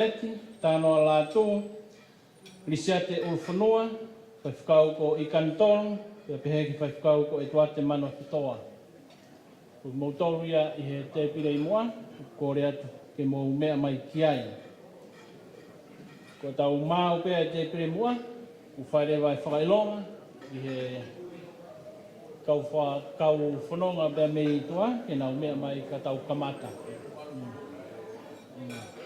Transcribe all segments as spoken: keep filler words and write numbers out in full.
Eti, Tanoa Lātū, Lisiate ʻUlufonua, Faifekau ko ʻIkani Tolu, pea pehē ki he Faifekau ko ʻEtuate Manuofetoa. Ko kimoutolu ia ʻi he tēpile ʻi muʻa, kole atu ke mou meʻa mai ki ai. Ko ʻetau maau pē ʻa e tēpile ʻi muʻa, ʻoku fai leva e fakaʻilonga ʻi he kau fa-, kau fononga pea mei tuʻa, ke nau meʻa mai ka tau kamata. Mm. Mm.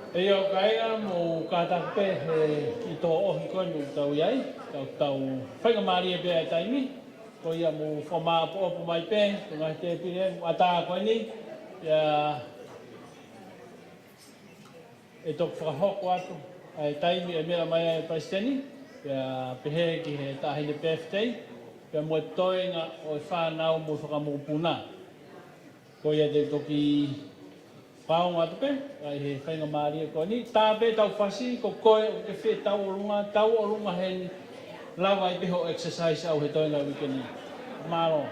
ʻIo kāinga, mou kātaki pē he ʻi tō ʻohi ko eni ʻoku tau ʻi ai, tau, tau faingamālie pē ʻa e taimi, ko ia mou fakamāʻopoʻopo mai pē, ko e ngaahi tēpile ʻatā ko eni, ia ʻe toki fakahoko atu ʻa e taimi ʻe meʻa mai ai e Palesiteni, ia pehē ki he Taʻahine Birthday, ia mo e toenga ʻo e fānau mo e fakamokopuna. Ko ia te u toki fakaongo atu pē, ʻa e he faingamālie ko eni. Tā pē tau fasi, ko koe ʻoku ke fie tauʻolunga, tauʻolunga heni, lava ai pē hoʻo exercise ʻau he toenga uike ni. Mālō.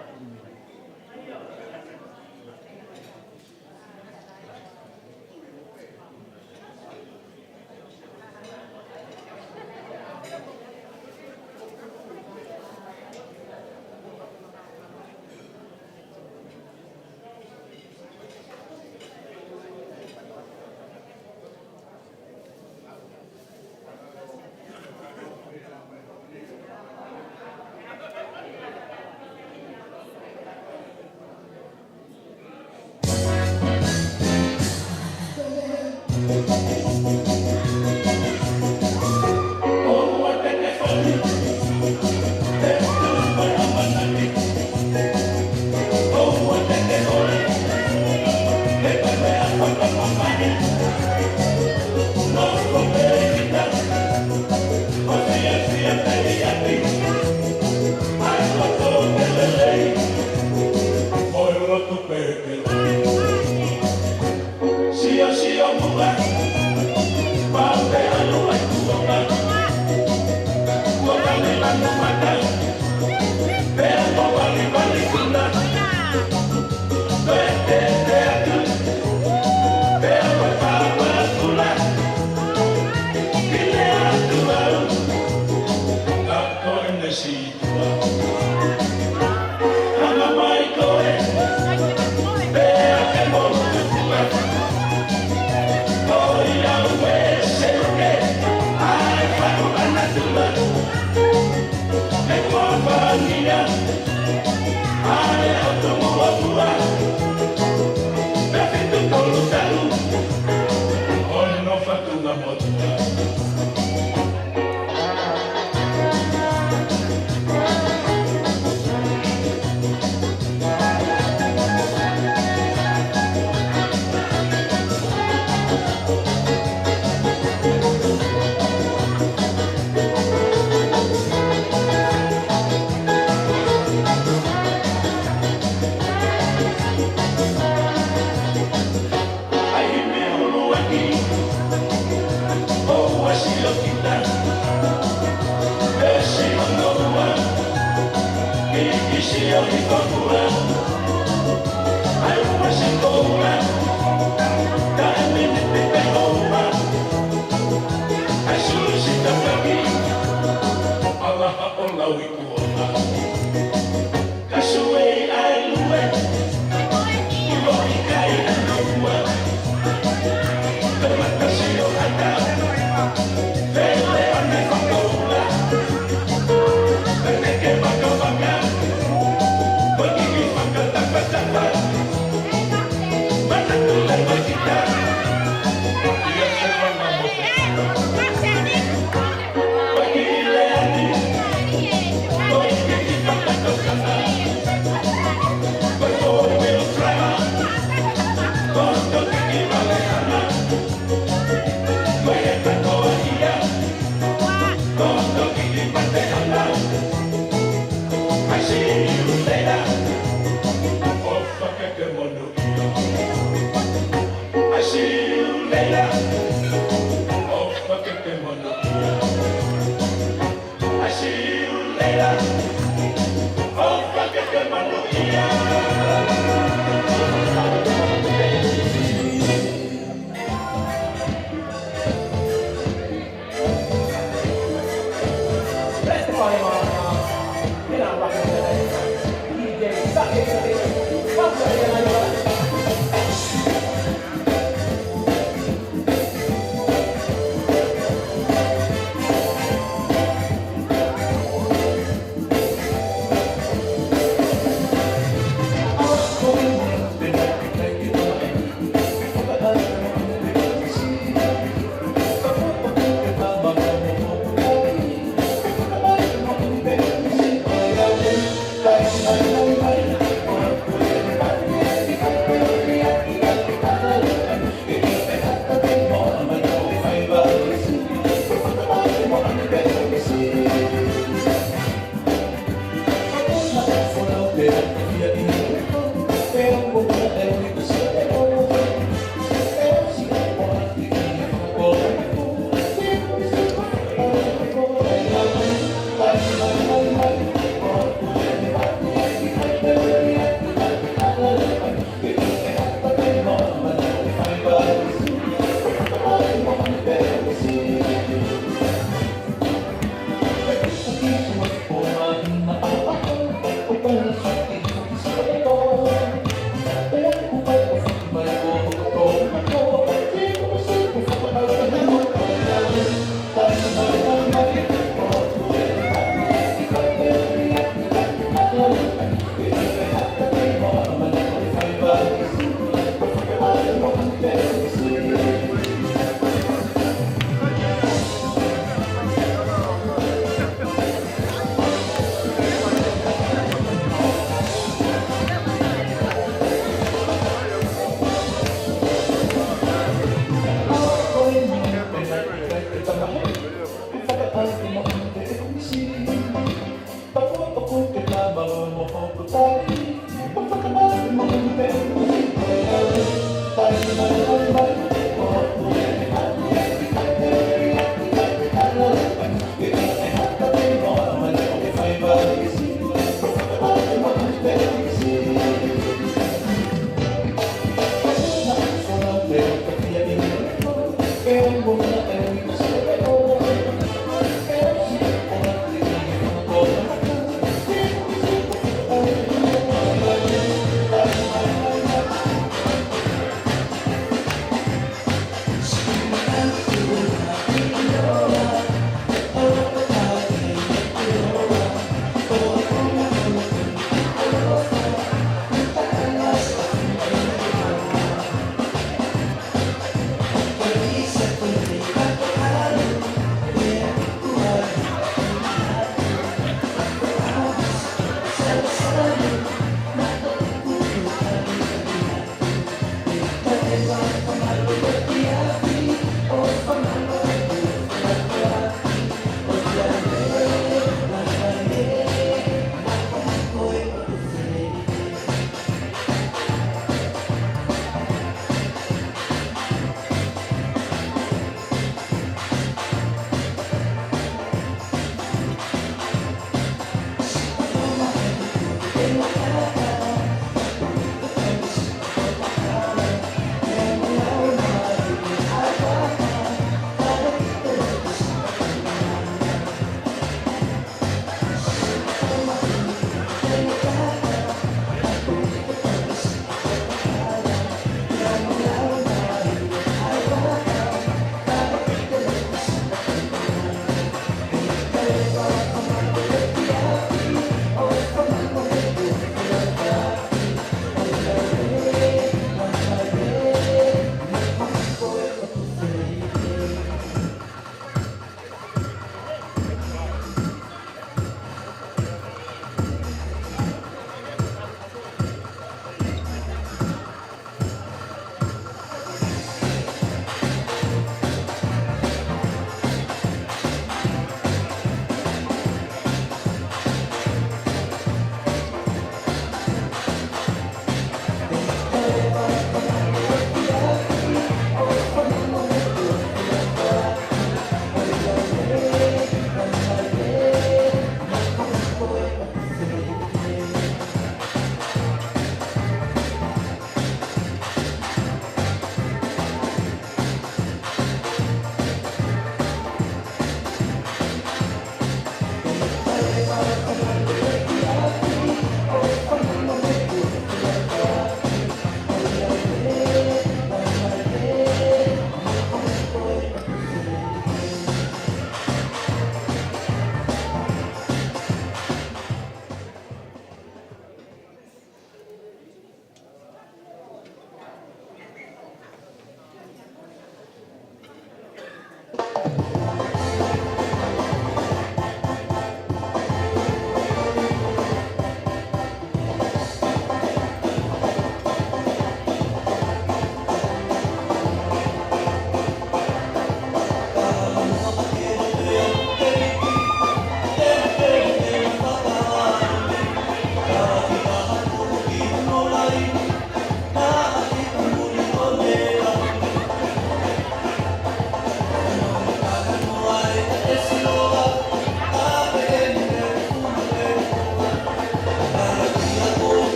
Sio, sio, muka. Pau pē ʻalu ai kuonga. Kuonga ni manu mata. Pea mo vali vali kuna. Pea te te atu. Pea mo papa kuna. Pile atu au. Ka ko ʻene si. Hanga mai koe, pea ke mou tuku atu. Ko ia ʻoku ʻi ai e seuke, ʻa e faku ʻa natura. He kuo fāngia, ʻa e ʻOtu Moʻua. Pea fitu tolu talu, ʻo hono fatunga motu. ʻAi me ulu aki.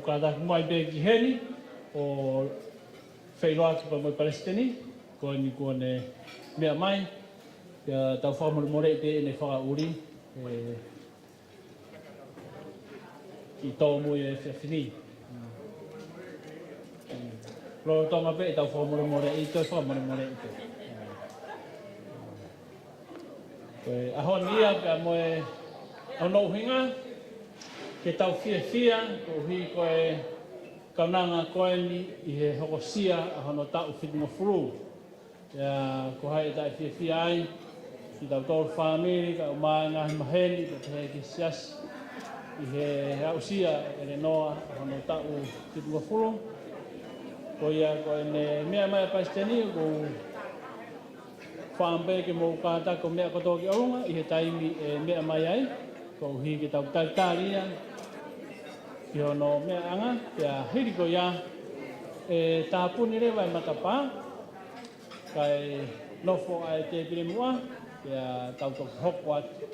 Kātaki mai pē ki heni, ʻo feʻiloaki pea mo e Palesiteni, ko eni kuo ne meʻa mai, pea tau fakamolemoleʻi pē ʻene fakaʻuli, ē, ʻi tōmui e efiafi ni. Lolotonga pē ʻetau fakamolemoleʻi, toe fakamolemoleʻi pē. Ko e ʻaho ni ia pea mo e ʻuhinga ke tau fiefia, koeʻuhi ko e kaunanga ko eni ʻi he hokosia ʻa hono taʻu fitungofulu. Pea ko hai ʻe taʻefiefia ai, kitautolu fāmili, kae ʻumaʻā e ngaahi maheni, pea pehē ki he siasi, ʻi he aʻusia ʻe Lenoa ʻa hono taʻu fitungofulu. Ko ia ko ʻene meʻa mai ʻa e Palesiteni, ʻoku ou fakaʻamu pē ke mou kātaki ʻo meʻa kotoa ki ʻolunga ʻi he taimi ʻe meʻa mai ai, koeʻuhi ke tau talitali ia ki hono meʻaʻanga, pea hili ko ia ʻe tāpuni leva e matapā, kae nofo ʻa e tēpile muʻa, pea tau toki hoko atu.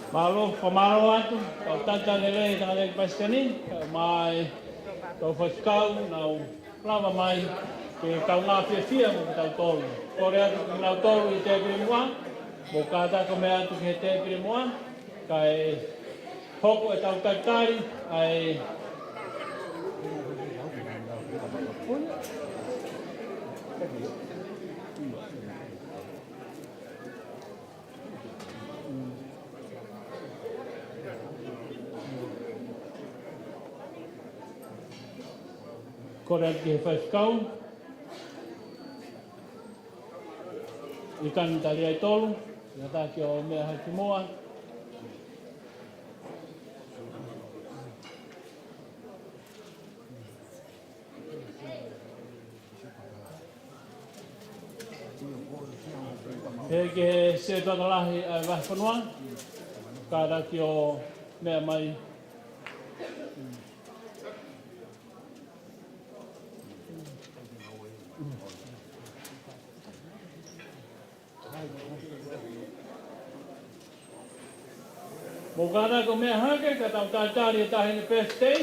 Mālō, fakamālō atu, kau talitali lelei ʻa e tangataʻeiki palesiteni, kae ʻumaʻā e kau faifekau, nau lava mai ke kaungā fiefia mo kitautolu. Kole atu kinautolu ʻi he tēpile muʻa, mou kātaki ʻo meʻa atu ki he tēpile muʻa, kae hoko ʻetau talitali ʻa e Kole atu ki he faifekau, ʻi he kani talitali ʻa e tolu, kātaki ʻo meʻa hake muʻa. Pehē ki he Setuata Lahi ʻa e Vahefonua, kātaki ʻo meʻa mai. Mou kātaki ʻo meʻa hake, ka tau talitali e taʻahine pefitei,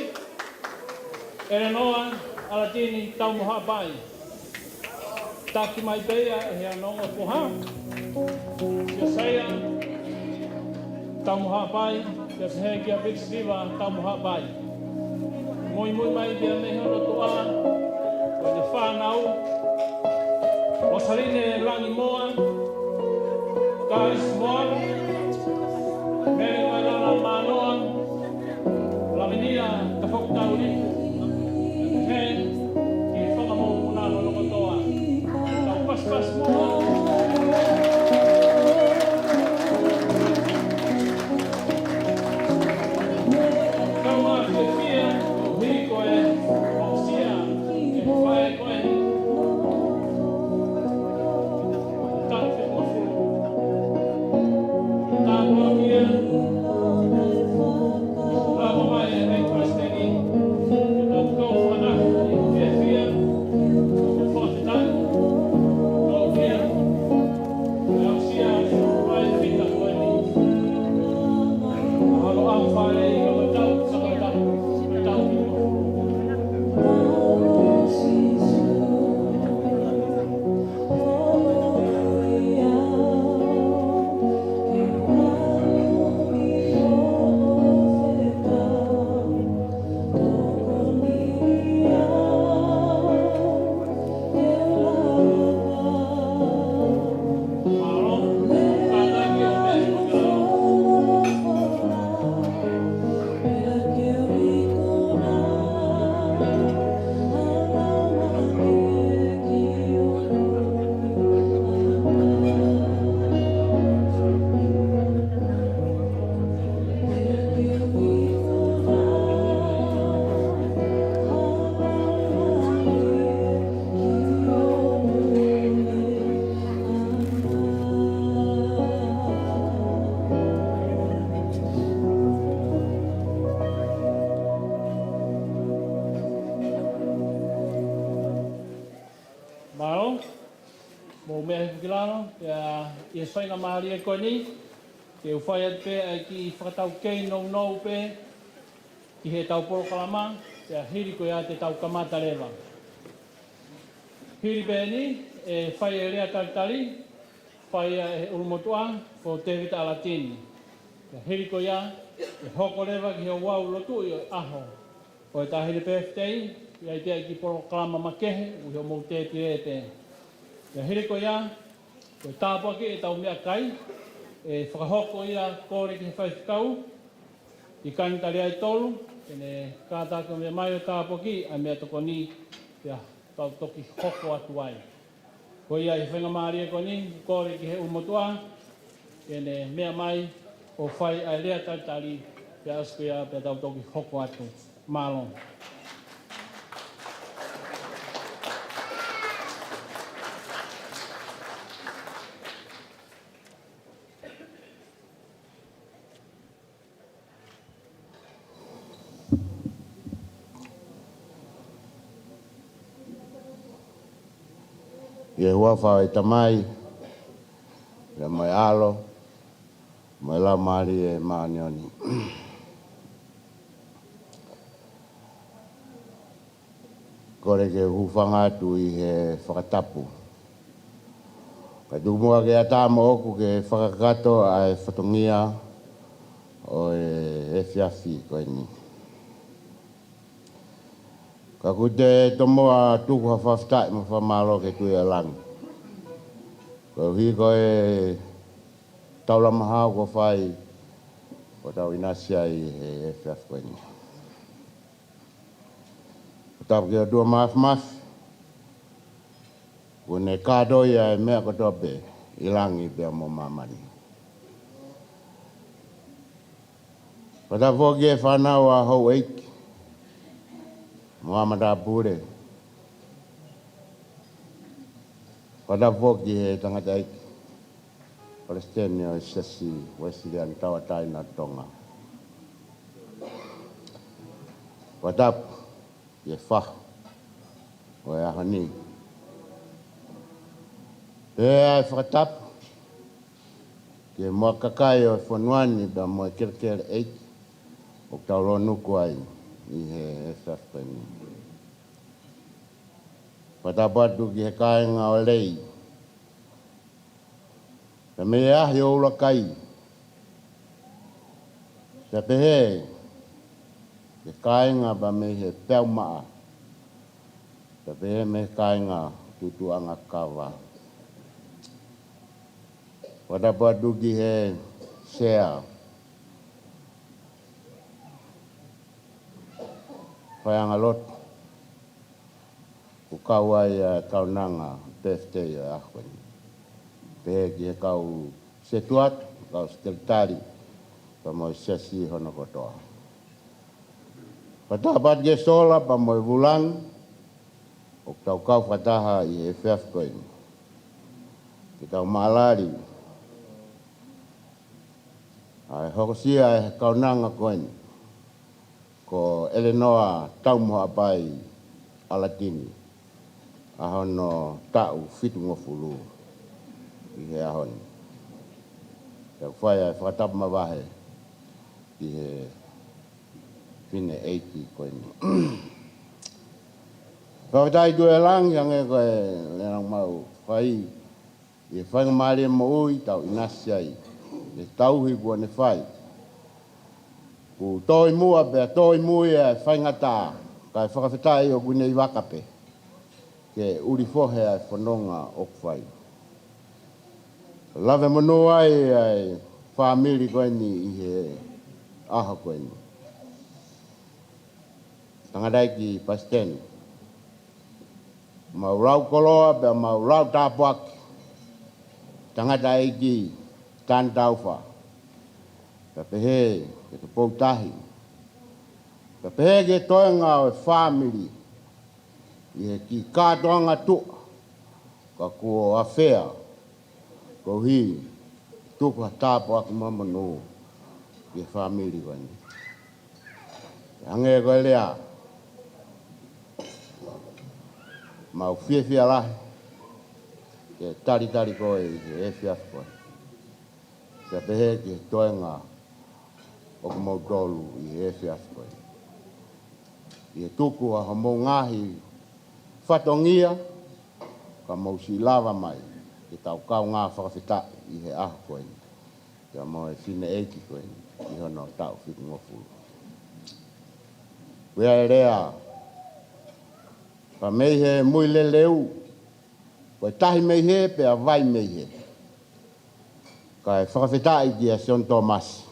ʻElenoa ʻAlatini Taumohaʻapai. Taki mai pē ia ʻe he ongo foha, Siosaia Taumohaʻapai, pea pehē kia Piti Siva Taumohaʻapai. Muimui mai pea mei hono toʻa, ko ʻene fānau, Losaline Langimoa, Kālisi Moa, Mele Vailala Mānoa, Lavinia Tafokitauliku, pehē ki he fanga mokopuna hono kotoa. Tau paspas muʻa. Kaungā fiefia, ʻo hili ko e aʻusia ʻe he faʻē ko eni. Taʻu fitungofulu. Tāpuakiʻi ia. Lava mai e palesiteni, ke tau kau fanongo ʻi he fiefia, fakafetaʻi, ʻo fiefia. Mālō, mou meʻa hifo ki lalo, pea ʻi he faingamālie ko eni, ke u fai atu pē ʻa e kiʻi fakataukei nounou pē ki heʻetau polokalama, pea hili ko ia te tau kamata leva. Hili pē eni, ʻe fai e lea talitali, fai ia ʻe he ʻulumotuʻa, ko Tēvita ʻAlatini. Pea hili ko ia, ʻe hoko leva ki he ouau lotuʻi ʻo e ʻaho ʻo e taʻahine pefitei, ʻe ʻi ai pē ʻa e kiʻi polokalama makehe, ʻi hoʻomou tēpile pē. Pea hili ko ia, ko e tāpuakiʻi ʻetau meʻakai, ʻe fakahoko ia, kole ki he faifekau ʻi he kani talitali ʻa e tolu, ke ne kātaki ʻo meʻa mai ʻo tāpuakiʻi ʻa e meʻatokoni, pea tau toki hoko atu ai. Ko ia ʻi he faingamālie ko eni, kole ki he ʻulumotuʻa, ke ne meʻa mai ʻo fai ʻa e lea talitali, pea ʻosi ko ia pea tau toki hoko atu. Mālō. ʻI he huafa ʻo e Tamai, pea mo e ʻAlo, Mo e Laumālie Māʻoniʻoni. Kole ke u hūfanga atu ʻi he fakatapu. Kae tuku muʻa ke ʻatā moʻoku ke fakakakato ʻa e fatongia ʻo e efiafi ko eni. Ka ʻoku te tomuʻa tuku ha fakafetaʻi mo e fakamālō ki he Tuʻi ʻo Langi. Koeʻuhi ko e taulama hao kuo fai, ʻo tau ʻinasi ai he efiafi ko eni. Fakatapu ki he ʻOtua Māfimafi, kuo ne kātoi ʻa e meʻa kotoa pē ʻi langi pea mo māmani. Fakatapu foki ki he fānau ʻa houʻeiki mo e matāpule. Fakatapu foki ki he tangataʻeiki palesiteni ʻo e Siasi Uēsiliana Tauʻatāina ʻo Tonga. Fakatapu ki he fahu ʻo e ʻaho ni. Pea ʻe fakatapu ki he muʻa kakai ʻo e fonua ni pea mo e kelekele ʻeiki ʻoku tau lōnuku ai ʻi he efiafi ko eni. Fakatapu atu ki he kāinga ʻo Lei, pea mei he ʻaho ʻo ʻUlakai, pea pehē ki he kāinga pea mei he Peau Maʻa, pea pehē mei he kāinga Tutuʻanga Kava. Fakatapu atu ki he Sea, Faiʻanga Lotu, ʻoku kau ai ʻa e kaunanga birthday ʻo e ʻaho ko eni. Pehē ki he kau setuata, kau sekelitali, pea mo e siasi hono kotoa. Fakatapu atu ki he Sola pea mo e Vulangi, ʻoku tau kau fakataha ʻi he efiafi ko eni. Ke tau maʻalali ʻa e hokosia ʻa e kaunanga ko eni, ko ʻElenoa Taumuhaʻapai ʻAlatini, ʻa hono taʻu fitungofulu ʻi he ʻaho ni. Pea ʻoku fai ʻa e fakatapu mavahe ki he fineʻeiki ko eni. Fakafetaʻi Tuʻi ʻo Langi, hangē ko e lea naʻa mau fai, ʻi he faingamālie moʻui tau ʻinasi ai, ʻi he tauhi kuo ne fai. Kuo tō ʻi muʻa pea tō ʻi mui ʻa e faingataʻa, kae fakafetaʻi ʻoku ne ʻi vaka pē ke ʻulifohe ʻa e fononga ʻoku fai. Lave monū ai ʻa e fāmili ko eni ʻi he ʻaho ko eni. Tangataʻeiki palesiteni, mau lau koloa pea mau lau tāpuaki tangataʻeiki Tani Taufa, pea pehē ki he Tupou Tahi, pea pehē ki he toenga ʻo e fāmili ʻi he kiʻi kātoanga tuʻa, ka kuo afea, koeʻuhi tuku ha tāpuaki mo e monū ki he fāmili ko eni. Hangē ko e lea, mau fiefia lahi ke talitali koe ʻi he efiafi ko eni. Pea pehē ki he toenga ʻo kimoutolu ʻi he efiafi ko eni, ʻi he tuku ʻa homou ngaahi fatongia, ka mou siʻi lava mai ke tau kaungā fakafetaʻi ʻi he ʻaho ko eni, pea mo e fineʻeiki ko eni ʻi hono taʻu fitungofulu. Pea ʻe lea, pea mei he mui leleu, ko e tahi mei hē pea vai mei hē. Kae fakafetaʻi kia Sione Tōmasi,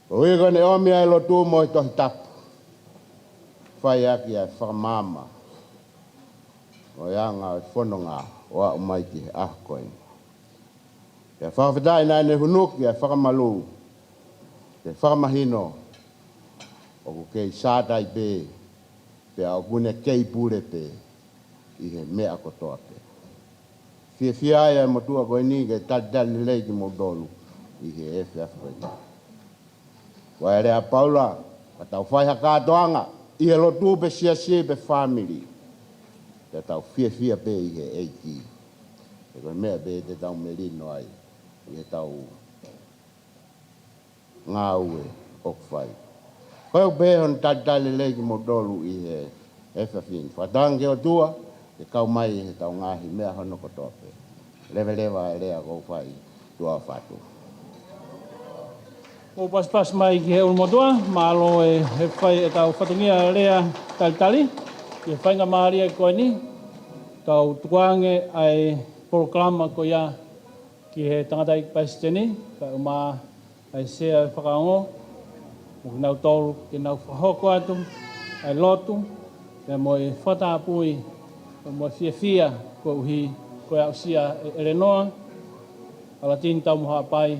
koeʻuhi ko ʻene ʻomi ʻa e lotu mo e Tohi Tapu, fai ʻaki ʻa e fakamaama ʻo e anga ʻo e fononga ʻo aʻu mai ki he ʻaho ko eni. Pea fakafetaʻi naʻa ne hunuki ʻa e fakamalū, ke fakamahino ʻoku kei sātai pē, pea ʻoku ne kei pule pē ʻi he meʻa kotoa pē. Fiefia ai ʻa e motuʻa ko eni ke talitali lelei kimoutolu ʻi he efiafi ko eni. Ko e lea ʻa Paula, ka tau fai ha kātoanga ʻi he lotu pe siasi pe fāmili, pea tau fiefia pē ʻi he ʻEiki. He ko e meʻa pē te tau melino ai ʻi heʻetau ngāue ʻoku fai. Ko e pehē hono talitali lelei kimoutolu ʻi he efiafi ni. Fakatauange ki he ʻOtua ke kau mai ʻi heʻetau ngaahi meʻa hono kotoa pē. Leveleva e lea ʻoku ou fai, tuʻa ʻofa atu. Mou pasipasi mai ki he ʻulumotuʻa, mālō e he fai ʻetau fatongia lea talitali. ʻI he faingamālie ko eni, kau tukuange ʻa e polokalama ko ia ki he tangataʻeiki palesiteni, kae ʻumaʻā ʻa e sea e fakaongo, mo kinautolu ke nau fakahoko atu ʻa e lotu, pea mo e fakatapui, pea mo e fiefia koeʻuhi ko e aʻusia ʻe ʻElenoa ʻAlatini Taumohaʻapai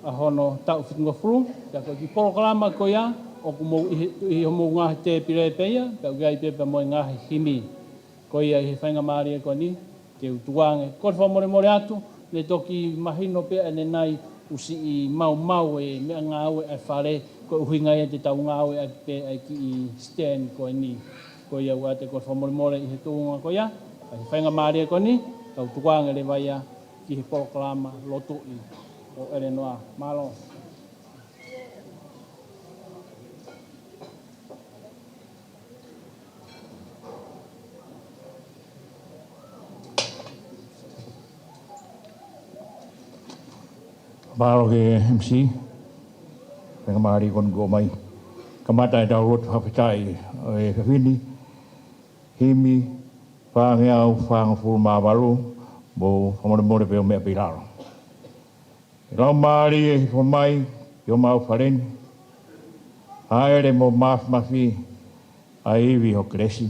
ʻa hono taʻu fitungofulu. Pea ko e kiʻi polokalama ko ia ʻoku mou ʻi he, ʻi homou ngaahi tēpile pē ia, pea ʻoku ʻi ai pē pea mo e ngaahi himi. Ko ia ʻi he faingamālie ko eni, te u tukuange, kole fakamolemole atu, ne toki mahino pē ʻanenai ʻoku siʻi maumau e meʻangāue ʻa e fale, ko e ʻuhinga ia te tau ngāueʻaki pē ʻa e kiʻi stand ko eni. Ko ia ʻoku ʻoatu e kole fakamolemole ʻi he tuʻunga ko ia, ʻa e faingamālie ko eni, kau tukuange leva ia ki he polokalama lotuʻi ʻo ʻElenoa. Mālō. Mālō ki he M C, faingamālie ko eni kuo ʻomai. Kamata ʻetau lotu fakafetaʻi ʻo e efiafi ni, himi fāngeau fāngofulu mā valu, mou fakamolemole pē ʻo meʻa pē ʻi lalo. ʻE Laumālie, hifo mai ki homau fale ni. Hāʻele mo māfimafi ʻa e ivi ho kelesi.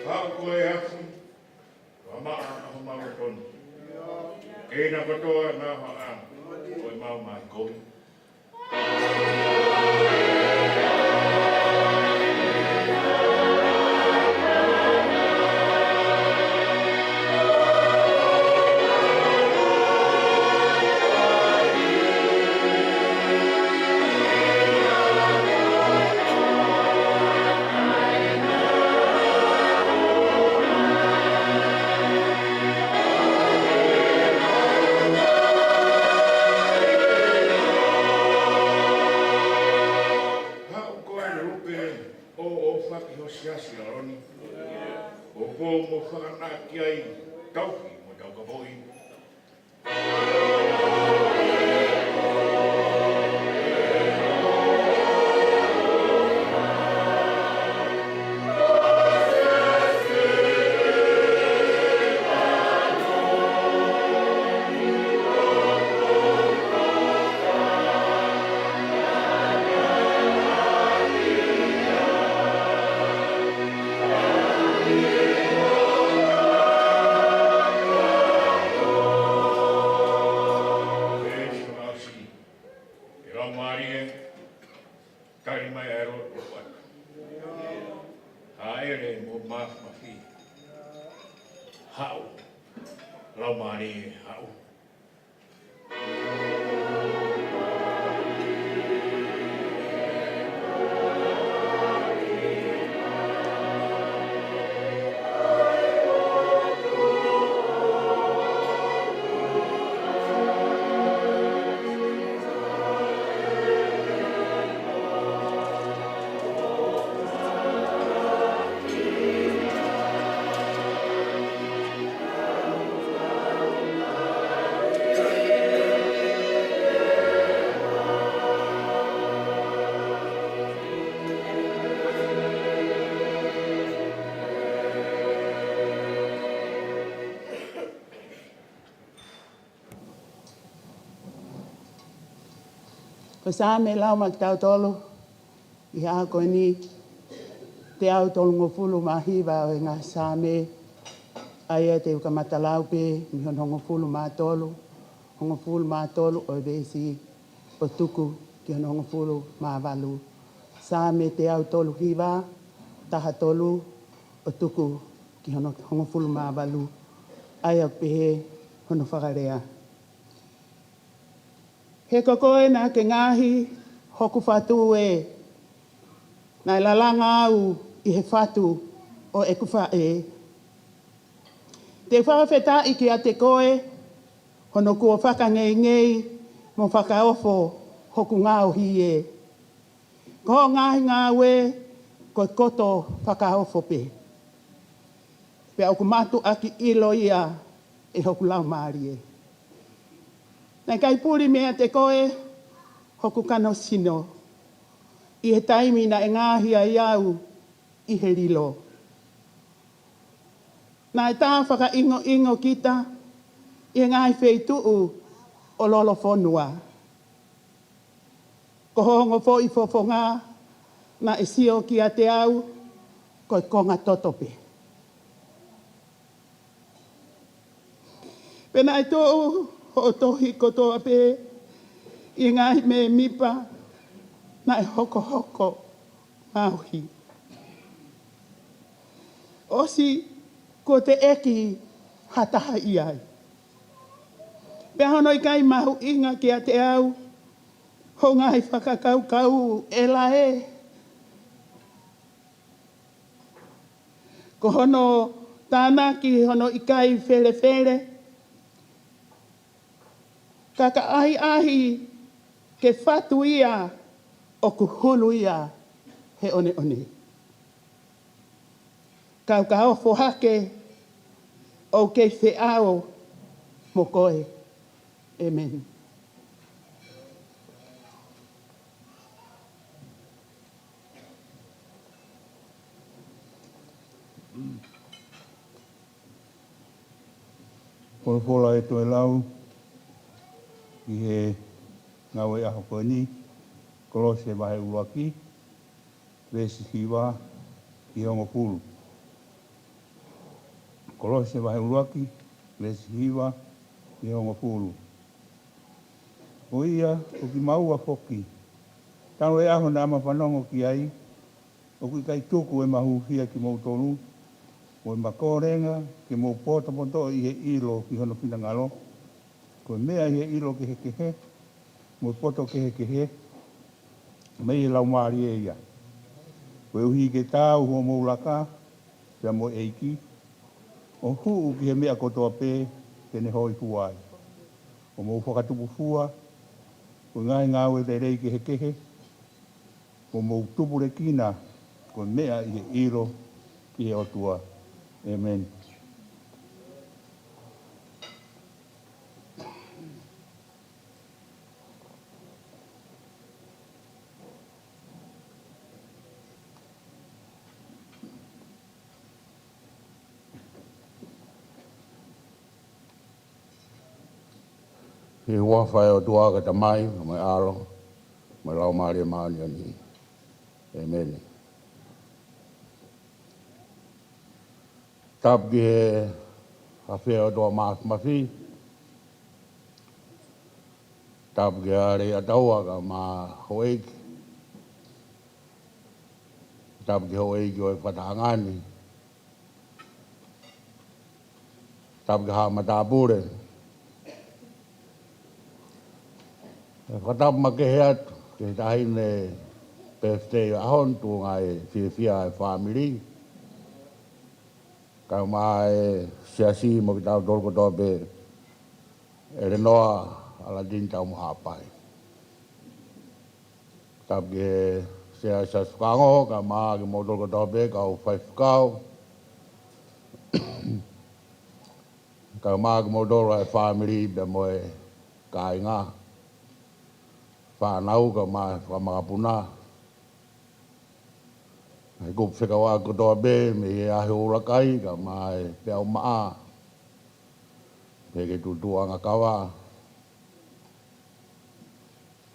Haʻu koe afi, ʻo maʻa ʻa homau loto ni. Keina kotoa naʻa haʻa, ko e mau mai kovi. Haʻu koe Lupe, ʻo ʻofa ki ho siasi ʻAloni. ʻO pō mo fakanaʻa ki ai, tauhi mo taukapoʻi. Pea ʻe Laumālie, tali mai ʻa e lotu ʻoku ʻoatu. Hāʻele mo māfimafi. Haʻu, Laumālie, haʻu. Ko e Saame lau maʻa kitautolu ʻi he ʻaho ko eni, Teau tolungofulu mā hiva ʻo e ngaahi Saame, ʻa ia te u kamata lau pē mei hono hongofulu mā tolu, hongofulu mā tolu ʻo e veesi ʻo tuku ki hono hongofulu mā valu. Saame teau tolu hiva, taha tolu ʻo tuku ki hono hongofulu mā valu, ʻa ia ʻoku pehē hono fakalea. He ko koe naʻa ke ngaohi hoku fatu ē, naʻe lalanga au ʻi he fatu ʻo ʻeku faʻē. Te u fakafetaʻi kiate koe, hono kuo fakangeingei mo fakaofo hoku ngaohi ē. Ko hoʻo ngaahi ngāue ko e koto fakaofo pē, pea ʻoku mātuʻaki ʻilo ia ʻe hoku laumālie. Naʻe ʻikai puli meiate koe hoku kanosino ʻi he taimi naʻe ngaohi ai au ʻi he lilo. Naʻe tā fakaʻingoʻingo kita ʻi he ngaahi feituʻu ʻo lolofonua. Ko ho ongo foʻi fofonga naʻe sio kiate au ko e konga toto pē. Pea naʻe toʻo hoʻo tohi kotoa pē ʻi he ngaahi mēmipa naʻe hokohoko ngaohi. ʻOsi kuo teʻeki ha taha ʻi ai. Pea hono ʻikai mahuʻinga kiate au hoʻo ngaahi fakakaukau ʻe lae. Ko hono tānaki hono ʻikai felefele, ka ka ʻahiʻahi ke fatu ia ʻoku hulu ia he ʻoneʻone. Kau ka ofo hake ʻoku kei feʻao mo koe. ʻĒmeni. Folofola ʻe toe lau ʻi he ngāue ʻaho ko eni, Kolose vahe ʻuluaki, veesi hiva ki he hongofulu. Kolose vahe ʻuluaki, veesi hiva ki he hongofulu. Ko ia, ʻo kimaua foki, talu e ʻaho naʻa ma fanongo ki ai, ʻoku ʻikai tuku ʻema hūfia kimoutolu, mo ʻema kōlenga ke mou potopotoʻi ʻi he ʻilo ki hono finangalo, ko e meʻa ʻi he ʻilo kehekehe, mo e poto kehekehe, mei he Laumālie ia. Koeʻuhi ke taau hoʻomou laka pea mo e ʻEiki, ʻo huʻu ki he meʻa kotoa pē te ne hōifua ai, ʻo mou fakatupu fua, ko e ngaahi ngāue lelei kehekehe, ʻo mou tupulekina ko e meʻa ʻi he ʻilo ki he ʻOtua. ʻĒmeni. ʻI he huafa ʻo e ʻOtua ko e Tamai, mo e ʻAlo, mo e Laumālie Māʻoniʻoni. ʻĒmeni. Tapu ki he ʻafio ʻa e ʻOtua Māfimafi. Tapu ki he ʻAliʻi ʻa Taua kae ʻumaʻā houʻeiki. Tapu ki he houʻeiki ʻo e fakatahaʻanga ni. Tapu ki he haʻa matāpule. Fakatapu makehe atu ki he taʻahine birthday ʻo e ʻaho ni, tuʻunga ʻi he fiefia ʻa e fāmili, kae ʻumaʻā e siasi mo kitautolu kotoa pē, ʻElenoa ʻAlatini Taumohaʻapai. Tapu ki he Sea ʻo e Siasi Fakaongo, kae ʻumaʻā kimoutolu kotoa pē kau faifekau, kae ʻumaʻā kimoutolu ʻa e fāmili pea mo e kāinga, fānau kae ʻumaʻā e fakamakapuna, ʻa e kupu fekauʻaki kotoa pē mei he ʻaho ʻuluaki kae ʻumaʻā e peau maʻa, pehē ki he tutuʻanga kava,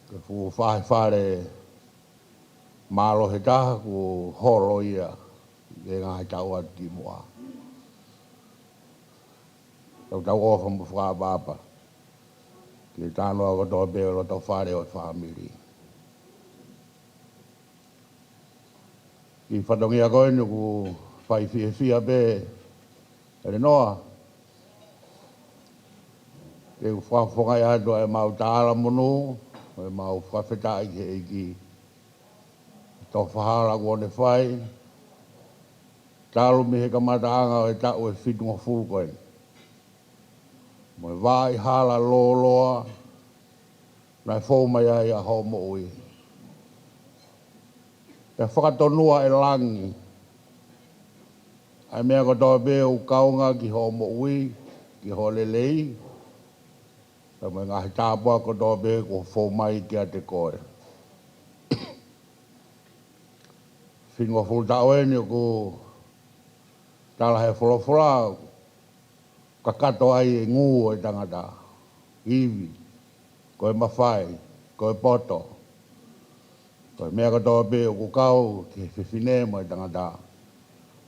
ki he fuʻu faʻahi fale mālohi ʻe taha kuo holo ia he ngaahi taʻu atu ki muʻa. Tau tau ʻofa mo fakaʻapaʻapa ki he talanoa kotoa pē ʻo e loto fale ʻo e fāmili. Ki he fatongia ko eni ʻoku fai fiefia pē ʻElenoa, ke u fakafofongaʻi atu ʻa ʻemau talamonū mo ʻemau fakafetaʻi ki he ʻEiki. Tofa hala kuo ne fai, talu mei he kamataʻanga ʻo e taʻu ʻe fitungofulu ko eni, mo e vaʻa hala lōloa naʻe fou mai ai ʻa hoʻo moʻui. Pea fakatonua ʻe langi ʻa e meʻa kotoa pē ʻoku kaunga ki hoʻo moʻui, ki hoʻo lelei, pea mo e ngaahi tāpuaki kotoa pē kuo fou mai kiate koe. Fitungofulu taʻu eni ʻoku tala he folofola, kakato ai e ngū ʻo e tangata, ivi, ko e mafai, ko e poto, ko e meʻa kotoa pē ʻoku kau ki he fefine mo e tangata,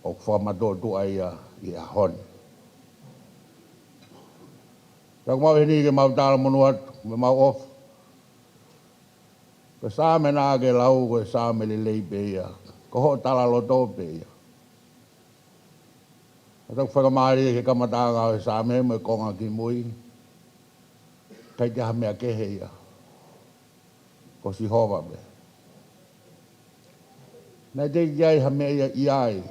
ʻoku fakamatuʻotuʻa ia ʻi he ʻaho ni. Pea ʻoku mau ʻi heni ke mau talamonū atu, mo ʻemau ʻofa. Ko e Saame naʻa ke lau, ko e Saame lelei pē ia, ko hoʻo talaloto pē ia. Naʻa tau fakamālie ki he kamataʻanga ʻo e Saame mo e konga ki mui, ʻikai ke ʻi ai ha meʻa kehe ia. Ko Sihova pē. Naʻe teʻeki ai ha meʻa ia ʻi ai.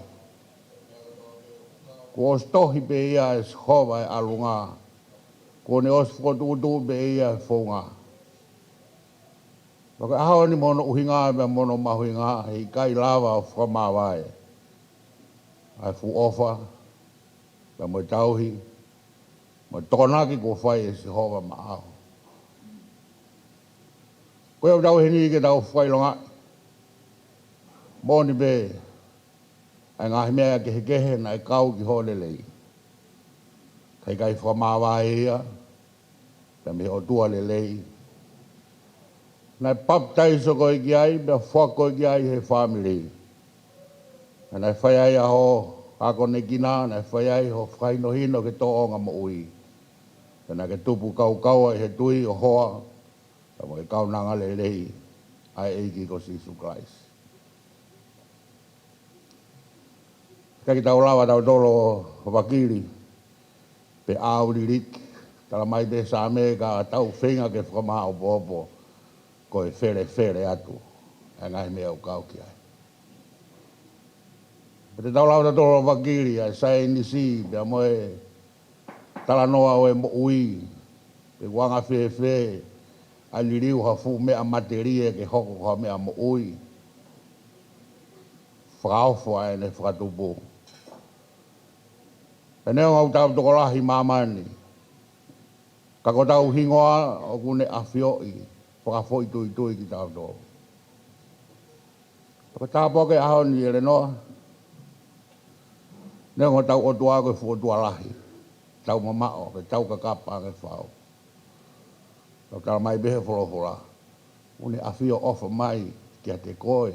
Kuo ʻosi tohi pē ia ʻe Sihova e ʻalunga. Kuo ne ʻosi fokotuʻutuʻu pē ia e founga. Pea ko e ʻaho ni mo hono ʻuhinga pea mo hono mahuʻinga, heʻikai lava ʻo fakamāvae ʻa e fuʻu ʻofa, pea mo e tauhi, mo e tokonaki kuo fai ʻe Sihova maʻau. Ko ia ʻoku tau ʻi heni ke tau fakaʻilongaʻi. Moʻoni pē, ʻa e ngaahi meʻa kehekehe naʻe kau ki hoʻo lelei, ka ʻikai fakamāvae ia pea mei he ʻOtua lelei. Naʻe papitaiso koe ki ai, pea foaki koe ki ai he fāmili. Pea naʻe fai ai ʻa hoʻo akonekina, naʻe fai ai hoʻo fakahinohino ki he tōʻonga moʻui. Pea naʻa ke tupu kaukaua ʻi he tui ʻo hoa, pea mo e kaunanga lelei ʻa e ʻEiki ko Sīsū Kalaisi. Ka ke tau lava tautolu ʻo vakili, pe ʻāuli liki, tala mai pē Saame ka tau feinga ke fakamāopoopo, ko e felefele atu ʻa e ngaahi meʻa ʻoku kau ki ai. Pea te tau lava tautolu ʻo vakili ʻa e saienisi, pea mo e talanoa ʻo e moʻui, pe ʻoku anga fēfē ʻa e liliu ha fuʻu meʻa matelie ke hoko ko ha meʻa moʻui. Fakaofo ʻa ʻene fakatupu. Pea neongo ʻoku tau tokolahi ʻi māmani, ka ko hotau hingoa ʻoku ne ʻafioʻi, fakafoʻituitui kitautolu. Pea ko e tāpuaki ʻo e ʻaho ni ʻElenoa, neongo hotau ʻOtua ko e fuʻu ʻotua lahi, tau mamaʻo, pe tau kakapa ange fau. Ka ʻoku tala mai pē he folofola, ʻoku ne ʻafio ʻofa mai kiate koe.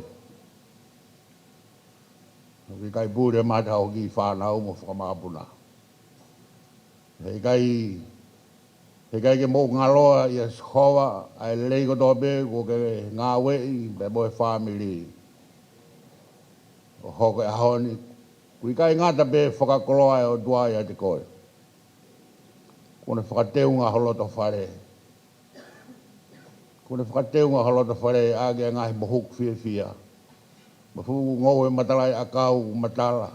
ʻOku ʻikai pule mata ʻo e kiʻi fānau mo fakamāpuna. Heʻikai, heʻikai ke mou ngaloa ʻia Sihova ʻa e lelei kotoa pē kuo ke ngāueʻi pea mo e fāmili. ʻO hoko e ʻaho ni, ʻoku ʻikai ngata pē fakakoloa e ʻOtua ʻiate koe. Kuo ne fakateunga ho loto fale. Kuo ne fakateunga ho loto fale ʻaki ʻa e ngaahi mohuku fiefia. Mo e fuʻu ngoue matalaʻiʻakau matala.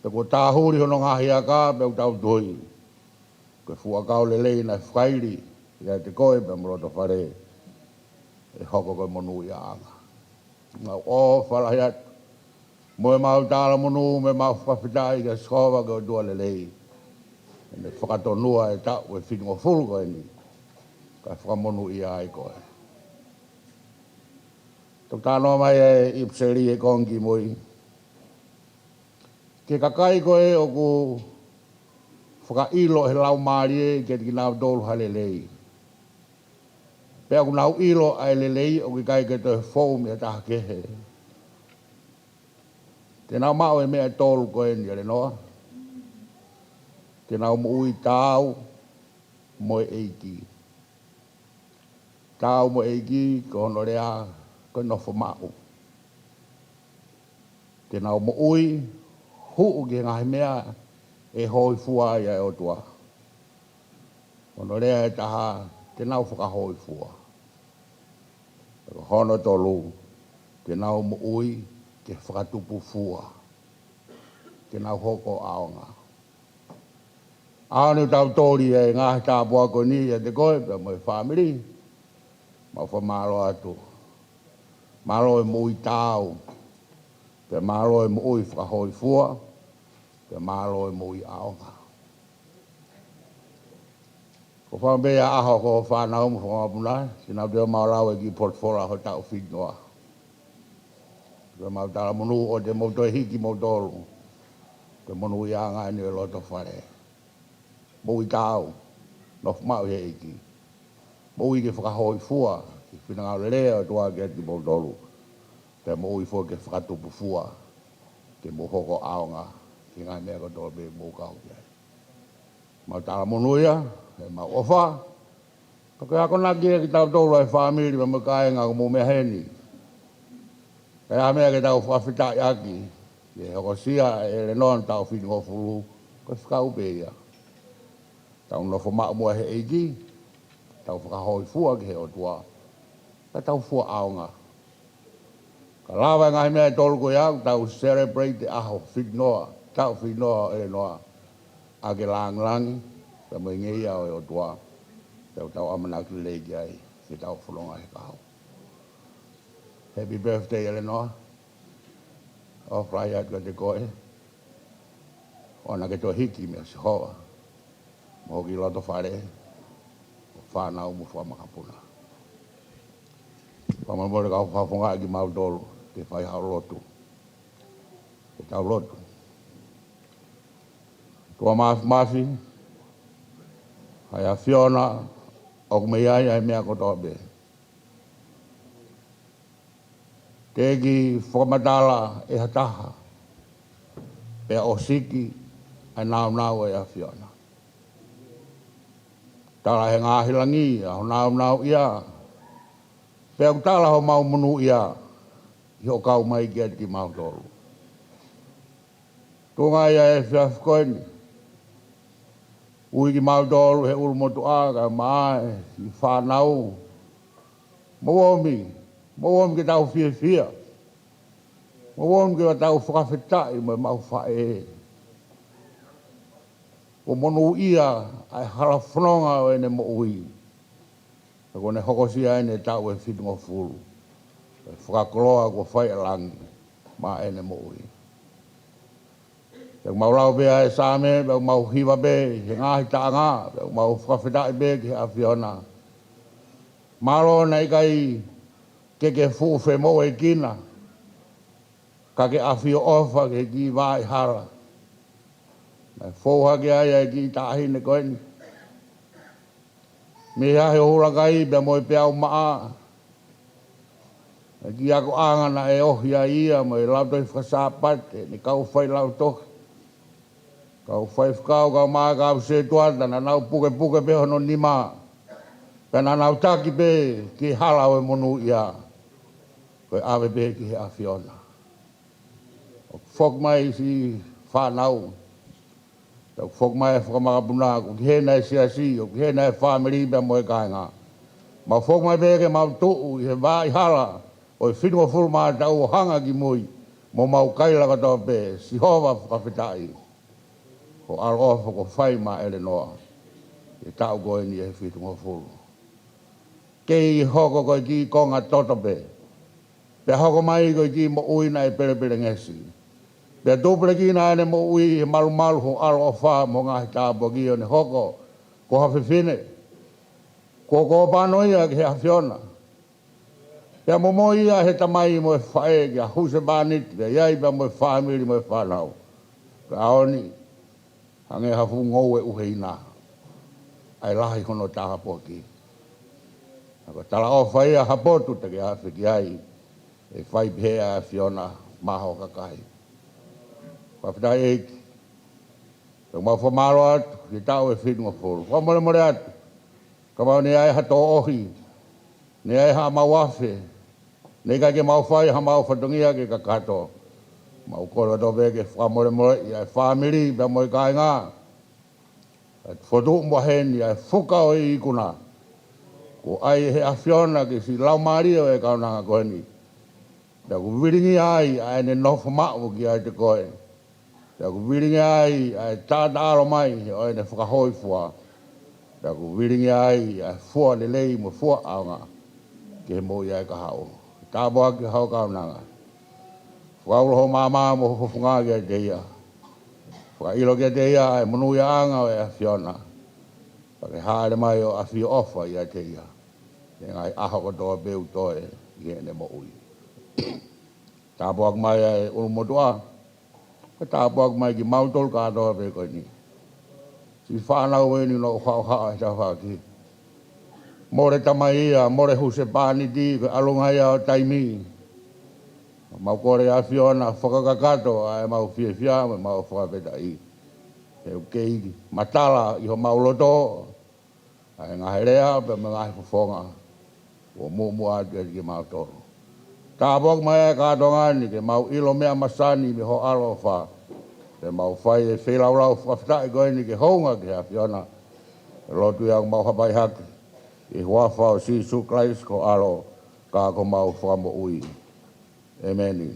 Pea kuo tāhuli hono ngaahi aka pea ʻoku tau tui, ko e fuʻu ʻakau lelei naʻe fakaili ʻiate koe pea mo e loto fale, ʻe hoko ko e monūʻiaʻanga. Mau ʻofa lahi atu, mo ʻemau talamonū, mo ʻemau fakafetaʻi kia Sihova ko e ʻOtua lelei, ʻene fakatonua e taʻu ʻe fitungofulu ko eni, kae fakamonūʻia ai koe. Tau talanoa mai e ʻipiseli ʻi he konga ki mui ki he kakai ko ē ʻoku fakaʻilo he laumālie kiate kinautolu ha lelei. Pea ʻoku nau ʻilo ʻa e lelei ʻoku ʻikai ke toe fou mei ha taha kehe. Te nau maʻu e meʻa ʻe tolu ko eni, ʻElenoa. Te nau moʻui taau mo e ʻEiki. Taau mo e ʻEiki, ko hono lea, ko e nofo maʻu. Te nau moʻui, huʻu ki he ngaahi meʻa ʻe hōifua ai ʻa e ʻOtua. Hono lea ʻe taha, te nau fakahōifua. Ko hono tolu, te nau moʻui ke fakatupu fua. Te nau hoko ʻaonga. ʻAho ni ʻoku tau toli e ngaahi tāpuaki ko eni ʻiate koe pea mo e fāmili. Mau fakamālō atu. Mālō e moʻui taau. Pea mālō e moʻui fakahōifua. Pea mālō e moʻui ʻaonga. Ko e fakaʻamu pē ia ʻaho ko e fānau mo e fakamapuna, siʻi nau te mau lau e kiʻi potu fola ho taʻu fitungofulu. Ko ʻemau talamonū ʻoua te mau toe hiki moutolu ki he monūʻiaʻanga ʻeni ʻo e loto fale. Moʻui taau, nofo maʻu he ʻEiki. Moʻui ke fakahōifua ki he finangalo lelei ʻo e ʻOtua kiate kimoutolu. Pea moʻui foki ke fakatupu fua, ke mou hoko ʻaonga ki he ngaahi meʻa kotoa pē ʻoku mou kau ki ai. Mau talamonū ia, ʻemau ʻofa. Ka ko e akonaki ia kiate kitautolu ʻa e fāmili pea mo e kāinga ʻoku mou meʻa heni. Ka ʻi ai ha meʻa ke tau fakafetaʻi ʻaki, ke hokosia ʻe ʻElenoa hono taʻu fitungofulu, ko e fekau pē ia. Tau nofo maʻu muʻa he ʻEiki, tau fakahōifua ki he ʻOtua, ka tau fua ʻaonga. Ka lava e ngaahi meʻa ʻe tolu ko ia, tau celebrate e ʻaho fitungofulu, taʻu fitungofulu ʻo ʻElenoa, ʻaki e lāngilangi pea mo e ngeia ʻo e ʻOtua, pea tau ʻamanaki lelei ki ai, ke tau fononga he kahaʻu. Happy birthday, ʻElenoa. ʻOfa lahi atu kiate koe. ʻOua naʻá ke toe hiki meia Sihova mo hoʻo kiʻi loto fale, ʻo fānau mo fakamakapuna. Fakamolemole ka u fakafofongaʻi kimautolu ke fai haʻo lotu. Ke tau lotu. ʻOtua Māfimafi, ʻa e ʻAfiona ʻoku mei ai ʻa e meʻa kotoa pē. Teʻeki fakamatala ʻe ha taha, pea ʻosiki ʻa e nāunau ʻo e ʻAfiona. Tala ʻe he ngaahi langi ʻa hoʻo nāunauʻia, pea ʻoku tala homau monūʻia ʻi hoʻo kau mai kiate kimautolu. Tuʻunga ia he efiafi ko eni, ui kimautolu he ʻulumotuʻa kae ʻumaʻā e fānau. Mou ōmi, mou ōmi ke tau fiefia. Mou ōmi ke tau fakafetaʻi mo ʻemau faʻē. Kuo monūʻia ʻa e hala fononga ʻo ʻene moʻui. Pea kuo ne hokosia ʻene taʻu ʻe fitungofulu. Pea fakakoloa kuo fai ʻa langi maʻa ʻene moʻui. Pea ʻoku mau lau pē ʻa e Saame, pea ʻoku mau hiva pē he ngaahi taʻanga, pea ʻoku mau fakafetaʻi pē ki he ʻAfiona. Mālō naʻe ʻikai ke ke fuʻu femoʻuekina, ka ke ʻafioʻofa ki he kiʻi vaʻa hala. Naʻe fou hake ai ʻa e kiʻi taʻahine ko eni mei he Hū Lakai pea mo e peau maʻa. ʻA e kiʻi akoʻanga naʻe ohi ai ia mo e Lautohi Faka-Sāpate, ʻene kau failautohi, kau faifekau, kau mai, kau sētuata, naʻa nau pukepuke pē hono nima. Pea naʻa nau taki pē ki he hala ʻo e monūʻia. Ko e ʻave pē ki he ʻAfiona. ʻOku foki mai siʻi fānau. Pea ʻoku foki mai e fakamakapuna, ʻoku ʻi hena e siasi, ʻoku ʻi hena e fāmili pea mo e kāinga. Mau foki mai pē ke mau tuʻu ʻi he vaʻa hala ʻo e fitungofulu mā taʻu ʻo hanga ki mui, mo mau kaila kotoa pē, Sihova fakafetaʻi. Ko e ʻaloʻofa kuo fai maʻa ʻElenoa he taʻu ko eni ʻe fitungofulu. Kei hoko ko e kiʻi konga toto pē, pea hoko mai ko e kiʻi moʻui naʻe pelepelengesi. Pea tupulekina ʻene moʻui he malumalu ho ʻaloʻofa mo e ngaahi tāpuaki ʻo ne hoko ko ha fefine kuo kōpano ia ki he ʻAfiona. Pea momoi ia he tamai mo e faʻē kia Husepāniti, pea ʻi ai pea mo e fāmili mo e fānau. Pea ʻaho ni, hangē ha fuʻu ngoue ʻuheina, ʻa e lahi hono tāpuaki. Ka ko e talaʻofa ia ha potu te ke afe ki ai, ʻe fai pehē ʻa e ʻAfiona maʻa ho kakai. Fakafetaʻi ʻEiki. Pea mau fakamālō atu ki he taʻu ʻe fitungofulu. Fakamolemole atu. Kapau naʻe ʻi ai ha tōʻohi, naʻe ʻi ai haʻamau afe, naʻe ʻikai ke mau fai haʻamau fatongia ke kakato, mau kole atu pē ke fakamolemoleʻi ʻa e fāmili pea mo e kāinga. ʻA e fotu mo heni ʻa e fuka ʻo e ikuna. Kuo ʻai ʻe he ʻAfiona ki he siʻi laumālie ʻo e kaunanga ko eni. Pea ʻoku vilingia ai ʻa ʻene nofo maʻu kiate koe. Pea ʻoku vilingia ai ʻa e taʻataʻalo mai ʻo ʻene fakahōifua. Pea ʻoku vilingia ai ʻa e fua lelei mo e fua ʻaonga ki he moʻui ʻa e kahaʻu. Tāpuaki ho kaunanga. Fakaulo ho maama mo ho fofonga kiate ia. Fakaʻilo kiate ia ʻa e monūʻiaʻanga ʻo e ʻAfiona. Pea ke hāʻele mai ʻo ʻafioʻofa ʻiate ia ʻi he ngaahi ʻaho kotoa pē ʻoku toe ʻi heʻene moʻui. Tāpuaki mai ʻa e ʻulumotuʻa. Pea tāpuaki mai kimautolu kātoa pē ko eni. Siʻi fānau eni ʻoku nau haʻohaʻo he tafaʻaki. Mole tamai ia, mole husepāniti, ko e ʻalunga ia ʻo taimi. Mau kole ʻAfiona fakakakato ʻa ʻemau fiefia mo ʻemau fakafetaʻi. He ʻoku kei matala ʻi homau loto ʻa e ngaahi lea pea mo e ngaahi fofonga kuo muʻomuʻa atu kiate kimautolu. Tāpuaki mai ʻa e kātoanga ni ke mau ʻilo meʻa masani mei ho ʻaloʻofa. Pea mau fai e feilaulau fakafetaʻi ko eni ke hounga ki he ʻAfiona. Lotu ia ʻoku mau hapai hake ʻi he huafa ʻo Sīsū Kalaisi ko ho ʻAlo ka ko homau Fakamoʻui. ʻEmeni.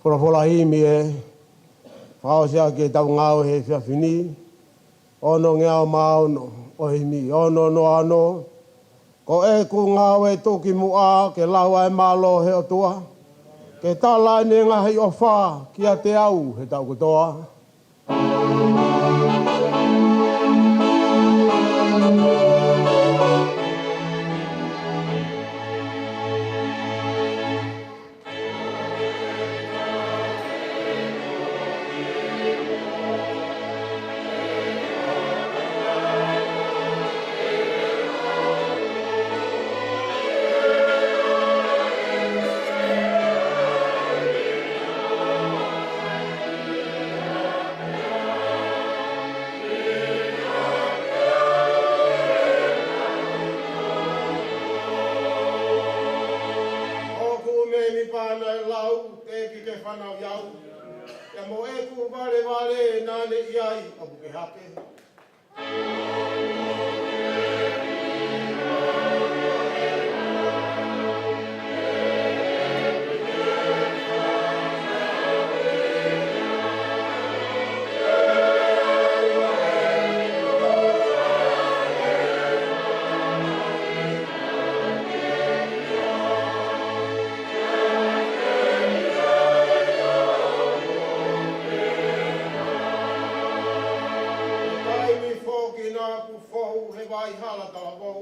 Folofola himi ē, fakaʻosi ʻaki ʻetau ngāue he efiafi ni, ono ngeau mā ono, ʻo e himi ono noa ono. Ko ʻeku ngāue tuki muʻa ke lau ʻa e mālō he ʻOtua, ke tala ʻene ngaahi ʻofa kiate au he taʻu kotoa. ke fanauʻi au. Pea mo ʻeku valevale naʻa ne ʻi ai ʻo puke hake. Taimi foki naʻa ku fou he vai hala talavou.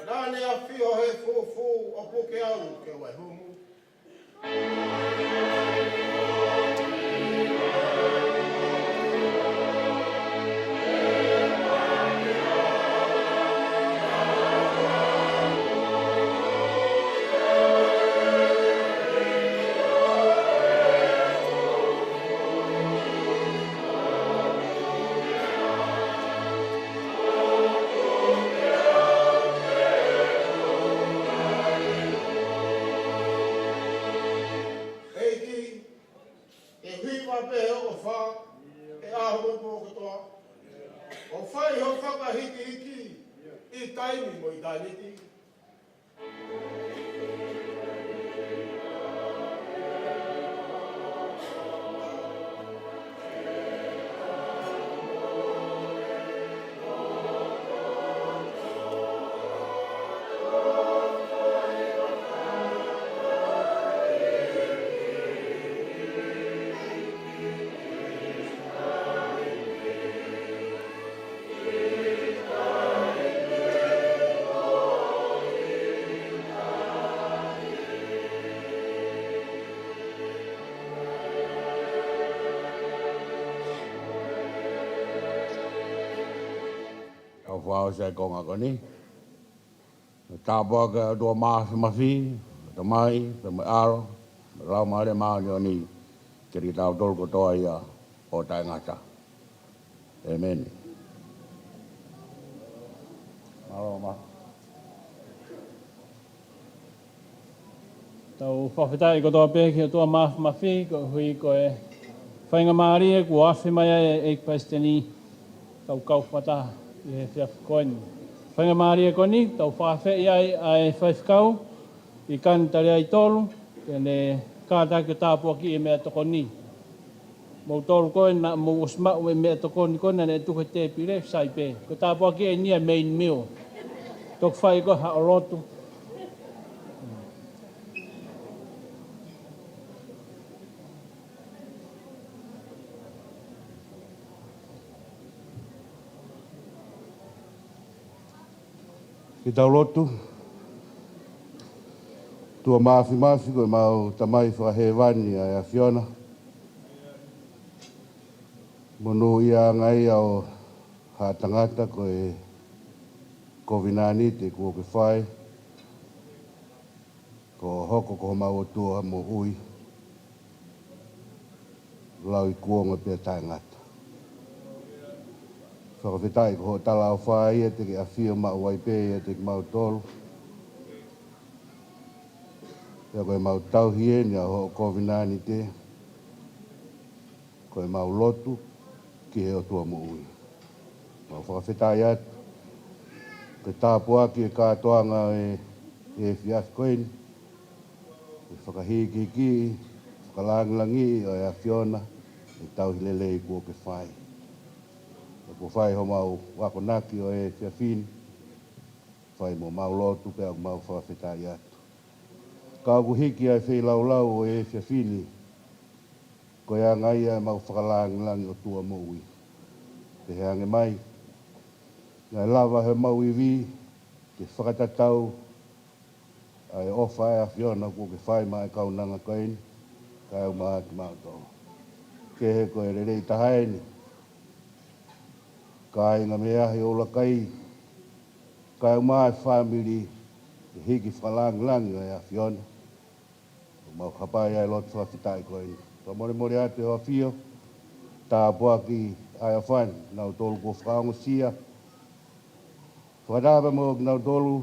Naʻa ne ʻafio he fufū ʻo puke au ke u ʻai humu. ʻEiki, ke hiva pē hoʻo ʻofa he ʻaho mo e pō kotoa. ʻO fai ho fakahīkihiki ʻi taimi mo ʻitāniti. Tau fakaʻosi ʻa e konga ko eni. Tāpuaki ʻa e ʻOtua Māfimafi, Tamai, pea mo e ʻAlo, mo e Laumālie Māʻoniʻoni, kiate kitautolu kotoa ia ʻo taʻengata. ʻĒmeni. Mālō, mā. Tau fakafetaʻi kotoa pē ki he ʻOtua Māfimafi, koeʻuhi ko e faingamālie kuo afe mai ai e ʻEiki Palesiteni, tau kau fakataha ʻi he efiafi ko eni. Faingamālie ko eni, tau fakafeʻiloaki ai ʻa e faifekau ʻi Kani Taliai Tolu, ke ne kātaki ʻo tāpuakiʻi e meʻatokoni. Moutolu ko ē naʻa mou ʻosi maʻu e meʻatokoni ko ē naʻe tuku he tēpile, sai pē. Ko e tāpuaki eni ia main meal. Toki fai ko ē haʻo lotu. Ke tau lotu. ʻOtua Māfimafi, ko ʻemau Tamai fakahēvani ʻa e ʻAfiona. Monūʻia ange ia ʻo haʻa tangata ko e kovinānite kuo ke fai. Kuo hoko ko homau ʻOtua moʻui, lauikuonga pea taʻengata. Fakafetaʻi ko hoʻo talaʻofa ia te ke ʻafio maʻu ai pē ʻiate kimautolu. Pea ko ʻemau tauhi eni ʻa hoʻo kovinānite, ko ʻemau lotu ki he ʻOtua moʻui. Mau fakafetaʻi atu, ke tāpuakiʻi e kātoanga ʻo e, e efiafi ko eni, ke fakahīkihikiʻi, fakalāngilangiʻi ʻo e ʻAfiona e tauhi lelei kuo ke fai. Pea kuo fai homau akonaki ʻo e efiafi ni, fai mo homau lotu pea ʻoku mau fakafetaʻi atu. Ka ʻoku hiki ʻa e feilaulau ʻo e efiafi ni, ko e anga ia ʻemau fakalāngilangiʻi ʻOtua moʻui. Pehē ange mai, naʻe lava ʻe homau ivi ke fakatatau ʻa e ʻofa ʻa e ʻAfiona kuo ke fai maʻa e kaunanga ko eni, kae ʻumaʻā kimautolu. Kehe ko e lelei taha eni, kāinga mei he ʻaho ʻo ʻuluaki, kae ʻumaʻā e fāmili, ke hiki fakalāngilangiʻi ʻa e ʻAfiona. Mau hapai ʻa e lotu fakafetaʻi ko eni. Fakamolemole atu ʻe ho ʻAfio, tāpuakiʻi ʻa e ʻofa ni, kinautolu kuo fakaongosia. Fakataha pea mo kinautolu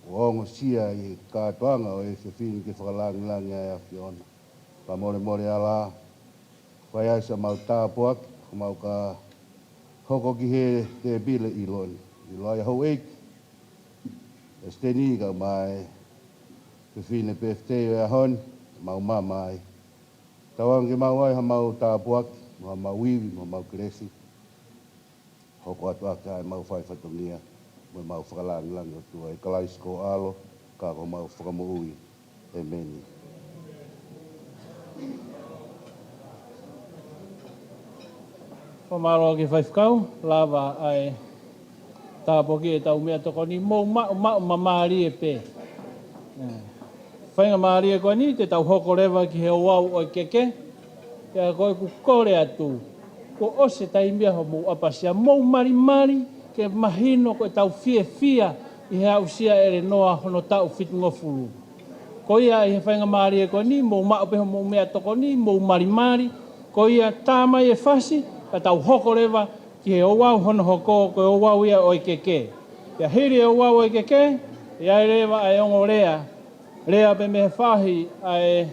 kuo ongosia ʻi he kātoanga ʻo e efiafi ni ke fakalāngilangiʻi ʻa e ʻAfiona. Fakamolemole ʻa e ʻAlo, fai ai siʻemau tāpuaki, ʻo mau ka hoko ki he tēpile ʻi loto ni. ʻIlo ai ʻa houʻeiki ʻEsiteni kae ʻumaʻā e fefine pefitei ʻo e ʻaho ni, mau mamaʻo ai. Tauange ke maʻu ai haʻamau tāpuaki, mo haʻamau ivi, mo haʻamau kelesi. Hoko atu ʻaki ʻemau fai fatongia, mo ʻemau fakalāngilangi ʻOtua ʻia Kalaisi ko ho ʻAlo, ka ko homau Fakamoʻui. ʻĒmeni. Fakamālō ki he faifekau, lava ʻa e tāpuaki ʻetau meʻatokoni, mou maʻu, maʻu māmālie pē. ʻE, faingamālie ko eni, te tau hoko leva ki he ouau ʻo e keke, pea ko ʻeku kole atu, kuo ʻosi e taimi ia hoʻomou ʻapasia, mou malimali, ke mahino ko ʻetau fiefia ʻi he aʻusia ʻe ʻElenoa hono taʻu fitungofulu. Ko ia ʻi he faingamālie ko eni, mou maʻu pē hoʻomou meʻatokoni, mou malimali, ko ia tā mai e fasi, ka tau hoko leva ki he ouau hono hoko, ko e ouau ia ʻo e keke. Pea hili e ouau ʻo e keke, ʻe ʻi ai leva ʻa e ongo lea, lea pē mei he faʻahi ʻa e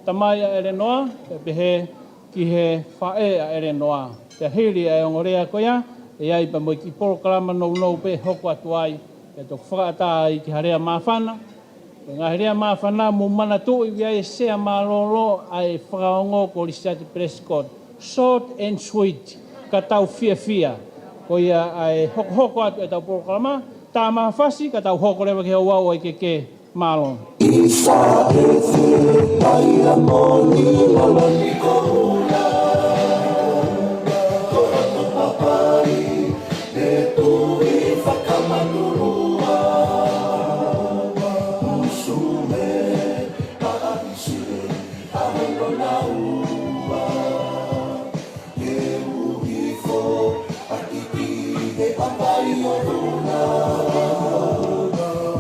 tamai ʻa ʻElenoa, pea pehē ki he faʻē ʻa ʻElenoa. Pea hili ʻa e ongo lea ko ia, ʻe ʻi ai pē mo e kiʻi polokalama nounou pē ʻe hoko atu ai, pea toki fakaʻatā ai ki ha lea māfana. Ko e ngaahi lea māfana, mou manatuʻi ʻoku ʻi ai e sea mālōlō ʻa e fakaongo ko Lisiate Pelesikoti. Short and sweet, ka tau fiefia. Ko ia ʻa e hokohoko atu ʻetau polokalama, tā mai ha fasi, ka tau hoko leva ki he ouau ʻo e keke. Mālō. ʻIsa e te taia moni lolo ni ko ula. Ko hoto papai, te tui fakamanulua. Usu me, paʻa isi, ʻa hono naua. Ke uhi fo, ʻa kiki he papai ʻo Luna.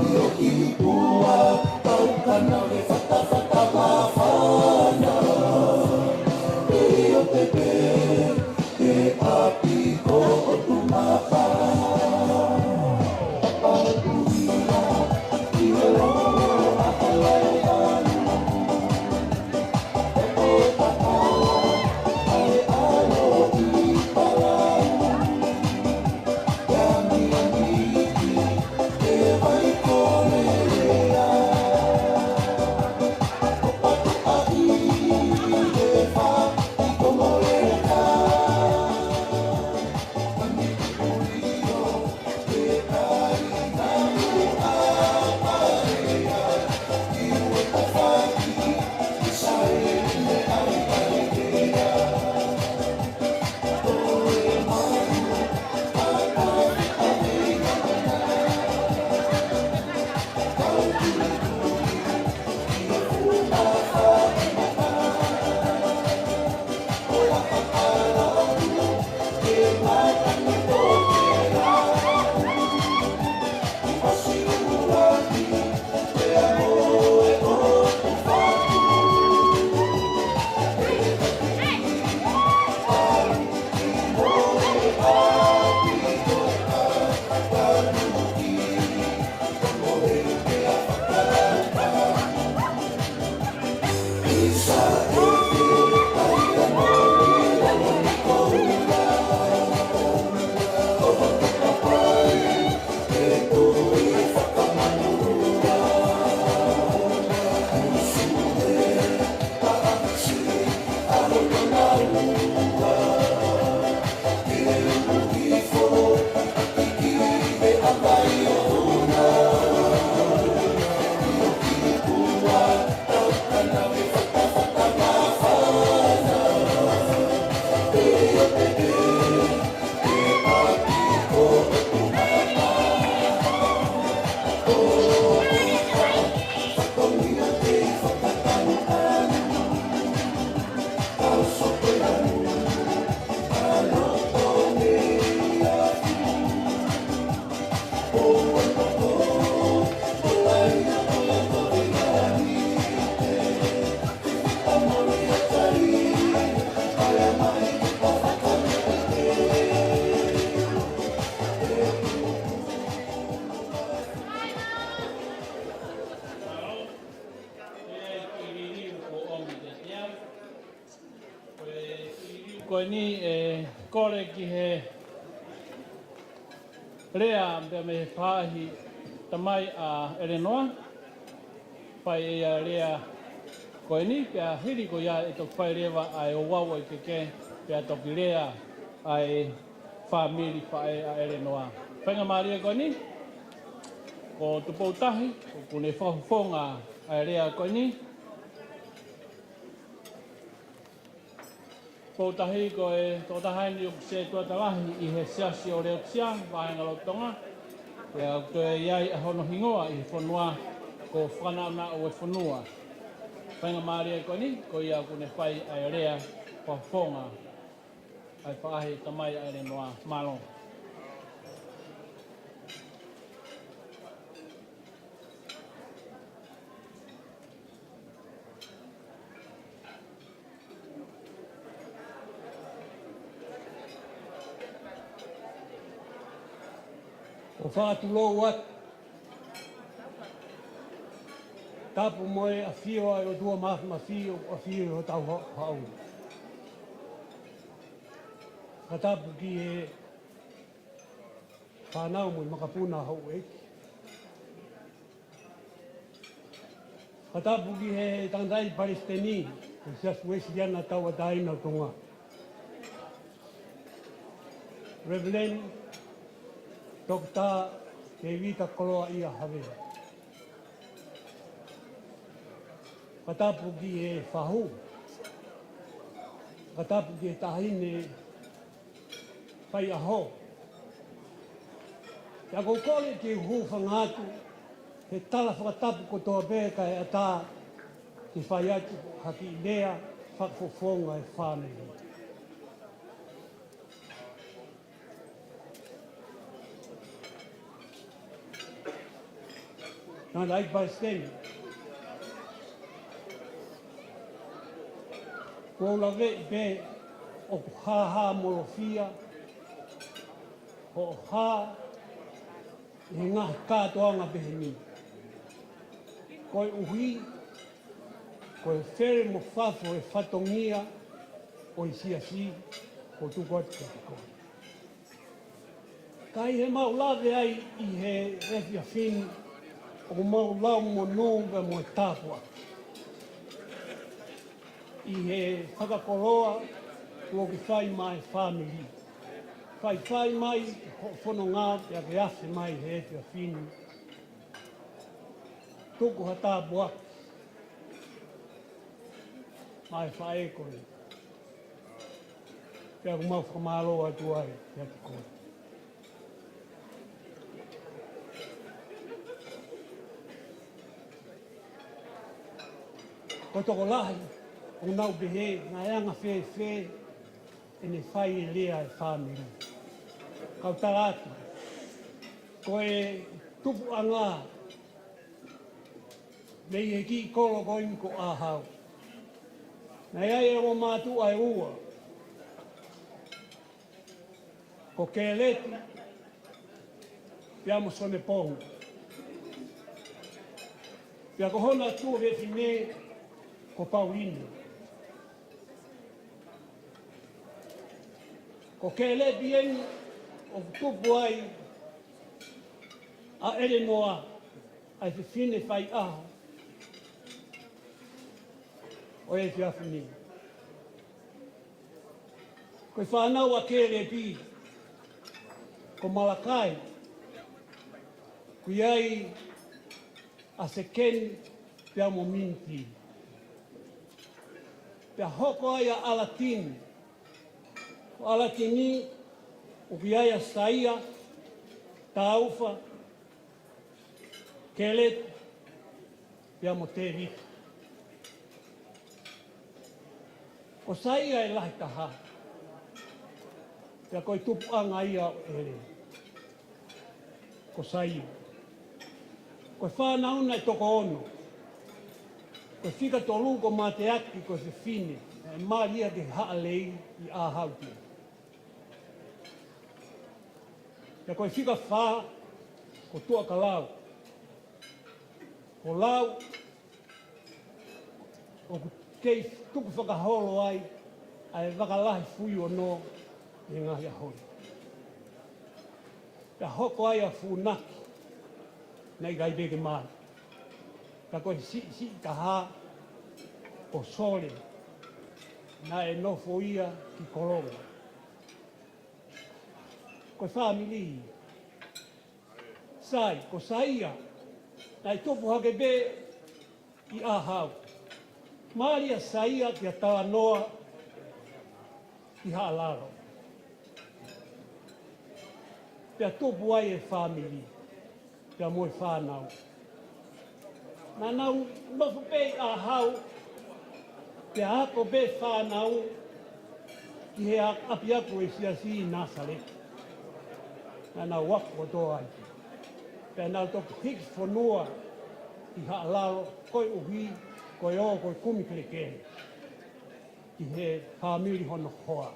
ʻIo ki pua, tau kana he fatafata māfana. ʻIo pepe, he ʻapi ko ʻOtu mapa. Papa Luna, ʻi he lolo, ʻa Palaealu. Ko eni ʻe kole ki he lea pea mei he faʻahi tamai ʻa ʻElenoa. Fai ʻe ia lea ko eni pea hili ko ia ʻe toki fai leva ʻa e ouau ʻo e keke pea toki lea ʻa e fāmili faʻē ʻa ʻElenoa. Faingamālie ko eni, ko Tupou Tahi, ʻoku ne fakafofonga ʻa e lea ko eni. Tupou Tahi ko e tokotaha eni ʻoku setuata lahi ʻi he Siasi ʻo Leotisia, Vahenga Lolotonga. Pea ʻoku toe ʻi ai ʻa hono hingoa ʻi he fonua ko Fakanaʻonaʻo ʻo e fonua. Faingamālie ko eni, ko ia ʻoku ne fai ʻa e lea fakafofonga ʻa e faʻahi tamai ʻa ʻElenoa. Mālō. ʻOku fakatulou atu. Tapu mo e ʻafio ʻa e ʻOtua Māfimafi ʻoku ʻafio ʻi hotau ha-, haʻu. Fakatapu ki he fānau mo e makapuna houʻeiki. Fakatapu ki he tangataʻeiki palesiteni ʻo e Siasi Uēsiliana Tauʻatāina ʻo Tonga, Reverend Toketā Tēvita Koloaʻia Havea. Fakatapu ki he fahu. Fakatapu ki he taʻahine faiʻaho. Pea ʻoku ou kole ke u hūfanga atu he tala fakatapu kotoa pē kae ʻatā ke fai atu ha kiʻi lea fakafofonga e fānau. Tangataʻeiki palesiteni, ʻoku ou laveʻi pē ʻoku hāhāmolofia hoʻo hā ʻi he ngaahi kātoanga pehē ni. Koeʻuhi ko e fele mo fafo e fatongia ʻo e Siasi, ʻoku ou tuku atu kiate koe. Ka ʻi heʻemau lave ai ʻi he efiafi ni, ʻoku mau lau monū pea mo e tāpuaki ʻi he fakakoloa kuo ke fai maʻa e fāmili. Faifai mai hoʻo fononga pea ke afe mai he efiafi ni. Tuku ha tāpuaki maʻa e faʻē ko ē. Pea ʻoku mau fakamālō atu ai kiate koe. Ko e tokolahi ʻoku nau pehē naʻe anga fēfē ʻene fai e lea e fāmili. Kau tala atu, ko e tupuʻanga mei he kiʻi kolo ko eni ko ʻĀhau, naʻe ʻi ai e ongo mātuʻa ʻe ua, ko Keleti pea mo Soneponu. Pea ko hona tuofefine ko Paulina. Ko Keleti eni ʻoku tupu ai ʻa ʻElenoa, ʻa e fefine faiʻaho ʻo e efiafi ni. Ko e fānau ʻa Keleti ko Malakai, ʻoku ʻi ai ʻa Sekeni pea mo Miniti. Pea hoko ai ʻa ʻAlatini. Ko ʻAlatini ʻoku ʻi ai ʻa Saia, Taufa, Keleti pea mo Tēvita. Ko Saia e lahi taha, pea ko e tupuʻanga ia ʻo ʻEle. Ko Saia. Ko e fānau naʻe toko ono. Ko e fika tolu ko Mateaki, ko e fefine naʻe mali ia ki he Haʻalei ʻi ʻĀhau pē. Pea ko e fika fā ko Tuʻakalau. Ko Lau ʻoku kei tukufakaholo ai ʻa e Vakalahi Fuiono ʻi he ngaahi ʻaho ni. Pea hoko ai ʻa Funaki, naʻe ʻikai pē ke mali. Ka ko e siʻisiʻi taha ʻo Sole, naʻe nofo ia ki Kolonga. Ko e fāmili Sai, ko Saia, naʻe tupu hake pē ʻi ʻAhau. Mali ʻa Saia kia Talanoa ʻi Haʻalalo. Pea tupu ai e fāmili, pea mo e fānau. Naʻa nau nofo pē ʻi ʻAhau, pea ako pē fānau ki he a-, ʻapiako ʻo e Siasi ʻi Nāsaleti. Naʻa nau ako kotoa ai. Pea nau toki hiki fonua ʻi Haʻalalo, koeʻuhi ko e ō ko e kumi kelekele ki he fāmili hono hoa.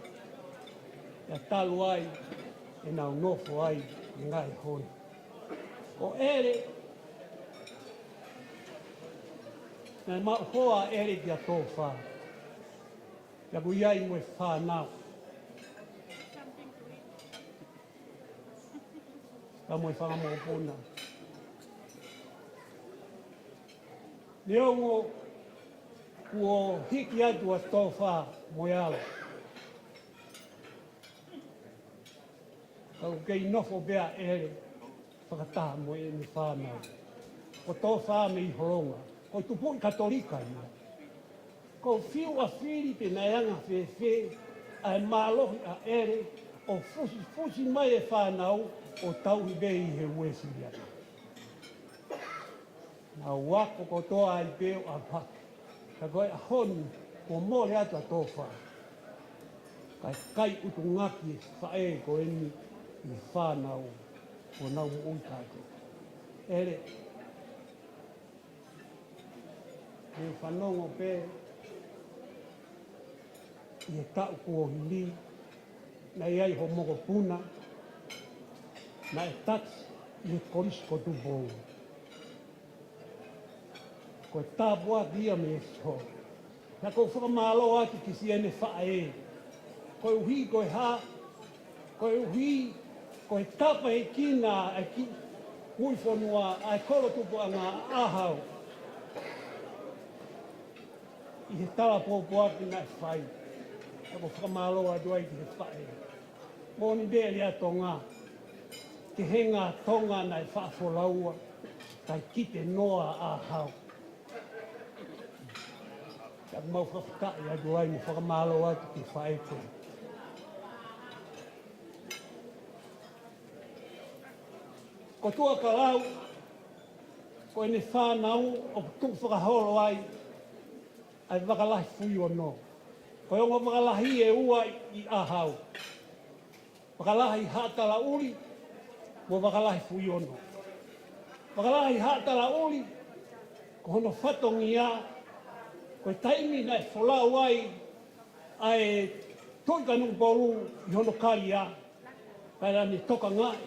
Pea talu ai ʻenau nofo ai ʻi he ngaahi ʻaho ni. Ko ʻEle, naʻe maʻu hoa ʻa ʻEle kia Tofa. Pea ʻoku ʻi ai mo e fānau. Pea mo e fanga mokopuna. Neongo kuo hiki atu ʻa Tofa mo e ʻalo, ka ʻoku kei nofo pē ʻa ʻEle fakataha mo ʻene fānau. Ko Tofa mei Holonga, ko e tupuʻi Katolika ia. Ko e fiu ʻa Fili pe naʻe anga fēfē ʻa e mālohi ʻa ʻEle ʻo fusifusi mai e fānau ʻo tauhi pē ʻi he Uēsiliana. Naʻa nau ako kotoa ai pē ʻo ʻalu hake. Ka ko e ʻaho ni, kuo mole atu ʻa Tofa, kae kai ʻutungaki e faʻē ko eni ʻi he fānau ʻoku nau moʻui kātoa. ʻEle, ʻoku ou fanongo pē ʻi he taʻu kuo hili, naʻe ʻi ai ho mokopuna naʻe taki ʻi he Kolisi ko Tupou. Ko e tāpuaki ia mei he ʻEiki. Naʻa ʻoku ou fakamālō atu ki siʻene faʻē. Koeʻuhi ko e hā, koeʻuhi ko e tāpuekina ʻa e kiʻi kui fonua, ʻa e kolo tupuʻanga ʻa ʻAhau, ʻi he tala pōpoaki naʻe fai. Naʻa ʻoku ou fakamālō atu ai ki he faʻē. Moʻoni pē lea Tonga, kehe ngā Tonga naʻe faʻa folaua, kae kite noa ʻa ʻAhau. Pea ʻoku mau fakafetaʻi atu ai mo fakamālō atu ki he faʻē ko ē. Ko Tuʻakalau, ko ʻene fānau ʻoku tuku fakaholo ai ʻa e Vakalahi Fuiono. Ko e ongo Vakalahi ʻe ua ʻi ʻAhau. Vakalahi Haʻatalaʻuli mo Vakalahi Fuiono. Vakalahi Haʻatalaʻuli, ko hono fatongia, ko e taimi naʻe folau ai ʻa e Tuʻi Kanokupolu ʻi hono kalia, pea naʻa ne tokangaʻi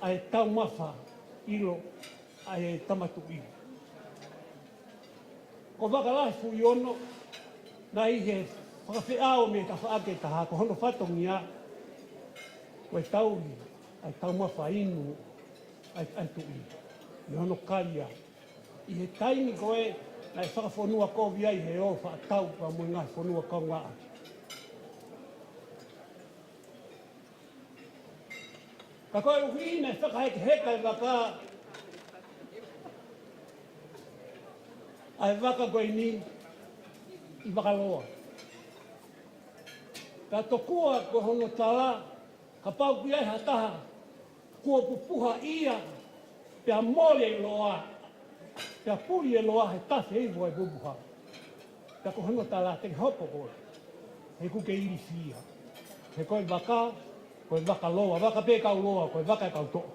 ʻa e taumafa ʻilo ʻa e Tama Tuʻi. Ko Vakalahi Fuiono, naʻe ʻi he fakafeʻao mei he tafaʻaki ʻe taha, ko hono fatongia, ko e tauhi ʻa e taumafa inu ʻa e, ʻa e Tuʻi ʻi hono kalia. ʻI he taimi ko ē naʻe fakafonua kovi ai he ō faʻa tau pea mo e ngaahi fonua kaungāʻapi. Ka koeʻuhi naʻe fakahekeheka e vaka, ʻa e vaka ko eni ʻi Vakaloa. Ka tokua ko hono tala, kapau ʻoku ʻi ai ha taha kuo pupuha ia, pea mole e loa, pea puli e loa he tafe hifo e pupuha. Pea ko hono tala te ke hopo koe, he ʻoku ke ilifia. He ko e vaka, ko e vaka loa, vaka pē kau loa, ko e vaka e kau toʻa.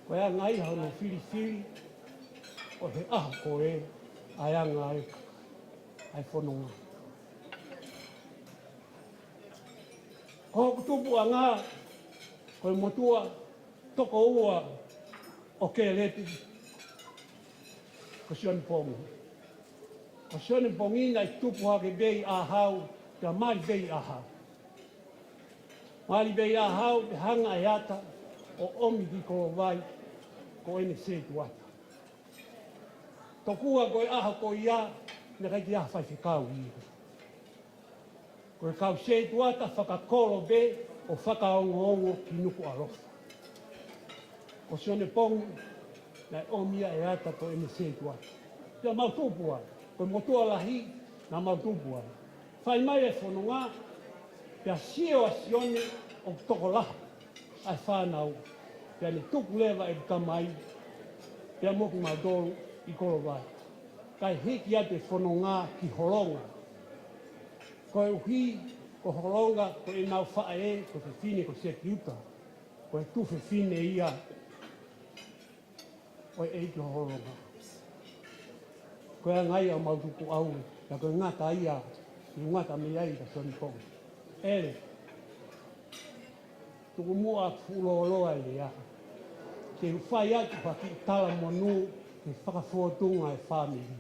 Ko e anga ia hono filifili ʻo e ʻaho ko ē, ʻa e anga e, ʻa e fononga. Ko hoku tupuʻanga, ko e motuʻa toko ua ʻo Kelepi, ko Sione Pongi. Ko Sione Pongi naʻe tupu hake pē ʻi ʻAhau, Pea mali pē ʻa hau. Mali pē ʻa hau, pea hanga ʻe he ata ʻo ʻomi ki Kolovai, ko ʻene setuata. Tokua ko e ʻaho ko ia, naʻe ʻikai ke ʻi ai ha faifekau ia. Ko e kau setuata fakakolo pē ʻo fakaongoongo ki Nukuʻalofa. Ko Sione Pongi, naʻe ʻomi ia ʻe he ata ko ʻene setuata. Pea mau tupu ai, ko e motuʻa lahi, naʻa mau tupu ai. Fai mai e fononga, pea sio ʻa Sione ʻoku tokolahi ʻa e fānau, pea ne tuku leva ʻeku tamai, pea mo kimautolu ʻi Kolovai. Kae hiki atu e fononga ki Holonga. Koeʻuhi, ko Holonga, ko ʻenau faʻē, ko e fefine ko Sepiuta, ko e tuofefine ia ʻo e ʻeiki ʻo Holonga. Ko e anga ia ʻemau tukuʻau, pea ko e ngata ia, ʻi ngata mei ai ka Sione Pongi. ʻEle, tuku muʻa fuʻu lōloa e lea. Ke u fai atu ha kiʻi talamonū, ke fakafōtunga e fāmili.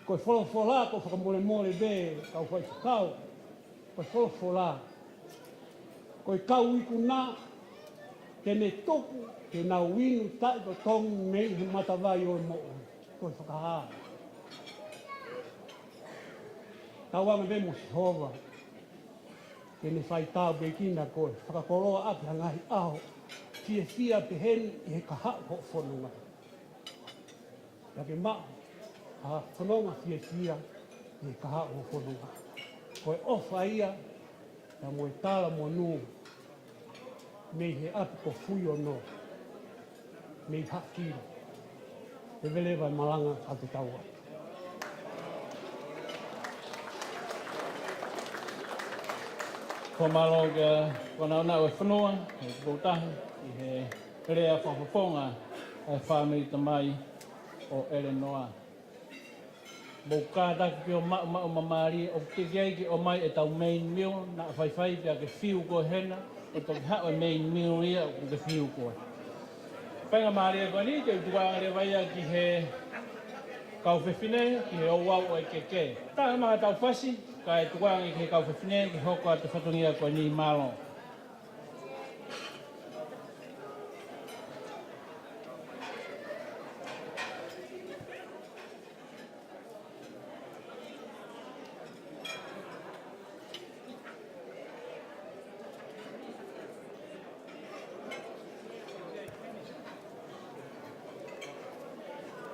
Ko e folofola, ko e fakamolemole pē, kau faifekau, ko e folofola. Ko e kau ikuna, te ne tuku, te nau inu taʻetotongi mei he matavai ʻo e moʻui. Ko e fakahā. Tauange pē mo Sihova, ke ne fai tāpuekina koe, fakakoloa ʻaki ha ngaahi ʻaho fiefia peheni ʻi he kahaʻu hoʻo fononga. Pea ke maʻu ha fononga fiefia ʻi he kahaʻu hoʻo fononga. Ko e ʻofa ia, pea mo e talamonū mei he ʻapi ko Fuiono, mei Haʻakili. Tēvele vai malanga ka te taua. Ko e mālō kia Kona Ona ʻo e fonua, ʻi he koukoutahi, ʻi he lea fakafofonga ʻa e fāmili tamai ʻo ʻElenoa. Mou kātaki pē ʻo maʻumaʻu māmālie, ʻoku teʻeki ai ke ʻomai ʻetau main meal, naʻa faifai pea ke fiu koe hena, ʻe toki haʻu e main meal ia ʻoku ke fiu koe. Faingamālie ko eni, te u tukuange leva ia ki he kau fefine, ki he ouau ʻo e keke. Taha mai ha tau fasi, kae tukuange ki he kau fefine, ke hoko atu e fatongia ko eni, mālō.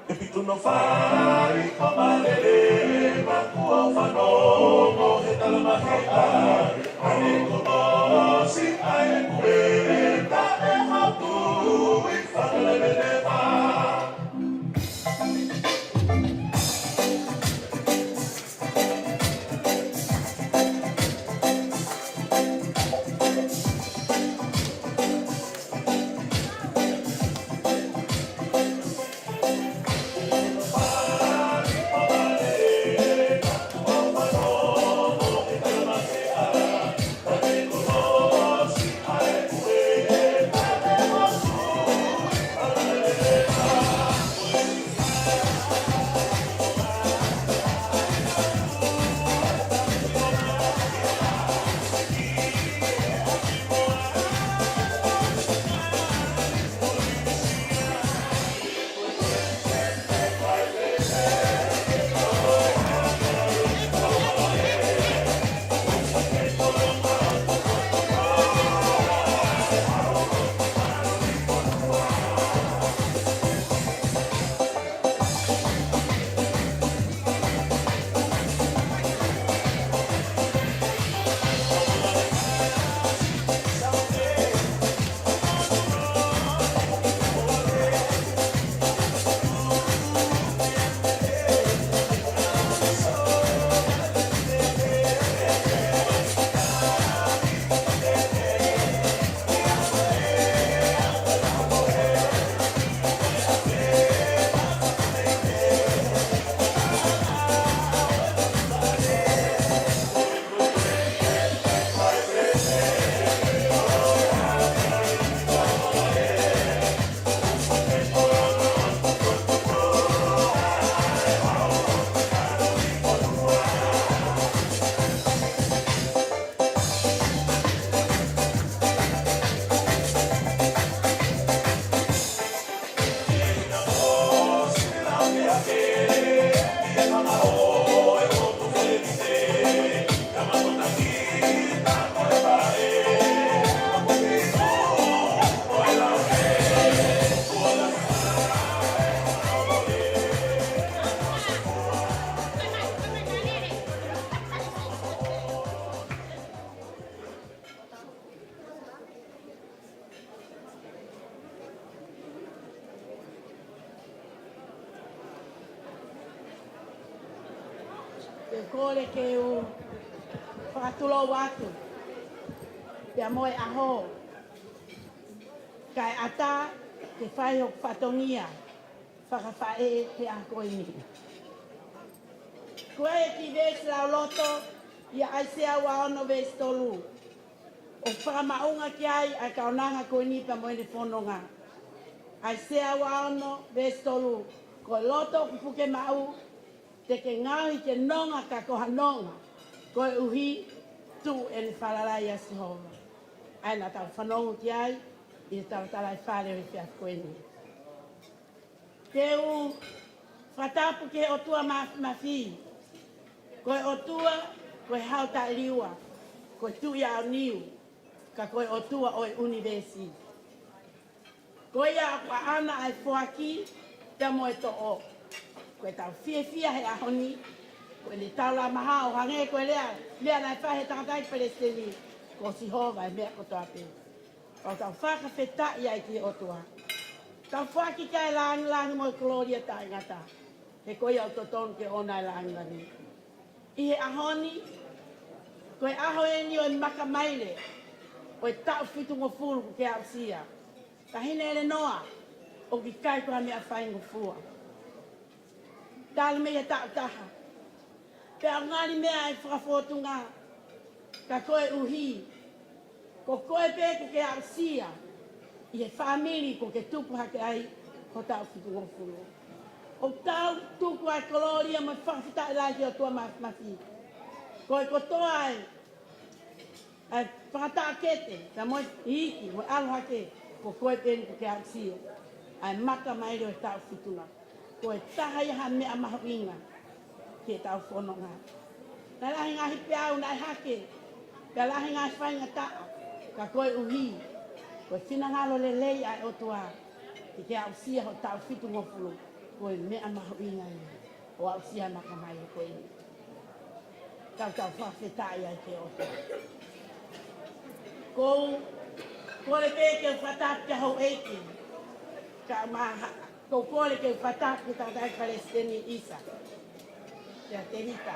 ʻE pito no fai ʻo malele, maku ʻo fanongo he talamahi ʻa e, ʻa e kumosi ʻa e kueta ʻe hatu i fanaleleva. Te u kole ke u fakatulou atu pea mo e ʻaho, kae ʻatā ke fai hoku fatongia fakafaʻē he ʻaho ko eni. Ko e kiʻi veesi lauloto ʻia ʻAisea ua ono veesi tolu, ʻoku fakamaʻunga ki ai ʻa e kaunanga ko eni pea mo ʻene fononga. ʻAisea ua ono veesi tolu: Ko e loto ʻoku puke maʻu, te ke ngaohi ke nonga ka ko ha nonga, koeʻuhi tuʻu ʻene falala ʻia Sihova. ʻA ia naʻa tau fanongo ki ai ʻi he talatalaifale ʻo e efiafi ko eni. Te u fakatapu ki he ʻOtua Māfimafi. Ko e ʻOtua, ko e Hau Taʻeliua, ko e Tuʻi ʻAoniu, ka ko e ʻOtua ʻo e ʻunivēsi. Ko ia ʻoku ʻaʻana ʻa e foaki pea mo e toʻo. Ko ʻetau fiefia he ʻaho ni, ko ʻene taulama hao, hangē ko e lea, lea naʻe fai he tangataʻeiki palesiteni, ko Sihova e meʻa kotoa pē. ʻOku tau fakafetaʻi ai ki he ʻOtua. Tau foaki ki ai e lāngilangi mo e kolōlia taʻengata, he ko ia ʻoku totonu ke ʻoʻona e lāngilangi. ʻI he ʻaho ni, ko e ʻaho eni ʻo e makamaile ʻo e taʻu fitungofulu kuo ke aʻusia. Taʻahine ʻElenoa, ʻoku ʻikai ko ha meʻa faingofua. Talu mei he taʻu taha. Pea ʻoku ngali meʻa ʻa e fakafōtunga, ka koeʻuhi ko koe pē kuo ke aʻusia ʻi he fāmili kuo ke tupu hake ai ho taʻu fitungofulu. ʻOku tau tuku ʻa e kolōlia mo e fakafetaʻi lahi ki he ʻOtua Māfimafi. Ko e kotoa ʻa e ʻa e fakataʻokete, ka mo e iiki, mo e ʻalu hake, ko koe pē eni kuo ke aʻusia ʻa e makamaile ʻo e taʻu fitungofulu. Ko e taha ia ha meʻa mahuʻinga ki heʻetau fononga. Naʻe lahi ngaahi peau naʻe hake, pea lahi ngaahi faingataʻa, ka koeʻuhi ko e finangalo lelei ʻa e ʻOtua ke ke aʻusia ho taʻu fitungofulu, ko e meʻa mahuʻinga ia ʻo aʻusia e makamaile ko eni. Tau tau fakafetaʻi ai ki he ʻOtua. Ko u kole pē ke u fakatapu ki he houʻeiki, kae ʻumaʻā, ko u kole ke u fakatapu ki he tangataʻeiki palesiteni ʻIsa, kia Tevita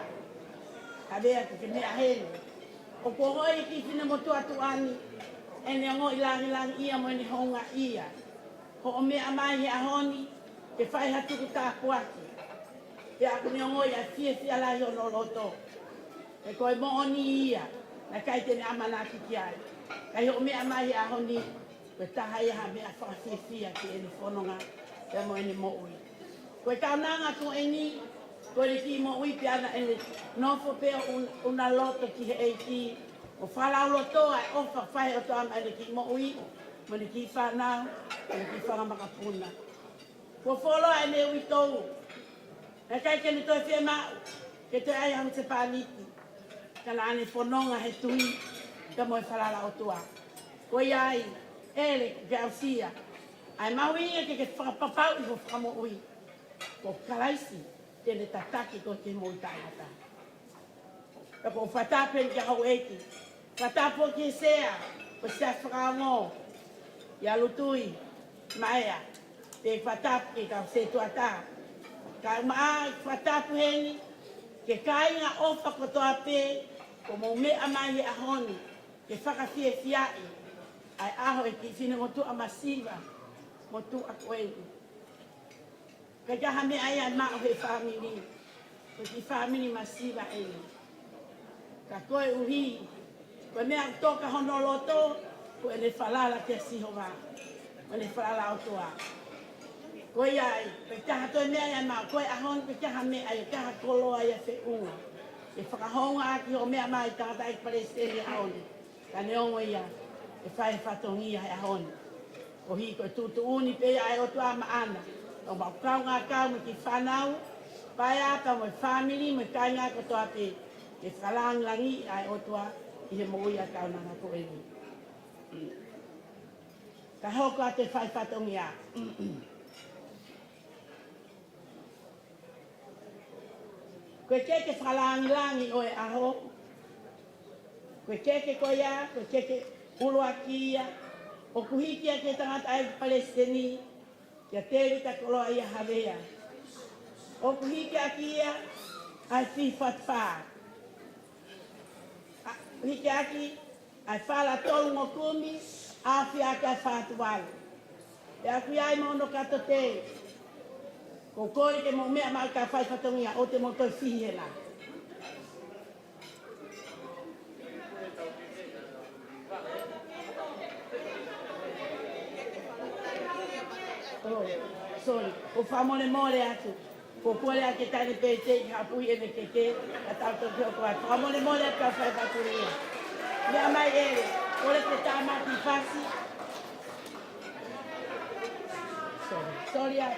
Havea, kuo ke meʻa heni. ʻOku ongoʻi ʻe he kiʻi finemotuʻa tuʻa ni ʻene ongoʻi lāngilangiʻia mo ʻene houngaʻia hoʻo meʻa mai he ʻaho ni ke fai ha tuku tāpuaki. Pea ʻoku ne ongoʻi ʻa e fiefia lahi ʻi hono loto. He ko e moʻoni ia, naʻe ʻikai te ne ʻamanaki ki ai. Ka ʻi hoʻo meʻa mai he ʻaho ni, ko e taha ia ha meʻa fakafiefia ki heʻene fononga pea mo ʻene moʻui. Ko e kaunanga ko eni, ko ʻene kiʻi moʻui pea naʻe nofo pē ʻo un-, una loto ki he ʻEiki, ʻo fakalauloto ʻa e ʻofa ʻoku fai ʻe he ʻOtua maʻa ʻene kiʻi moʻui, mo ʻene kiʻi fānau, mo ʻene kiʻi fanga makapuna. Kuo fuoloa ʻene uitou. Naʻe ʻikai ke ne toe fiemaʻu ke toe ʻai ha husepāniti, ka naʻa ne fononga he tui pea mo e falala ʻOtua. Ko ia ai, ʻEle, kuo ke aʻusia ʻa e mahuʻinga ke ke fakapapauʻi ho fakamoʻui. Ko Kalaisi te ne tataki koe ki he moʻui taʻengata. Pea ko u fakatapu heni ki he houʻeiki. Fakatapu ki he sea, ko e sea fakaongo, ʻia Lutui Maea. Pea fakatapu ki he kau sētuata. Kae ʻumaʻā e fakatapu heni ki he kāinga ʻofa kotoa pē kuo mou meʻa mai he ʻaho ni ke fakafiefiaʻi ʻa e ʻaho ʻo e kiʻi finemotuʻa masiva motuʻa ko eni. ʻIkai ke ʻi ai ha meʻa ia ʻe maʻu he fāmili. Ko e kiʻi fāmili masiva eni. Ka koeʻuhi ko e meʻa ʻoku toka hono loto, ko ʻene falala kia Sihova, ko ʻene falala ʻOtua. Ko ia ai, ʻikai ke ʻi ai ha toe meʻa ia ʻe maʻu, ko e ʻaho ni ʻikai ke ʻi ai ha meʻa ia, ʻikai ke ʻi ai ha koloa ia ʻe feʻunga ke fakahoungaʻaki hoʻo meʻa mai tangataʻeiki palesiteni he ʻaho ni. Ka neongo ia, ʻe fai e fatongia he ʻaho ni. Koeʻuhi ko e tuʻutuʻuni pē ia ʻa e ʻOtua maʻana, ʻo mau kaungā kau mo e kiʻi fānau, paea pea mo e fāmili mo e kāinga kotoa pē, ke fakalāngilangiʻi ʻa e ʻOtua ʻi he moʻui ʻa e kaunanga ko eni. Ka hoko atu e fai fatongia. Ko e keke fakalāngilangi ʻo e ʻaho, ko e keke ko ia, ko e keke ʻuluaki ia, ʻoku hiki ʻaki ʻe he tangataʻeiki palesiteni, kia Tēvita Koloaʻia Havea. ʻOku hiki ʻaki ia ʻa e fihi fā fā. ʻA, hiki ʻaki ʻa e fā tolu ongo kumi, ʻa e fiha ʻa e fā valu. ʻE ʻaku ʻi ai mo hono kato tē. Ko e kole ke mou meʻa mai ka fai fatongia ʻo te mou toe fihi hela. Oh, sorry. ʻOku fakamolemole atu. Ko e kole ʻa e taʻahine pētei ha pui ʻene keke, ka tau toki hoko atu. Fakamolemole atu ka fai fatongia. Meʻa mai ē, kole ke tāmaki fasi. Sorry, sorry, ʻa.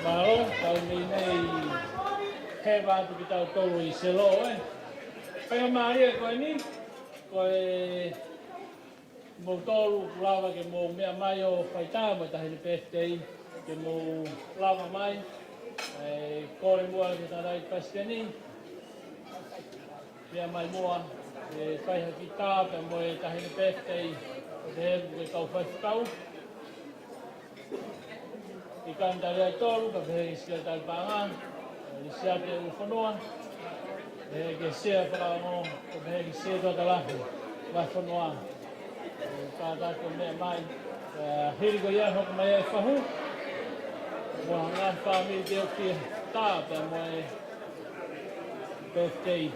Mālō, tau mei nei heva atu kitautolu ʻi Selo, ē. Pea mālie ko eni, ko e moutolu kuo lava ke mou meʻa mai ʻo faitā mo e taʻahine pētei, ke mou lava mai, ē, kole muʻa ki he tangataʻeiki palesiteni, meʻa mai muʻa, ē, fai ha kiʻi tā pea mo e taʻahine pētei, ʻo te hebu ke kau faifekau. ʻI he kanitali ʻe tolu, ka pehē ki he sekelitali paʻanga, ʻe Lisiate ʻUlufonua, pehē ki he sea fakaongo, ka pehē ki he sea tokolahi, vahefonua, ē, kātaki ʻo meʻa mai, ē, hili ko ia hoko mai ʻa e fahu, mo e ngaahi fāmili te u fie tā pea mo e birthday.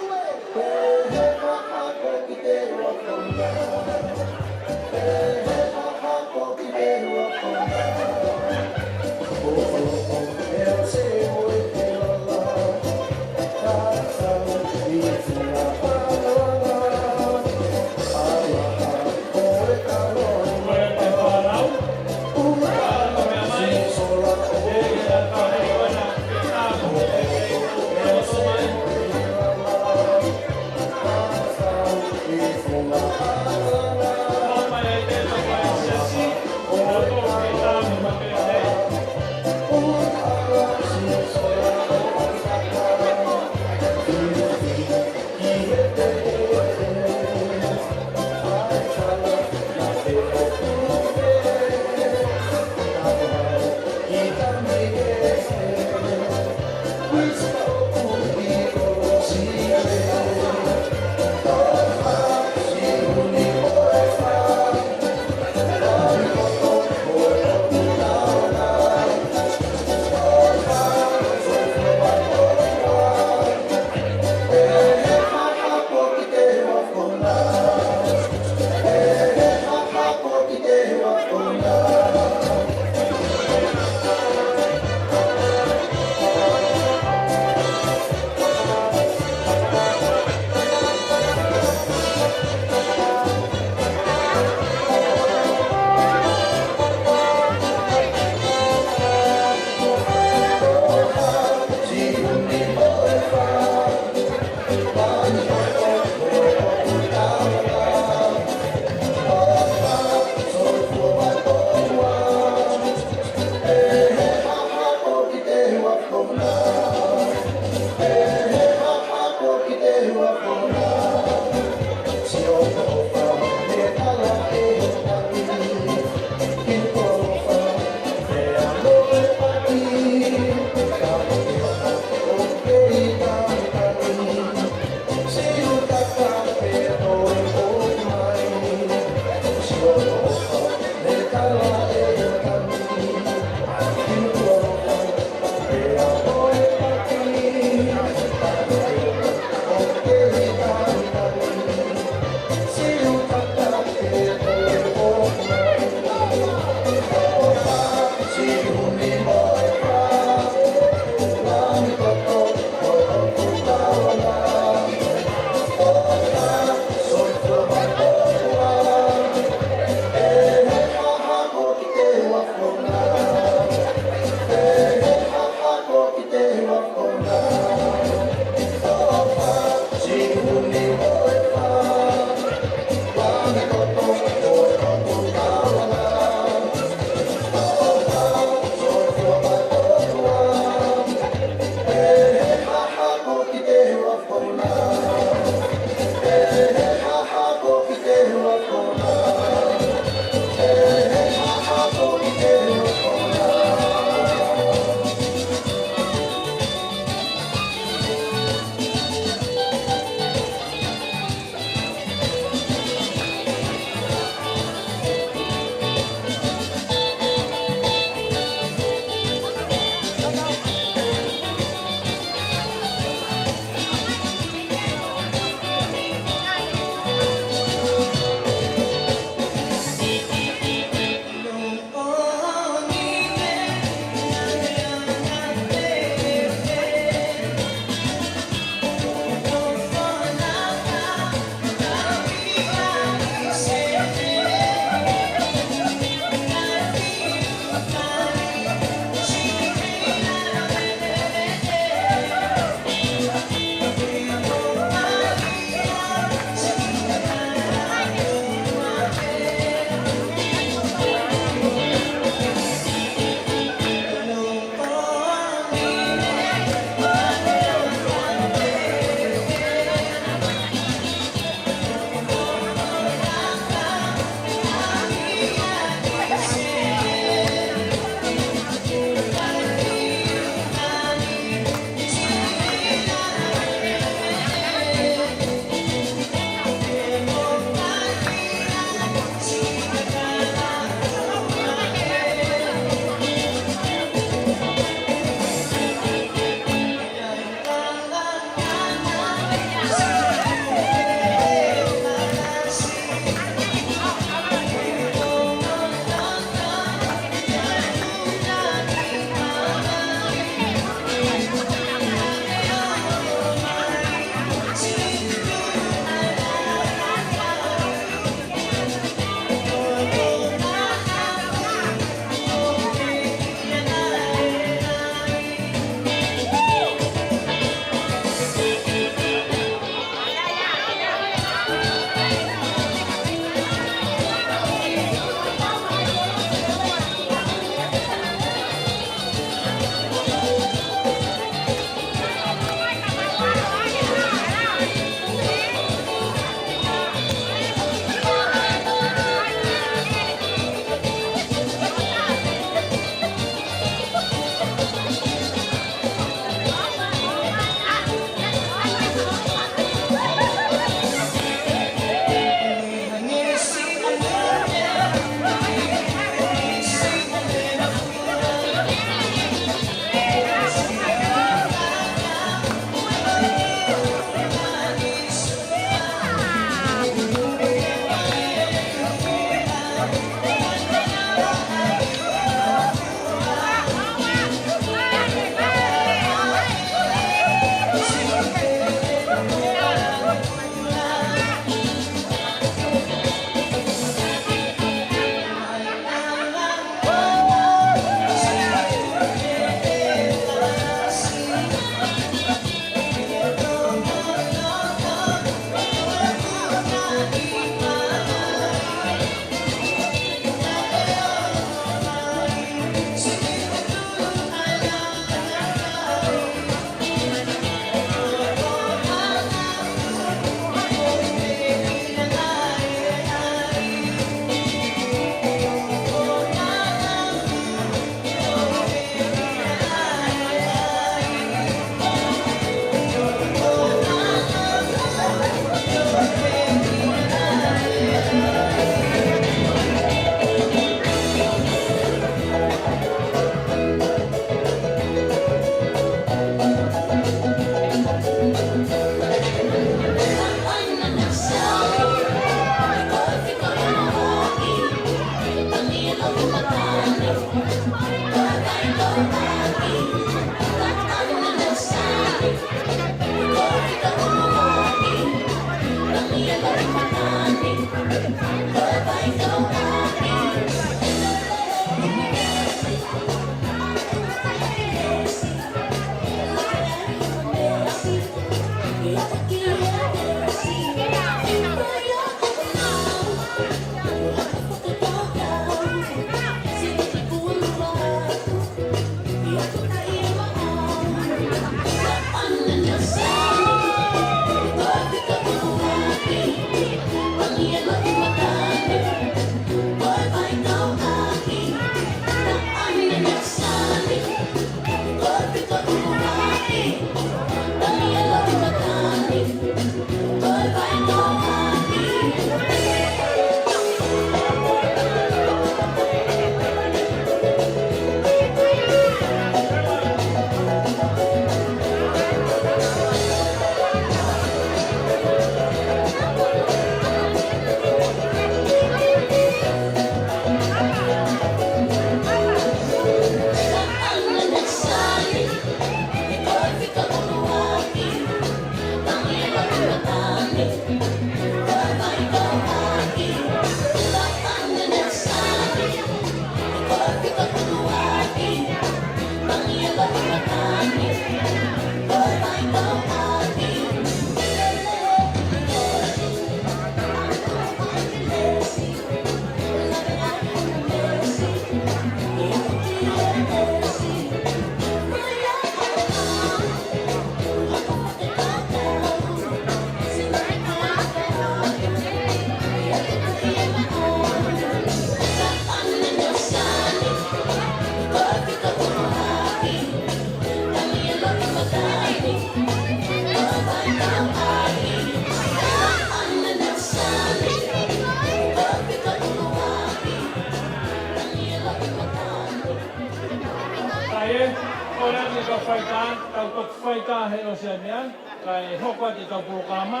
Toki fai tā he ʻosi ʻa e meʻa, kae hoko atu ʻetau polokalama,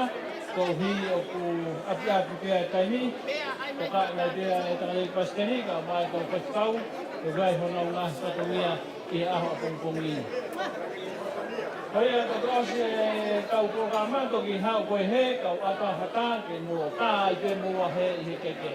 koeʻuhi ʻoku ʻapiʻapi pē ʻa e taimi, ʻo ka nai pē ʻa e tangataʻeiki palesiteni, kae ʻomai ʻetau faifekau, ʻe fai honau ngaahi fatongia ʻi he ʻaho ʻapongipongi ni. Ko ia, toki ʻosi ʻetau polokalama, toki haʻu ko e hē, kau ʻatā hata, ke mou tā ai pē mou ʻa hē ʻi he keke.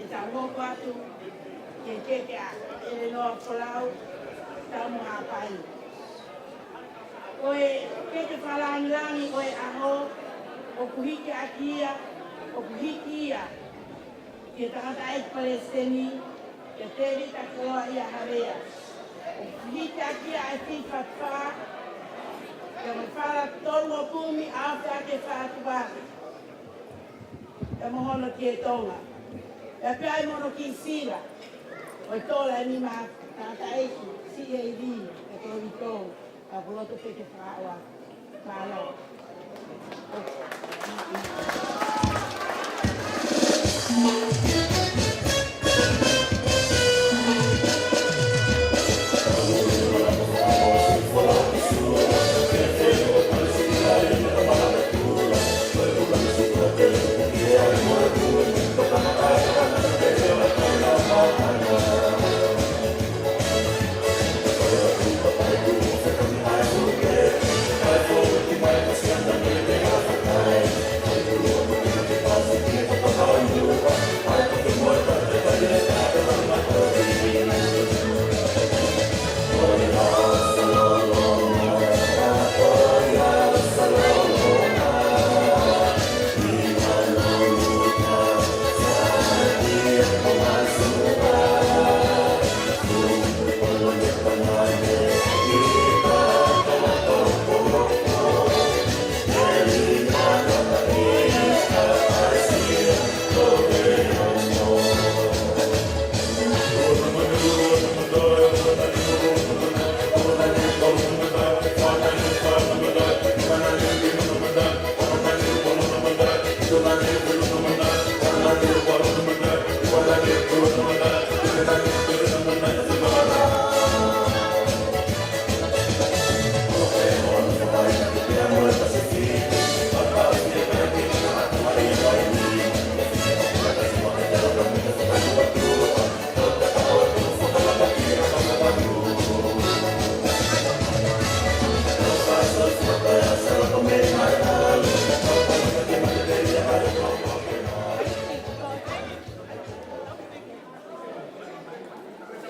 ʻI heʻetau hoko atu ki he keke ʻa ʻElenoa Folau Taumohapai. Ko e keke fakalāngilangi ʻo e ʻaho, ʻoku hiki ʻaki ia, ʻoku hiki ia ki he tangataʻeiki palesiteni, kia Tēvita Koloaʻia Havea. ʻOku hiki ʻaki ia ʻa e fili fakatātā, kia Mafala Toluʻopumi ʻAofiake Fātuvale. Pea mo hono kiʻi tonga. Pea pehē ai mo hono kiʻi sila. ʻO e tola ʻe nima, tangataʻeiki, siʻi ʻe ivi, ʻe Tolu Tolu, ka ko loto pē ke fakaʻoa. Mālō.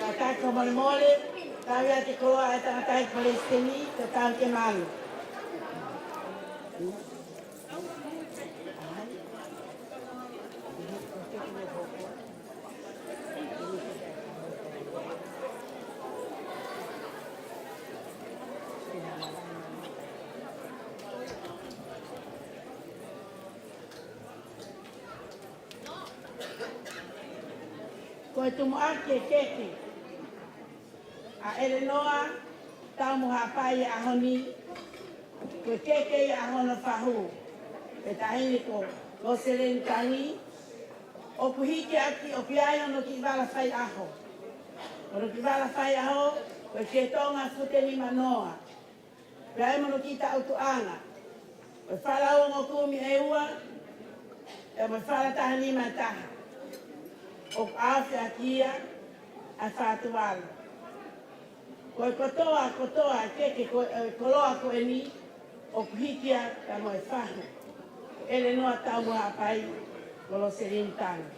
Kātaki fakamolemole, tau ʻi he koloa ʻa e tangataʻeiki palesiteni, ko Tauke Malu. Ko e tumuʻaki e keke. ʻElenoa Taumuhaʻapai ʻi he ʻaho ni, ko e keke ia ʻa hono fahu, pea taʻahine ko Loseleni Tangi, ʻoku hiki ʻaki, ʻoku ʻi ai hono kiʻi vala faiʻaho. Hono kiʻi vala faiʻaho, ko e Kē Tonga Fute Nima Noa. Pea ʻi ai mo hono kiʻi taʻutuʻanga, ko e fala ua ongo kumi ʻe ua, pea mo e fala taha nima ʻe taha. ʻOku ʻaofaki ia ʻa Fatuvalu. Ko e kotoa, kotoa, keke ko e, e koloa ko eni, ʻoku hiki ia pea mo e fahu. ʻElenoa Taumuhaʻapai, ko Loseleni Tangi.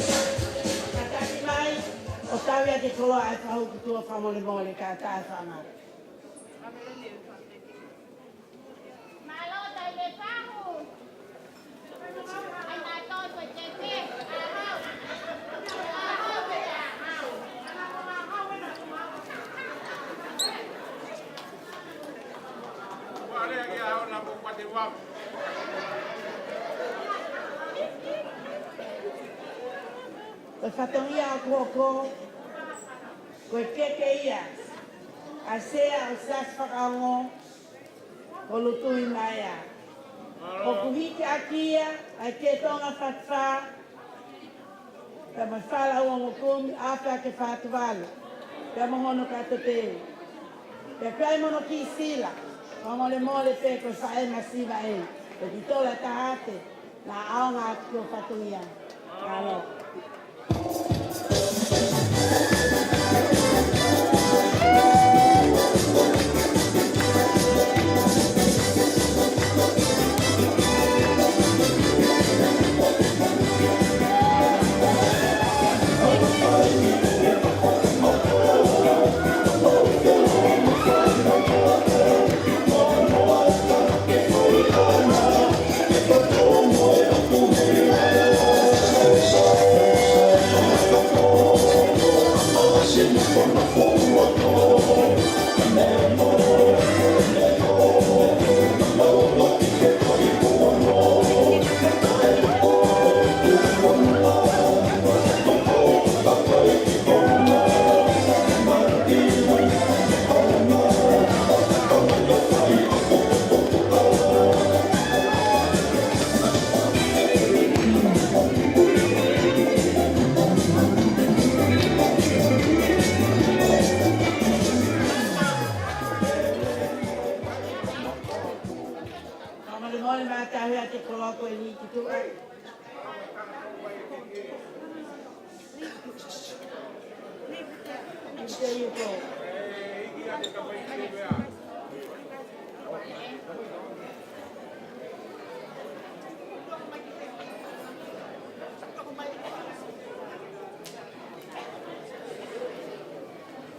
Kātaki mai, ʻo tau ia ke koloa ʻa e fahu ki tuʻa fakamolemole, kātaki mai. Mālō, tai me fahu. ʻAi mai tau ko e keke. ʻAhau. ʻAhau, ʻahau. Ua lea ki ʻahau na mo pate wa. Ko e fatongia ʻoku hoko, ko e keke ia ʻa e Sea ʻo e Siasi Fakaongo, ko Lutuimaea. ʻOku hiki ʻaki ia ʻa e Kē Tonga Fatu Fā, pea mo e fala ua ongo kumi, ʻaofaki ʻa Fatuvalu, pea mo hono kato teu. Pea ʻi ai mo hono kiʻi sila, fakamolemole pē ko e faʻē masiva ē, ko e kiʻi tola taha te na ʻaonga atu ki hoʻo fatongia. Mālō. Fakamolemole, mou tauhi atu e koloa ko eni ki tuʻa. There you go.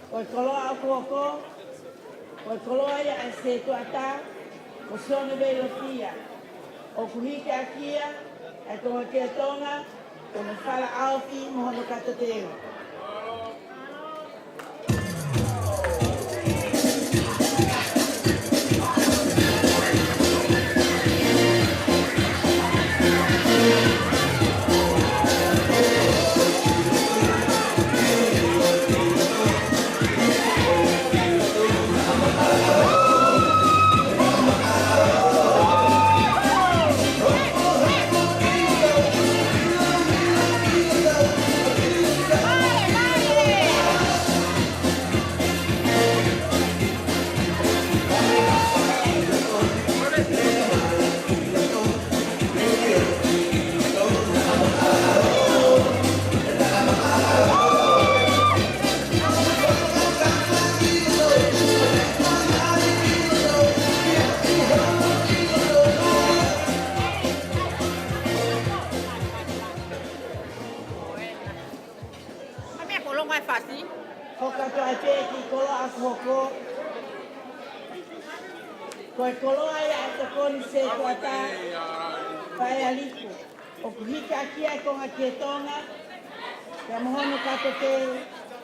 Ko e koloa ʻoku hoko, ko e koloa ia ʻa e setuata, ko Sione Veilofia. ʻOku hiki ʻaki ia ʻa e Tonga Kē Tonga, ko hono fala ʻaofi mo hono kato teu. Pē ki he koloa ʻoku hoko, ko e koloa ia ʻa e tokoni setuata, Faʻē Aliku, ʻoku hiki ʻaki ia e konga ki he tonga, pea mo hono kato teu,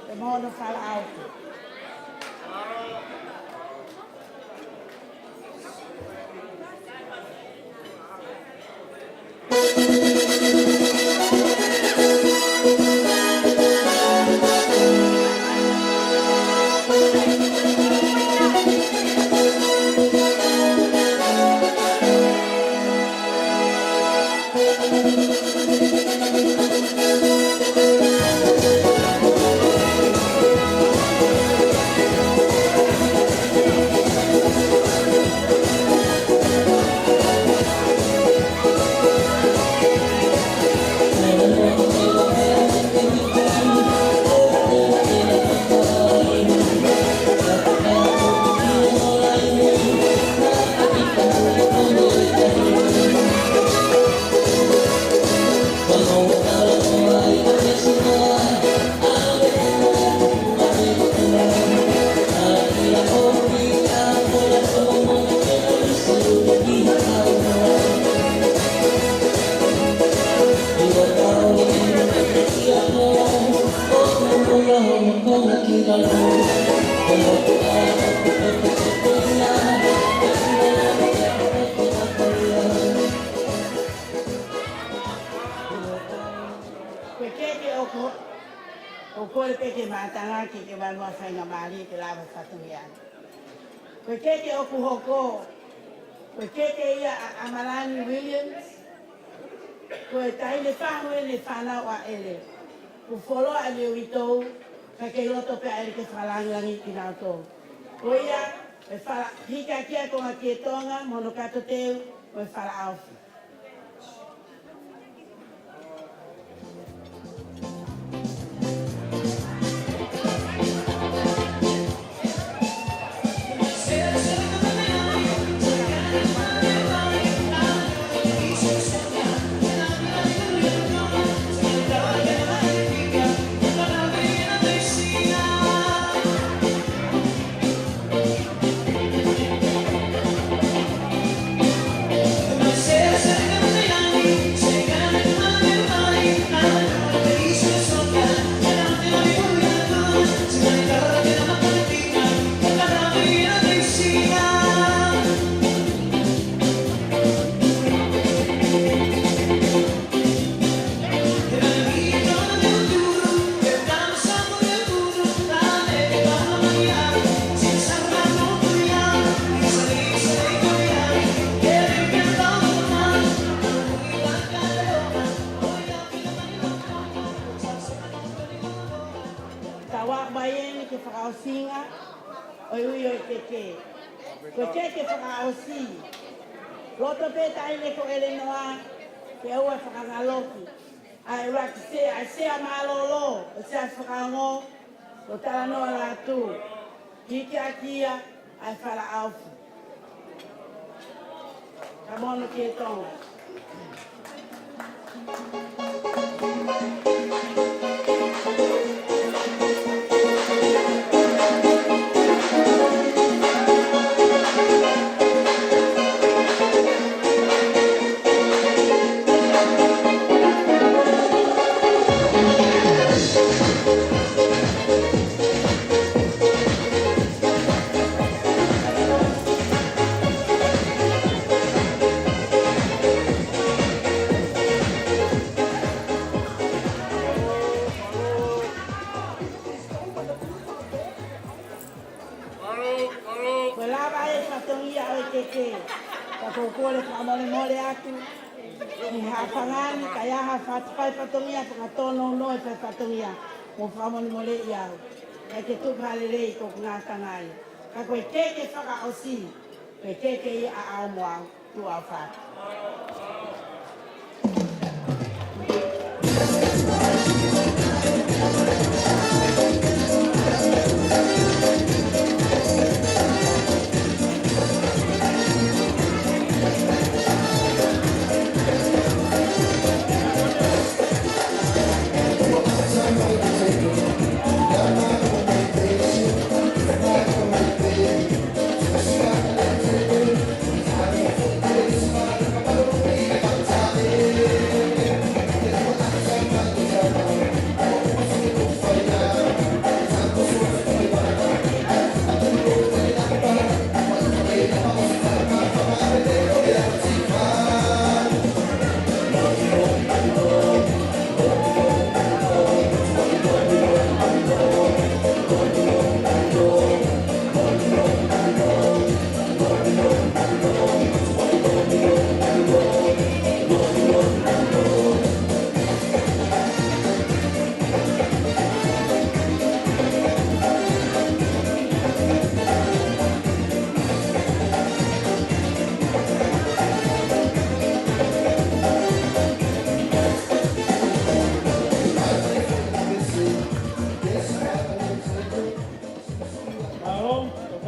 pea mo hono falaʻaofi. Ko e keke ʻoku, ʻoku kole pē ke mātanga ke ke vanua faingamālie ke lava fatongia. Ko e keke ʻoku hoko, ko e keke ia ʻa ʻAmalani Williams, ko e taʻahine fahu ʻene fānau ʻa ʻEle. Kuo fuoloa ʻa Leo Itou, ka kei loto pē ʻa ʻEle ke fakalāngilangiʻi kinautolu. Ko ia, ʻe fala-, hiki ʻaki ia e konga ki he tonga, mo hono kato teu, mo e falaʻaofi. Tau ʻalu mai eni ki he fakaʻosinga ʻo e ui ʻo e keke. Ko e keke fakaʻosi. Loto pē taʻahine ko ʻElenoa ke ʻoua fakangaloki ʻa e ʻuluaki sea, ʻa e sea mālōlō, ʻo e sea fakaongo, ʻo Talanoa Lātū. Hiki ʻaki ia ʻa e falaʻaofi. Ka mo hono ki he tonga. Kuo lava e fatongia ʻo e keke. Ka ʻoku ou kole fakamolemole atu ki he haʻa fanga ni, ka ʻi ai ha fai fatongia, fakatonounou e fai fatongia, mou fakamolemoleʻi au. ʻIkai ke tuku ha lelei, ko ʻeku ngaahi tanga ia. Ka ko e keke fakaʻosi, ko e keke ia ʻaʻau mo au. Tuʻa ʻofa.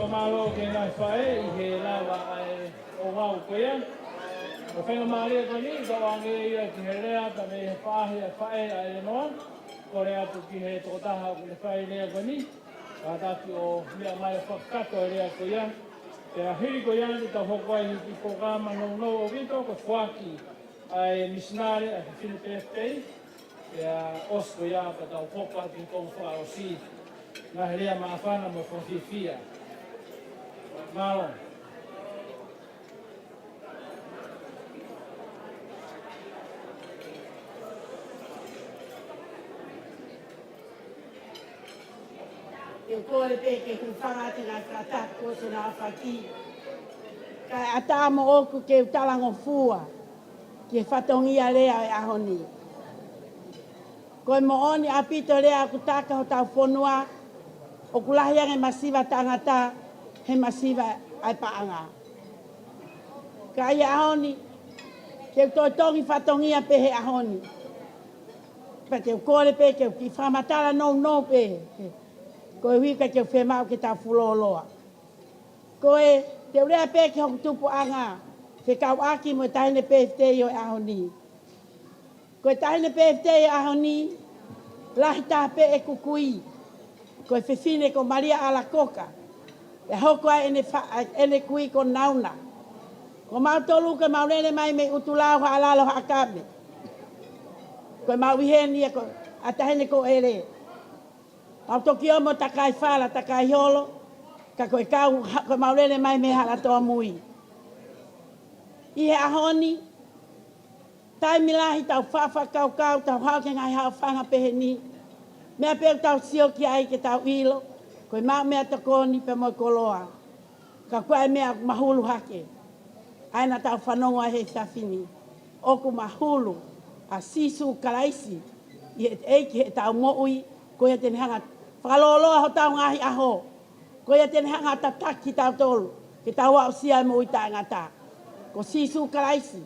Mālō ki he ngaahi faʻē ʻi he lava ʻa e ouau ko ia. ʻO fenga mālie ko eni, tau ange ia ki he lea, ta me he faʻahi ʻa e faʻē ʻa ʻElenoa. Kole atu ki he tokotaha ʻoku ne fai lea ko eni, kātaki ʻo meʻa mai ʻo fakakakato e lea ko ia. Pea hili ko ia, te tau hoko ai ki he polokalama nounou ʻaupito, ko e foaki ʻa e misinale ʻa e fefine pefitei. Pea ʻosi ko ia, pea tau hoko atu ki he konga fakaʻosi. Ngaahi lea māfana mo fakafiefia. Mālō. Te u kole pē ke hūfanga atu ngaahi fakatapu ʻo e ngaahi faki. Kae ʻatā moʻoku ke u talangofua ki he fatongia lea ʻo e ʻaho ni. Ko e moʻoni ʻaupito lea ʻoku taka hotau fonua, ʻoku lahi ange masiva tangata he masiva ʻa e paʻanga. Ka ʻi he ʻaho ni, ke u toe tongi fatongia pē he ʻaho ni. Pea te u kole pē ke u kiʻi fakamatala nounou pē. Koeʻuhi ka ke u fiemaʻu ke tau fuoloa. Ko e, te u lea pē ki hoku tupuʻanga, fekauʻaki mo e taʻahine pefitei ʻo e ʻaho ni. Ko e taʻahine pefitei ʻo e ʻaho ni, lahi taha pē ʻeku kui. Ko e fefine ko Malia ʻAlakoka. ʻE hoko ai ʻene fa-, ʻene kui ko Nauna. Ko mautolu ko e mau lele mai mei ʻUtulau, Haʻalalo, Haʻakame. Ko e mau ʻi heni ia ko e taʻahine ko ʻEle. Mau toki ō mo takai fala, takai holo, ka ko e kau, ko e mau lele mai mei Halatoamui. ʻI he ʻaho ni, taimi lahi tau faʻa fakakaukau, tau haʻu ki he ngaahi haʻofanga pehē ni. Meʻa pē ʻoku tau sio ki ai ke tau ʻilo, ko e maʻu meʻatokoni pea mo e koloa. Ka ko e meʻa ʻoku mahulu hake, ʻa ia naʻa tau fanongo ai he efiafi ni, ʻoku mahulu ʻa Sīsū Kalaisi, ʻi he ʻEiki heʻetau moʻui, ko ia te ne hanga fakalōloa hotau ngaahi ʻaho, ko ia te ne hanga tataki kitautolu, ke tau aʻusia e moʻui taʻengata. Ko Sīsū Kalaisi,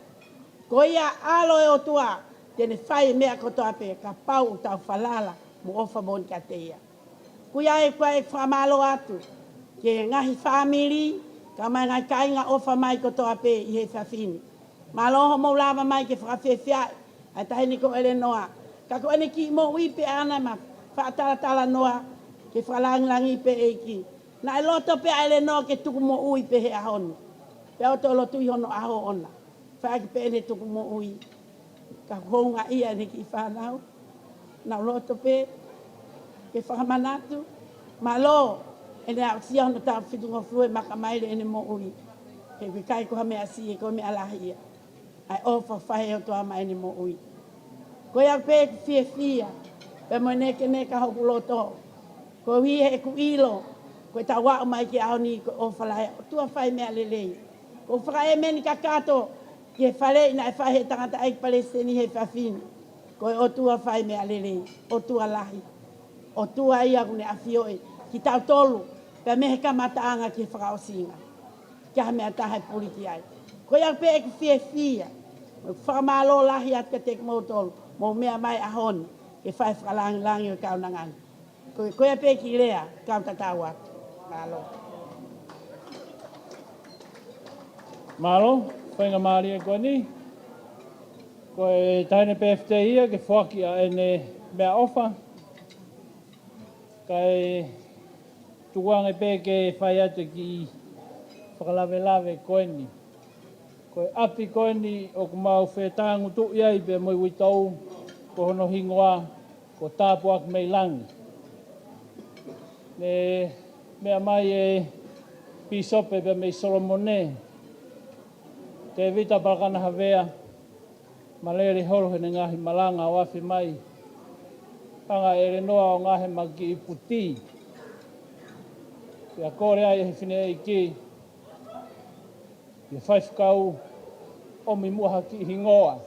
ko ia ʻAlo e ʻOtua, te ne fai e meʻa kotoa pē, kapau ʻoku tau falala mo ʻofa moʻoni kiate ia. Ko ia ʻoku ou fakamālō atu ki he ngaahi fāmili, kae ʻumaʻā e ngaahi kāinga ʻofa mai kotoa pē ʻi he efiafi ni. Mālō hoʻomou lava mai ke fakafiefia ʻa e taʻahine ko ʻElenoa. Ka ko ʻene kiʻi moʻui pē ʻana ma faʻa talatalanoa ke fakalangilangiʻi pē ʻEiki. Naʻe loto pē ʻa ʻElenoa ke tuku moʻui pē he ʻaho ni. Pea ʻoku toe lotu ʻi hono ʻaho ʻoʻona. Fai ʻaki pē ʻene tuku moʻui. Ka houngaʻia ʻene kiʻi fānau. Naʻa nau loto pē ke fakamanatu. Mālō ʻene aʻusia hono taʻu fitungofulu ʻe makamaile ʻene moʻui. He ʻoku ʻikai ko ha meʻa siʻi, ko e meʻa lahi ia. ʻA e ʻofa fai ʻe he ʻOtua maʻa ʻene moʻui. Ko ia pē ʻeku fiefia, pea mo e nekeneka hoku loto. Koeʻuhi he ʻeku ʻilo, ko ʻetau aʻu mai ki he ʻaho ni ko e ʻofa lahi ʻa e ʻOtua fai meʻa lelei. ʻOku ou fakaʻēmeni kakato ki he faleʻi naʻe fai ʻe he tangataʻeiki palesiteni he efiafi ni. Ko e ʻOtua fai meʻa lelei, ʻOtua lahi. ʻOtua ia ʻoku ne ʻafioʻi kitautolu, pea mei he kamataʻanga ki he fakaʻosinga. Ka ko e meʻa ʻe taha ʻe puli ki ai. Ko ia pē ʻeku fiefia, mo e fakamālō lahi atu kiate kimoutolu, mou meʻa mai he ʻaho ni, ke fai fakalangilangi ʻo e kaunanga ni. Ko, ko ia pē kiʻi lea, kau tatau atu. Mālō. Mālō, faingamālie ko eni. Ko e taʻahine pefitei ia ke foaki ʻa ʻene meʻaʻofa. Kae tuku ange pē ke fai atu e kiʻi fakalavelave ko eni. Ko e ʻapi ko eni ʻoku mau fetāngutuʻi ai pea mo e uitou, ko hono hingoa ko Tāpuaki mei Langi. Ne meʻa mai e Pīsope pea mei Solomone, Tēvita Palakana Havea, malele holo heʻene ngaahi malanga ʻo afe mai. Hanga ʻe ʻElenoa ʻo ngaohi e kiʻi puti. Pea kole ai ʻe he fineʻeiki, ʻe he faifekau, ʻomi muʻa ha kiʻi hingoa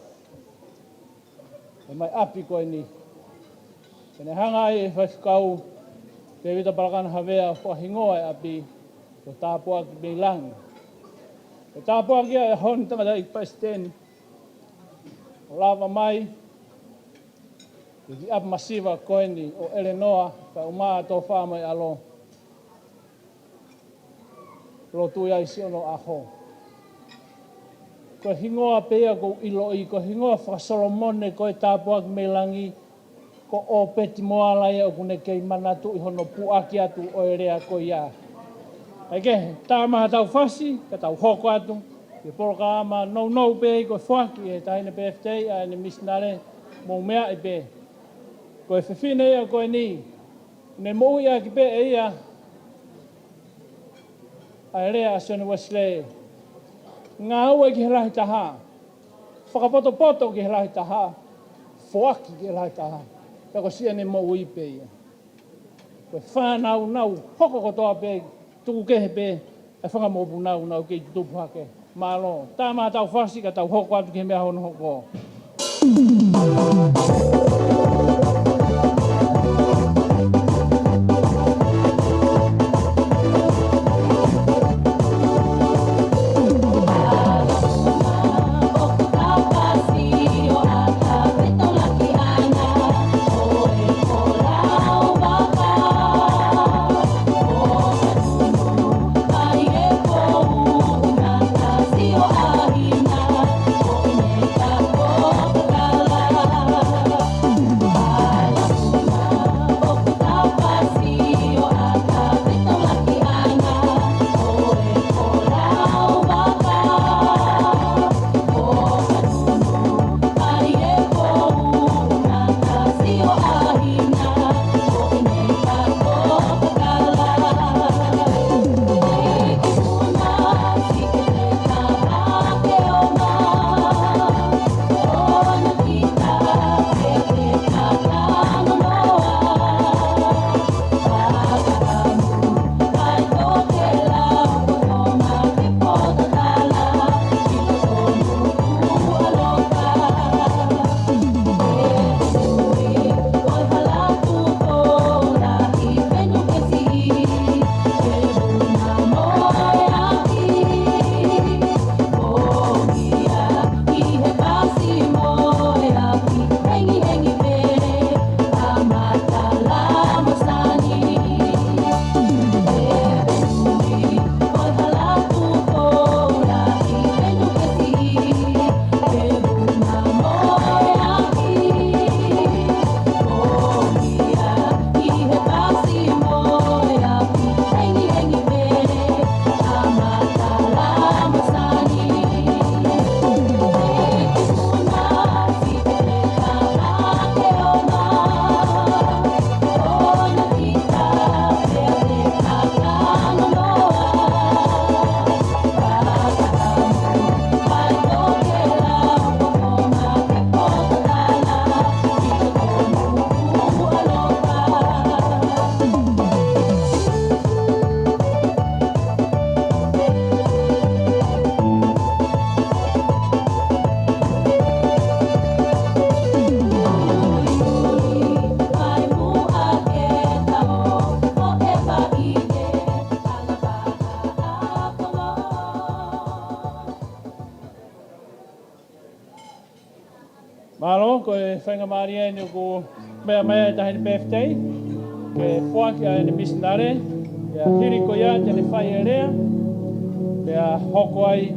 ʻo e ʻapi ko eni. Pea ne hanga ai ʻe he faifekau, Tēvita Palakana Havea, ʻo fakahingoa e ʻapi ko Tāpuaki mei Langi. Ko Tāpuaki ia ʻi he ʻaho ni, tangataʻeiki palesiteni, ʻo lava mai ki he kiʻi ʻapi masiva ko eni ʻo ʻElenoa, kae ʻumaʻā e tofa mo e ʻalo. lotu ia ʻi siʻono ʻaho. Ko e hingoa pē ia ʻoku ou ʻiloʻi, ko e hingoa faka-Solomone ko e tāpuaki mei langi, ko ʻŌpeti mo Ala ia ʻoku ne kei manatuʻi hono puʻaki atu ʻo e lea ko ia. Kae kehe, tā mai haʻatau fasi, ka tau hoko atu ki he polokalama nounou pē ia ko e foaki ʻe he taʻahine pēfitei ʻa ʻene misinale, mou meaʻi pē. Ko e fefine ia ko eni, ne moʻui ʻaki pē ʻe ia ʻa e lea ʻa Sione Uesilē. Ngāue ki he lahi taha, fakapotopoto ki he lahi taha, foaki ki he lahi taha. Pea ko siʻene moʻui pē ia. Ko e fānaunau hoko kotoa pē, tuku kehe pē ʻa e fanga mokopuna ʻoku nau kei tutupu hake. Mālō, tā mai haʻatau fasi ka tau hoko atu ki he meʻa hono hoko. Mālō, ko e faingamālie eni ʻoku meʻa mai ai e taʻahine pēfitei ke foaki ʻa ʻene misinale, pea hili ko ia te ne fai e lea, pea hoko ai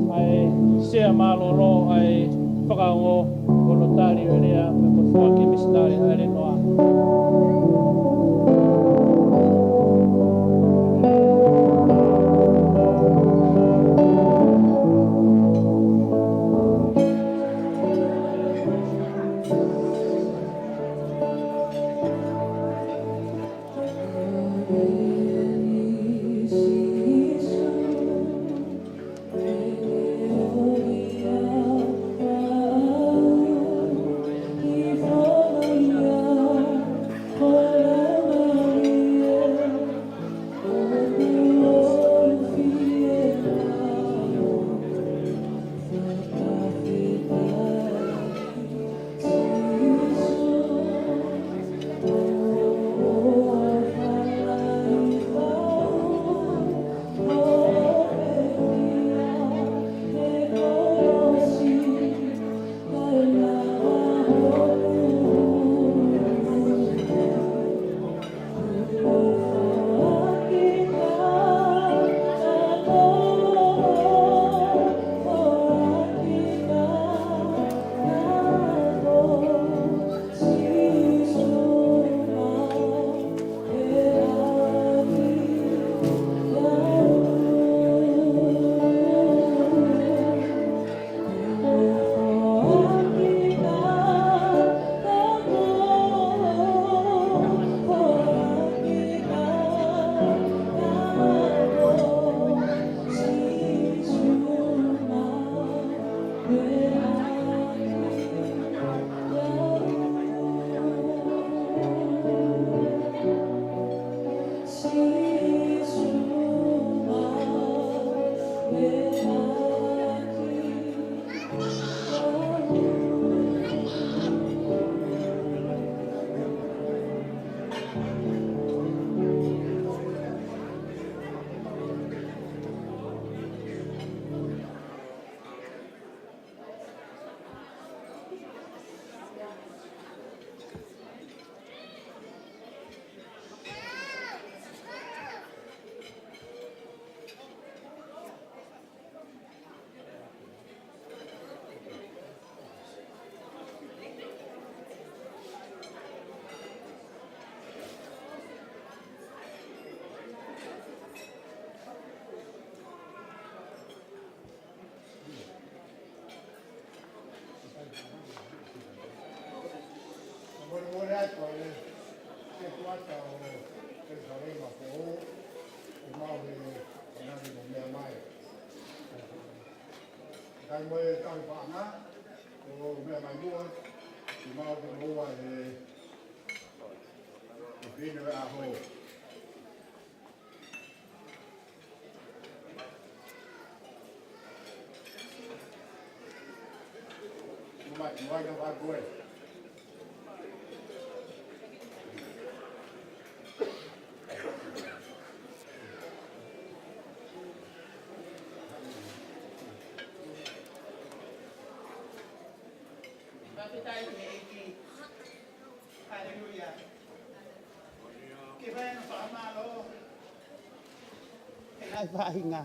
ʻa e sea mālōlō ʻa e fakaongo, ko hono tali ʻo e lea, pea ko e foaki misinale ʻa e lea noa. Kae mo e tau paʻanga, ʻo meʻa mai muʻa, ʻi mau ke moua e, e pine ʻo e ʻaho. Mo mai, mo mai ka wā koe. Fakafetaʻi ki he ʻEiki. Haleluia. Ke fai ʻa e fakamālō. He ngaahi faʻahinga.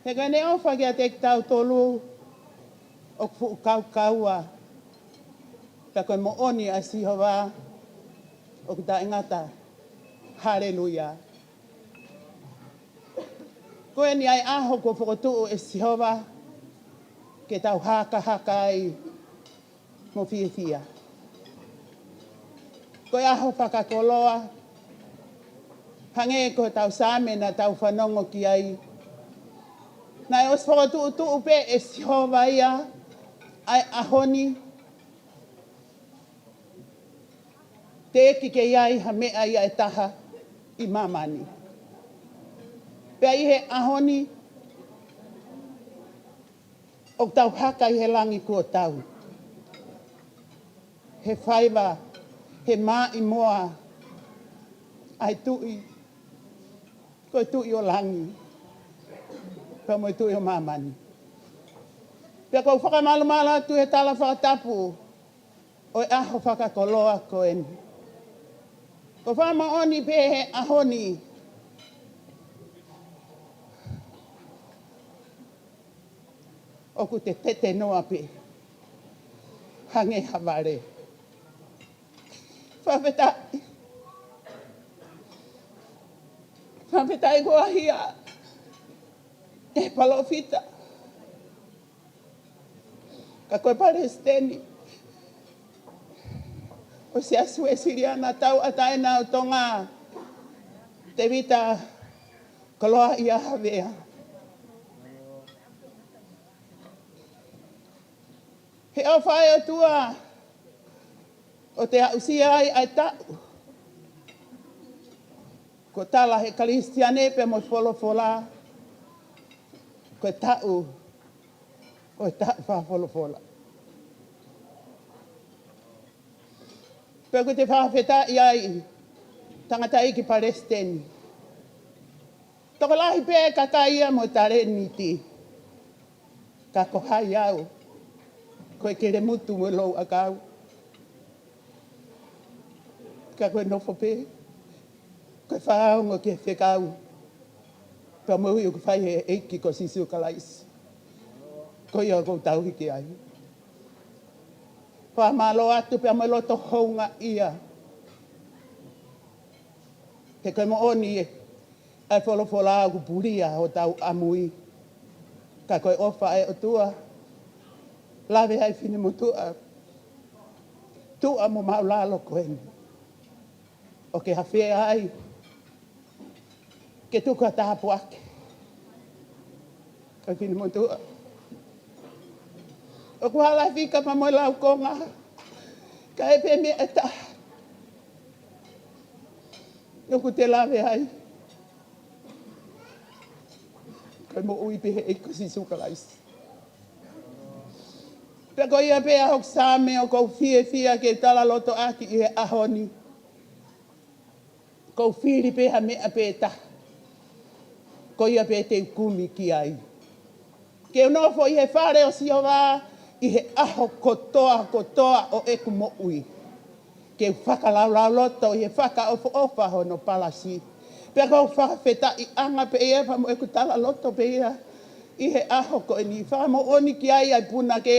He ko ʻene ʻofa kiate kitautolu ʻoku fuʻu kaukaua. Pea ko e moʻoni ʻa Sihova ʻoku taʻengata. Haleluia. Ko eni ʻa e ʻaho kuo fokotuʻu ʻe Sihova ke tau hakahaka ai mo fiefia. Ko e ʻaho fakakoloa, hangē ko ʻetau Saame naʻa tau fanongo ki ai. Naʻe ʻosi fokotuʻutuʻu pē ʻe Sihova ia ʻa e ʻaho ni, teʻeki ke ʻi ai ha meʻa ia ʻe taha ʻi māmani. Pea ʻi he ʻaho ni, ʻoku tau haka ʻi he langi kuo tau. He faiva, he maʻimoa ʻa e tuʻi, ko e tuʻi ʻo langi, pea mo e tuʻi ʻo māmani. Pea ʻoku ou fakamalumalu atu he tala fakatapu ʻo e ʻaho fakakoloa ko eni. Ko e fakamoʻoni pē he ʻaho ni, ʻoku te tetenoa pē hangē ha vale. Fakafetaʻi. Fakafetaʻi ko e ʻahiʻahi ʻa e palōfita. Ka ko e palesiteni ʻo e Siasi Uēsiliana Tauʻatāina ʻo Tonga, Tēvita Koloaʻia Havea. He ʻofa ʻa e ʻOtua ʻo te aʻusia ai ʻa e taʻu. Ko e tala he Kalisitiane pea mo e folofola, ko e taʻu, ko e taʻu fakafolofola. Pea ʻoku te fakafetaʻi ai, tangataʻeiki palesiteni. Tokolahi pē kakai ia mo e talēniti. Ka ko hai au, ko e kelemutu mo e louʻakau. Ka ko e nofo pē, ko e fakaongo ki he fekau. Pea mo e ui ʻoku fai he ʻEiki ko Sīsū Kalaisi. Ko ia ʻoku ou tauhi ki ai. Fakamālō atu pea mo e loto houngaʻia. He ko e moʻoni ē, ʻa e folofola ʻoku pulia hotau ʻamui. Ka ko e ʻofa ʻa e ʻOtua, lave ai finemotuʻa tuʻa mo māʻulalo ko eni. ʻOku ke hafea ai ke tuku ha tāpuaki. Ka finemotuʻa, ʻoku hala fika pea mo e laukonga, ka ʻe pē meʻa ʻe taha ʻoku te lave ai, ko e moʻui pē he ʻEiki ko Sīsū Kalaisi. Pea ko ia pē ʻa hoku Saame ʻoku ou fiefia ke talaloto ʻaki ʻi he ʻaho ni. ʻOku ou fili pē ha meʻa pē taha, ko ia pē te u kumi ki ai. Ke u nofo ʻi he fale ʻo Sihova ʻi he ʻaho kotoa kotoa ʻo ʻeku moʻui. Ke u fakalaulauloto ʻi he fakaʻofoʻofa hono palasi. Pea ʻoku ou fakafetaʻiʻanga pē ia pea mo ʻeku talaloto pē ia ʻi he ʻaho ko eni, fakamoʻoni ki ai ʻa e punake,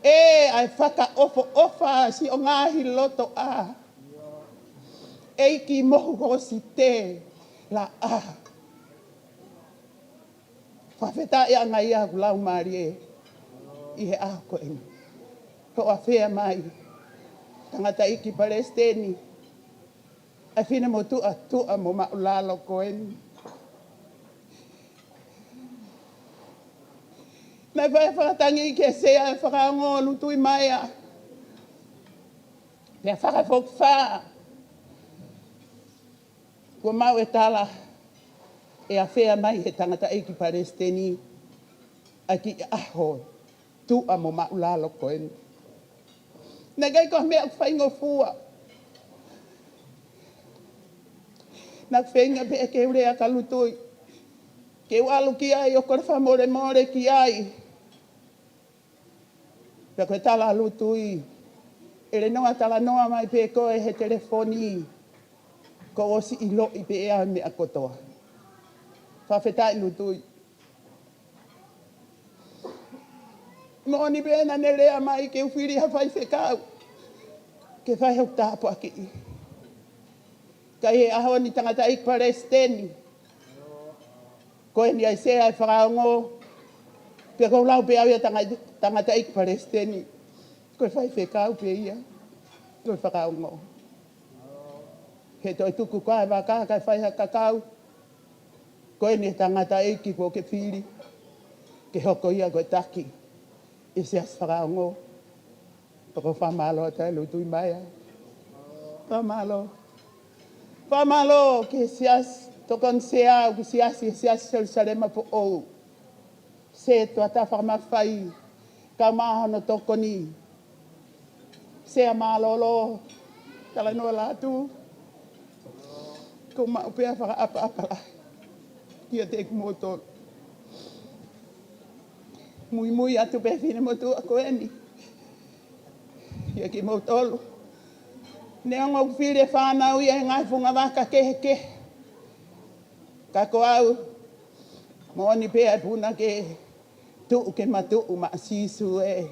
ʻe, ʻa e fakaʻofoʻofa siʻo ngaahi lotoʻā. ʻEiki mohu hosi te laʻā. Fakafetaʻiʻanga ia ʻoku lau mālie ʻi he ʻaho ko eni. Hoʻo ʻafea mai, tangataʻeiki palesiteni, ʻa e finemotuʻa tuʻa mo māʻulalo ko eni. Naʻe fai fakatangi ki he sea ʻa e fakaongo, Lutui Maea. Pea fakafokifā, kuo maʻu e tala ʻe afea mai he tangataʻeiki palesiteni ʻa e kiʻi ʻaho tuʻa mo māʻulalo ko eni. Naʻe ʻikai ko ha meʻa ʻoku faingofua. Naʻe feinga pē ke u lea kia Lutui, ke u ʻalu ki ai ʻo kole fakamolemole ki ai. Pea ko e tala ʻa Lutui, ʻElenoa, talanoa mai pē koe he telefoni, kuo ʻosi ʻiloʻi pē ʻe au e meʻa kotoa. Fakafetaʻi Lutui. Moʻoni pē naʻa ne lea mai ke u fili ha faifekau ke fai hoku tāpuakiʻi. Ka ʻi he ʻaho ni, tangataʻeiki palesiteni, ko eni ʻa e sea ʻa e fakaongo, pea ko u lau pē au ia tanga-, tangataʻeiki palesiteni, ko e faifekau pē ia, ko e fakaongo. He toe tuku ko ā e vaka kae fai ha kakau, ko eni e tangataʻeiki kuo ke fili ke hoko ia ko e taki ʻi he siasi fakaongo. Pea ko e fakamālō atu ʻa Lutui Maea. Fakamālō. Fakamālō ki he siasi, tokoni sea ʻoku siasi, he siasi Selusalema Foʻou. Setuata fakamafai, kae ʻumaʻā hono tokoni. Sea mālōlō, Talanoa Lātū. Ko e maʻu pē ʻa e fakaʻapaʻapa lahi kiate kimoutolu. Muimui atu pē finemotuʻa ko eni ia kimoutolu. Neongo ʻoku fili e fānau ia he ngaahi fungavaka kehekehe, ka ko au, moʻoni pē ʻa e puna ke tuʻu ke ma tuʻu maʻa Sīsū ē.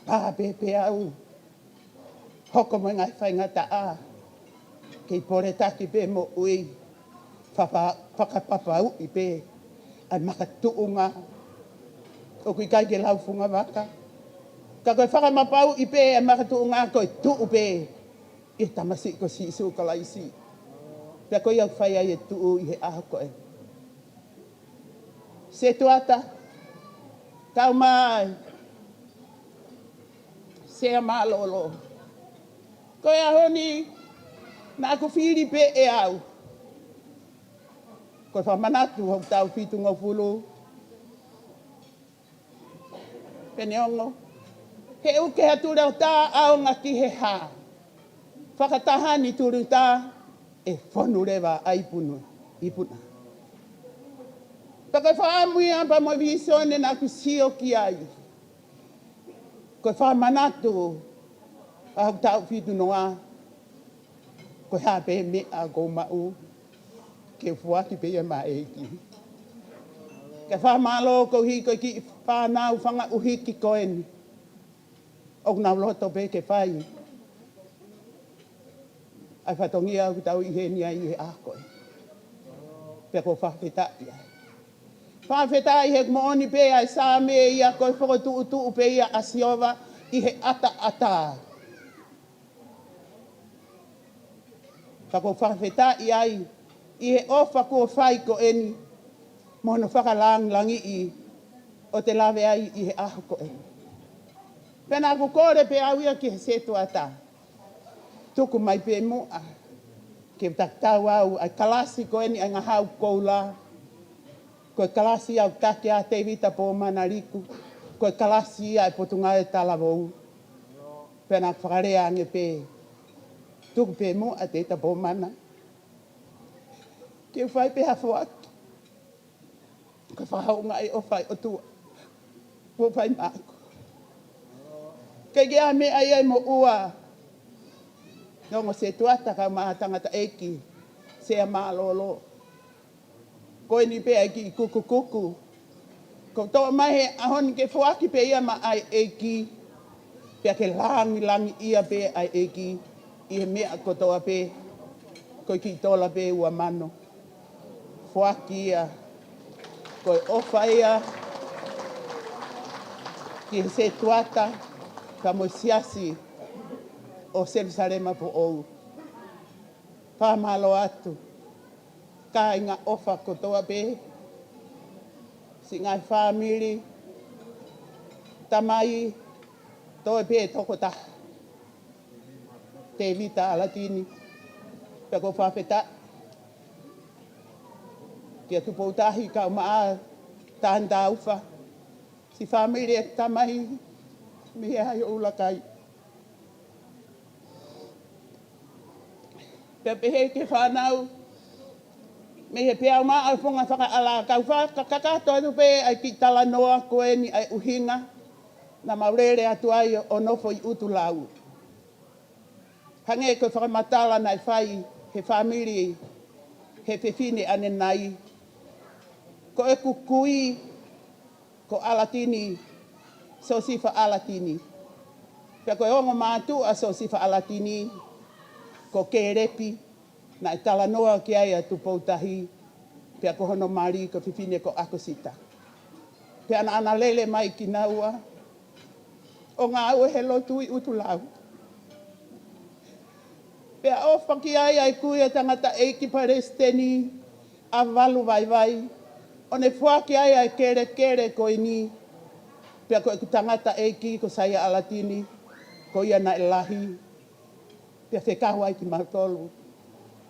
Pā pē pē au hoko mo e ngaahi faingataʻa, kei poletaki pē moʻui, faka-, fakapapauʻi pē ʻa e makatuʻunga. ʻOku ʻikai ke lau fungavaka, ka ko e fakamapauʻi pē ʻa e makatuʻunga, ko e tuʻu pē ʻi he tamasiʻi ko Sīsū Kalaisi. Pea ko ia ʻoku fai ai e tuʻu ʻi he ʻaho ko ē. Setuata, kau mai. Sea mālōlō. Ko e ʻaho ni, naʻa ku fili pē ʻe au. Ko e fakamanatu hoku taʻu fitungofulu. Pea neongo, he ʻuke ha tula ʻo tā ʻaonga ki he hā. Fakataha ni tuli tā, ʻe fonu leva ʻa e ipunu, ipuna. Pea ko e fakaʻamu ia pea mo e vīsone naʻa ku sio ki ai. Ko e fakamanatu ʻa hoku taʻu fitunoa, ko e hā pē meʻa ʻoku ou maʻu, ke u foaki pē ia maʻa e ʻEiki. Kae fakamālō koeʻuhi ko e kiʻi fānau fanga ʻuhiki ko eni ʻoku nau loto pē ke fai ʻa e fatongia ʻoku tau ʻi heni ai ʻi he ʻaho ko ē. Pea ʻoku ou fakafetaʻi ai. Fakafetaʻi he moʻoni pē ʻa e Saame ia, ko e fokotuʻutuʻu pē ia ʻa Sihova ʻi he ʻataʻatā. Ka ʻoku ou fakafetaʻi ai ʻi he ʻofa kuo fai ko eni mo hono fakalangilangiʻi ʻo te lave ai ʻi he ʻaho ko eni. Pea naʻa ku kole pē au ia ki he setuata, tuku mai pē muʻa ke u taki tau au ʻa e kalasi ko eni ʻa e ngahau koula. Ko e kalasi ia ʻoku taki ʻa Tēvita Pōmana Liku. Ko e kalasi ia ʻa e Potungāue Talavou. Pea naʻa ku fakalea ange pē, tuku pē muʻa Tēvita Pōmana ke u fai pē ha foaki. Ko e fakahounga ʻa e ʻofa ʻa e ʻOtua kuo fai maʻaku. ʻIkai ke ʻi ai ha meʻa ia ʻe moʻua. Neongo setuata kau mai ha tangataʻeiki, sea mālōlō. Ko eni pē ʻa e kiʻi kukukuku. Ko e toʻo mai he ʻaho ni ke foaki pē ia maʻa e ʻEiki. Pea ke langilangiʻia pē ʻa e ʻEiki ʻi he meʻa kotoa pē. Ko e kiʻi tola pē ua mano. Foaki ia. Ko e ʻofa ia ki he setuata, ka mo e siasi ʻo Selusalema Foʻou. Fakamālō atu. Kāinga ʻofa kotoa pē, siʻi ngaahi fāmili, Tamai, toe pē tokotaha, Tēvita Alatini, pea ʻoku ou fakafetaʻi kia Tupou Tahi kae ʻumaʻā Tānitaufa, siʻi fāmili ʻa e tamai mei he ʻaho ʻo ʻUlakai. Pea pehē ki he fānau, mei he peau maʻa ʻo e founga fakaʻalā, kau fakakakato atu pē ʻa e kiʻi talanoa ko eni ʻa e ʻuhinga naʻa mau lele atu ai ʻo nofo ʻi ʻUtulau. Hangē ko e fakamatala naʻe fai he fāmili he fefine ʻanenai, ko ʻeku kui ko Alatini, Siosifa Alatini. Pea ko e ongo mātuʻa ʻo Siosifa Alatini, ko Kēlepi, naʻe talanoa ki ai ʻa Tupou Tahi, pea ko hono mali ko e fefine ko ʻAkosita. Pea naʻa na lele mai kinaua ʻo ngāue he lotu ʻi ʻUtulau. Pea ʻofa ki ai ʻa e kui ʻa e tangataʻeiki palesiteni ʻa Valu Vaivai, ʻo ne foaki ai ʻa e kelekele ko eni. Pea ko ʻeku tangataʻeiki ko Saia Alatini, ko ia naʻe lahi, pea fekau ai kimautolu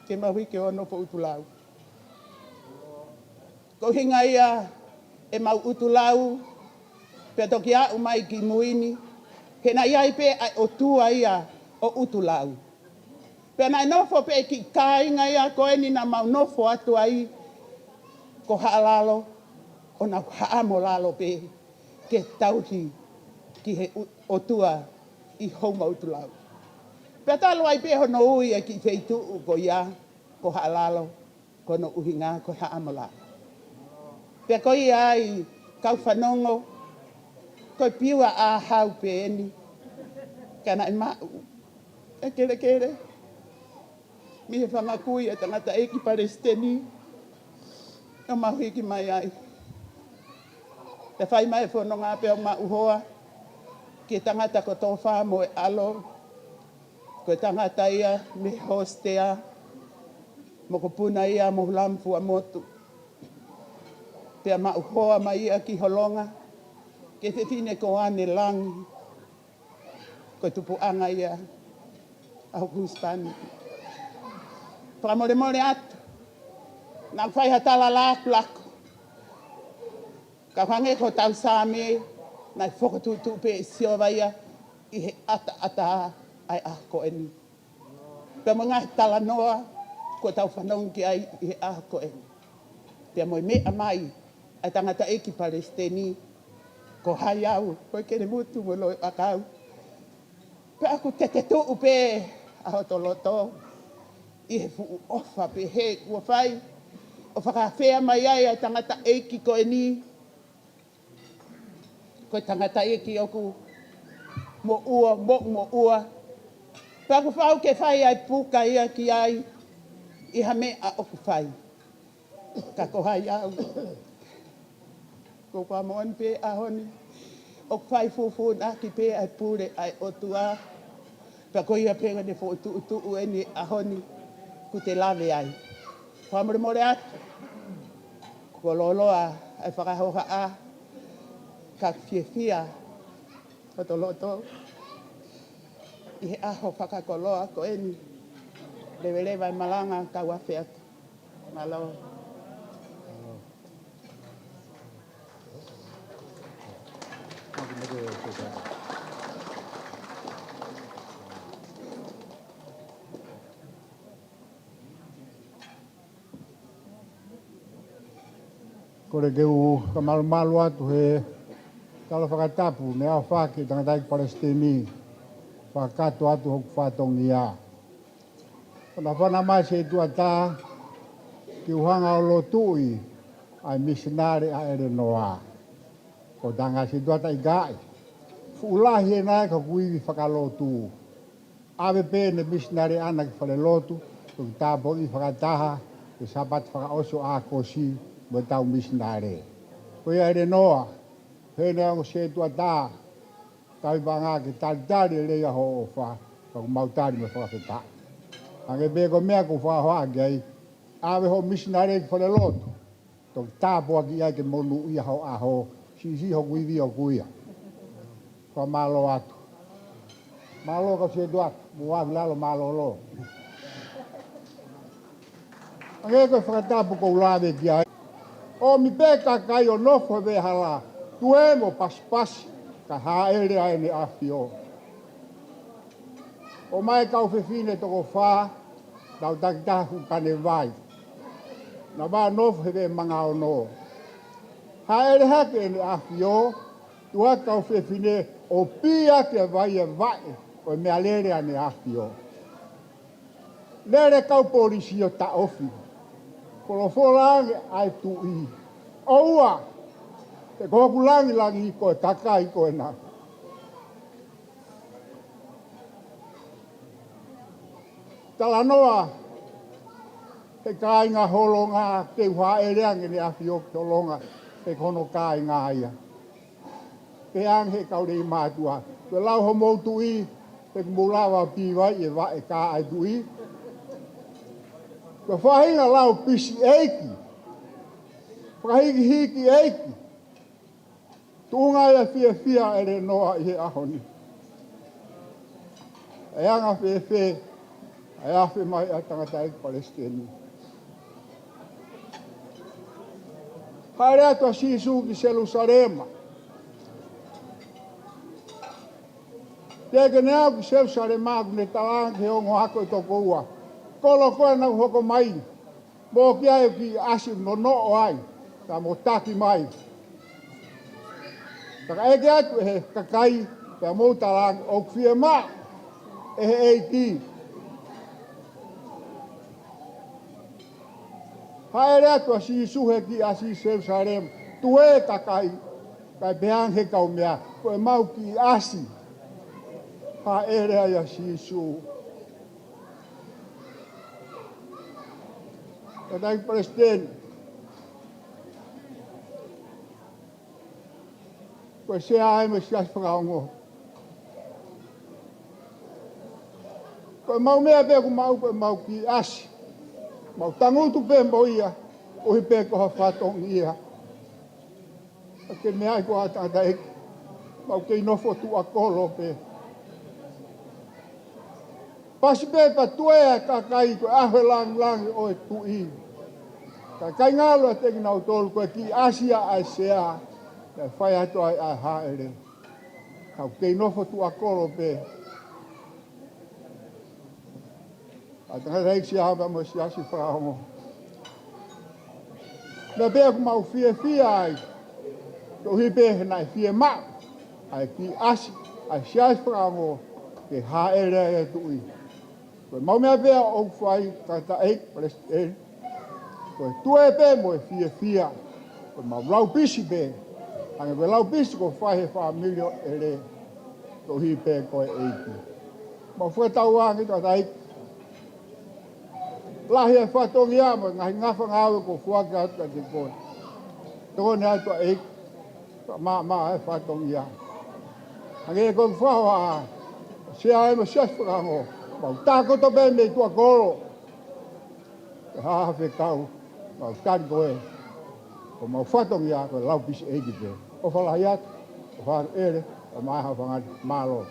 ke mau hiki ʻo nofo ʻi ʻUtulau. Ko e ʻuhinga ia ʻemau ʻUtulau, pea toki aʻu mai ki mui ni, he naʻe ʻi ai pē ʻa e ʻotua ia ʻo ʻUtulau. Pea naʻe nofo pē kiʻi kāinga ia ko eni naʻa mau nofo atu ai, ko Haʻalalo, ʻo nau haʻamo lalo pē ke tauhi ki he ʻu-, ʻotua ʻi Houma ʻUtulau. Pea talu ai pē hono ui ʻa e kiʻi feituʻu ko ia ko Haʻalalo, ko hono ʻuhinga ko e haʻamo lalo. Pea ko ia ai kau fanongo, ko e piua ʻahau pē eni, ka naʻe maʻu ʻa e kelekele mei he fanga kui ʻa e tangataʻeiki palesiteni ʻo mau hiki mai ai. Pea fai mai e fononga pea u maʻu hoa ki he tangata ko Tofa mo e ʻAlo, ko e tangata ia mei Hōstea, mokopuna ia mo Hulamu Fuamotu. Pea maʻu hoa mai ia ki Holonga, ki he fefine ko ʻAne Langi, ko e tupuʻanga ia ʻa hoku husepāniti. Fakamolemole atu, naʻa ku fai ha tala lakulaku, ka hangē ko hotau Saame, naʻe fokotuʻutuʻu pē ʻe Sihova ia ʻi he ʻataʻatā ʻa e ʻaho ko eni. Pea mo e ngaahi talanoa kuo tau fanongo ki ai ʻi he ʻaho ko eni. Pea mo e meʻa mai ʻa e tangataʻeiki palesiteni, ko hai au, ko e kelemutu mo e loʻi ʻakau. Pea ʻoku tetetuʻu pē ʻa hoto loto ʻi he fuʻu ʻofa pehē kuo fai ʻo fakaafeʻi mai ai ʻa e tangataʻeiki ko eni. Ko e tangataʻeiki ʻoku moʻua, moʻu moʻua. Pea ʻoku fau ke fai ʻa e puka ia ki ai ʻi ha meʻa ʻoku fai. Ka ko hai au, ko e fakamoʻoni pē ʻaho ni, ʻoku fai fufūnaki pē ʻa e pule ʻa e ʻOtua. Pea ko ia pē ʻene fokotuʻutuʻu eni ʻaho ni, kuo te lave ai. Fakamolemole atu, kuo lōloa ʻa e fakahohaʻa, ka ʻoku fiefia hoto loto ʻi he ʻaho fakakoloa ko eni. Leveleva e malanga, kau afe atu. Mālō. Kole ke u fakamalumalu atu he tala fakatapu ne aofaki ʻe he tangataʻeiki palesiteni, fakakakato atu hoku fatongia. Fanafana mai Setuata ke u hanga ʻo lotuʻi ʻa e misinale ʻa ʻElenoa. Ko e tangata Setuata ʻikai. Fuʻu lahi ʻena ia ka ʻoku ivi fakalotu. ʻAve pē ʻene misinale ʻana ki falelotu, toki tāpuakiʻi fakataha he Sāpate fakaʻosi ʻo ʻAokosi mo e tau misinale. Ko ia ʻElenoa, he ne ongo Setuata, kau ʻi vanga ke talitali lelei ʻa hoʻo ʻofa, ka ʻoku mau tali mo e fakafetaʻi. Hangē pē ko e meʻa ʻoku ou fakahohaʻa ki ai, ʻave hoʻo misinale ki falelotu, toki tāpuakiʻi ai ke monūʻia ho ʻaho, siʻisiʻi hoku ivi ʻoku ia. Fakamālō atu. Mālō kau sētuata, mo ʻavilalo mālōlō. Hangē ko e fakatapu ʻoku ou lave ki ai. ʻOmi pē kakai ʻo nofo he veʻehala, tuē mo pasipasi, kae hāʻele ai ʻEne ʻAfio. ʻOmai e kau fefine toko fā, nau takitaha ʻi Kanevai. Naʻa nau nofo he veʻe manga ono. Hāʻele hake ʻEne ʻAfio, tuʻu hake e kau fefine ʻo pī hake e vai e vaʻe ʻo e meʻalele ʻa ʻEne ʻAfio. Lele e kau polisi ʻo taʻofi. Folofola ange ʻa e Tuʻi: ʻOua, he ko hoku langilangi ko e kakai ko ena. Talanoa he kāinga Holonga, ke u hāʻele ange ʻEne ʻAfio ki Holonga, he ko hono kāinga ia. Pehē ange he kau lelei mātuʻa: Ko e lau homou tuʻi, he ʻoku mou lava pī vai e vaʻe, ka ʻai tuʻi. Ko e faʻahinga lau pisi ʻeiki, fakahikihiki ʻeiki. Tuʻunga ia e fiefia ʻa ʻElenoa ʻi he ʻaho ni. ʻE anga fēfē ʻa e afe mai ʻa e tangataʻeiki palesiteni? Hāʻele atu ʻa Sīsū ki Selusalema. Teʻeki ke ne aʻu ki Selusalema, ʻoku ne tala ange ki he ongo ako ʻe toko ua: Kolo ko ē naʻa ku hoko mai, mo ki ai ʻeku kiʻi ʻasi ʻoku nonoʻo ai, ka mou taki mai. Ka ka ʻeke atu ʻe he kakai, pea mou tala ange ʻoku fiemaʻu ʻe he ʻEiki. Hāʻele atu ʻa Sīsū he kiʻi ʻasi ʻi Selusalema, tuē e kakai, kae pehē ange he kaumeʻa: Ko ʻemau kiʻi ʻasi. Hāʻele ai ʻa Sīsū. Tangataʻeiki palesiteni, ko e sea ē mo e siasi fakaongo. Ko ʻemau meʻa pē ʻoku maʻu, ko ʻemau kiʻi ʻasi. Mau tangutu pē mo ia, ʻuhi pē ko ha fatongia. ʻA ke meʻa ai ko ā tangataʻeiki, mau kei nofo tuʻa kolo pē. Pasi pē pea tuē e kakai, ko e ʻaho e langilangi ʻo e Tuʻi. Ka ʻikai ngalo ʻiate kinautolu, ko e kiʻi ʻasi ia ʻa e sea, naʻe fai atu ai ʻa e hāʻele. Kau kei nofo tuʻa kolo pē. ʻA e tangataʻeiki, siasi pea mo e siasi fakaongo. Meʻa pē ʻoku mau fiefia ai, koeʻuhi pē he naʻe fiemaʻu ʻa e kiʻi ʻasi ʻa e siasi fakaongo ke hāʻele ai e Tuʻi. Ko ʻemau meʻa pē ʻoku fai, tangataʻeiki palesiteni, ko e tuē pē mo e fiefia. Ko ʻemau laupisi pē, hangē ko e laupisi ʻoku fai he fāmili ʻo ʻEle, koeʻuhi pē ko e ʻEiki. Mau fakatauange, tangataʻeiki, lahi e fatongia mo e ngaahi ngafa ngāue kuo foaki atu kiate koe. Tokoni atu ʻEiki, ka maʻamaʻa e fatongia. Hangē ko e faʻo ʻa e sea ē mo e siasi fakaongo, mau tākoto pē mei tuʻa kolo. Ke hā ha fekau, mau tali koe. Ko ʻemau fatongia ko e laupisi ʻeiki pē. ʻOfa lahi atu, ʻofa atu ʻEle, ʻo mai ha fangani, mālō.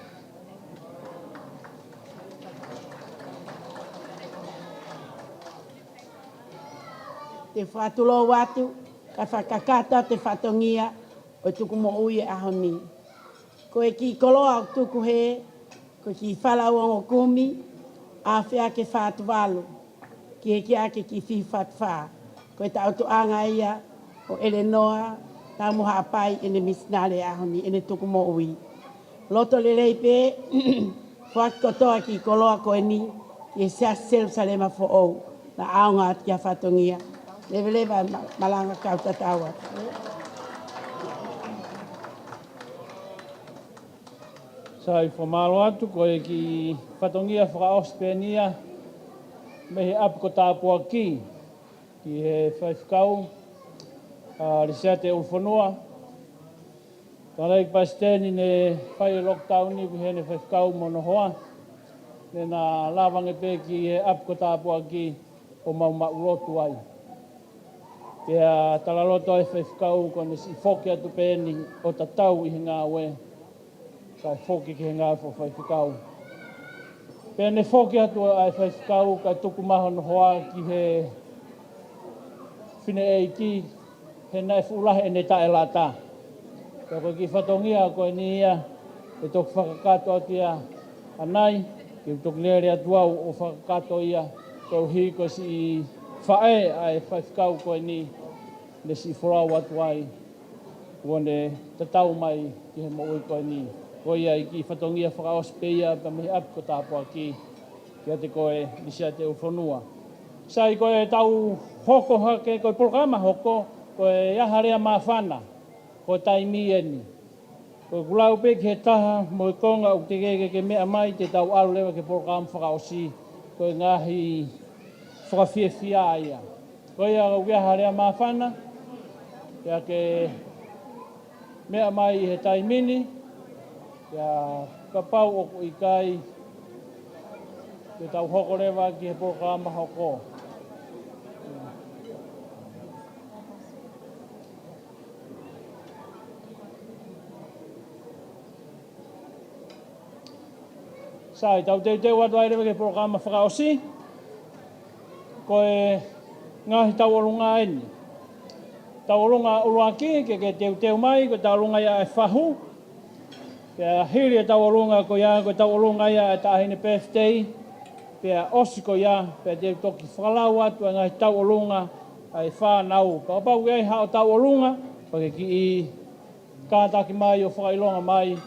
Te u fakatulou atu, kae fakakakato atu e fatongia ʻo e tukumoʻui e ʻaho ni. Ko e kiʻi koloa ʻoku tuku hē, ko e kiʻi fala ʻe ongo kumi, ʻa e afe ake fā tuvalu, ki he kiʻi ake kiʻi fihi fā tufā. Ko e taʻotoʻanga ia ʻo ʻElenoa Taumohaʻapai, ʻene misinale ʻaho ni, ʻene tukumoʻui. Loto lelei pē, foaki kotoa e kiʻi koloa ko eni ki he Siasi Selusalema Foʻou, naʻa ʻaonga atu ki ha fatongia. Leveleva e ma-, malanga kau tatau atu. Sai, fakamālō atu. Ko e kiʻi fatongia fakaʻosi pē eni ia mei he ʻapi ko Tāpuaki ki he faifekau, ʻa Lisiate ʻUlufonua. Tangataʻeiki palesiteni, ne fai e lockdown ni ʻi heʻene faifekau mo hono hoa, ne na lava ange pē ki he ʻapi ko Tāpuaki ʻo mau maʻulotu ai. Pea talaloto ai e faifekau kuo ne siʻi foki atu pē eni ʻo tatau ʻi he ngāue. kae foki ki he ngāue fakafaifekau. Pea ne foki atu ʻa e faifekau kae tuku mai hono hoa ki he fineʻeiki, he naʻe fuʻu lahi ʻene taʻelata. Pea ko e kiʻi fatongia ko eni ia, ʻe toki fakakakato atu ia ʻanai, ke u toki lele atu au ʻo fakakakato ia, koeʻuhi ko e siʻi faʻē ʻa e faifekau ko eni, ne siʻi folau atu ai, kuo ne tatau mai ki he moʻui ko eni. Ko ia e kiʻi fatongia fakaʻosi pē ia pea mei he ʻapi ko Tāpuaki, kiate koe Lisiate ʻUlufonua. Sai, ko ʻetau hoko hake, ko e polokalama hoko, ko e ʻaho lea māfana, ko e taimi eni. Ko ʻeku lau pē ki he taha mo e konga ʻoku teʻeki ke ke meʻa mai, te tau ʻalu leva ki he polokalama fakaʻosi, ko e ngaahi fakafiefia ia. Ko ia, ko e ʻaho lea māfana, pea ke meʻa mai ʻi he taimi ni, pea kapau ʻoku ʻikai, te tau hoko leva ki he polokalama hoko. Sai, tau teuteu atu ai leva ki he polokalama fakaʻosi. Ko e ngaahi tauʻolunga eni. Tauʻolunga ʻuluaki, ke ke teuteu mai, ko e tauʻolunga ia ʻa e fahu. Pea hili e tauʻolunga ko ia, ko e tauʻolunga ia ʻa e taʻahine birthday. Pea ʻosi ko ia, pea te u toki fakalau atu ʻa e ngaahi tauʻolunga ʻa e fānau. Kapau ʻoku ʻi ai haʻo tauʻolunga, pea ke kiʻi kātaki mai ʻo fakaʻilonga mai,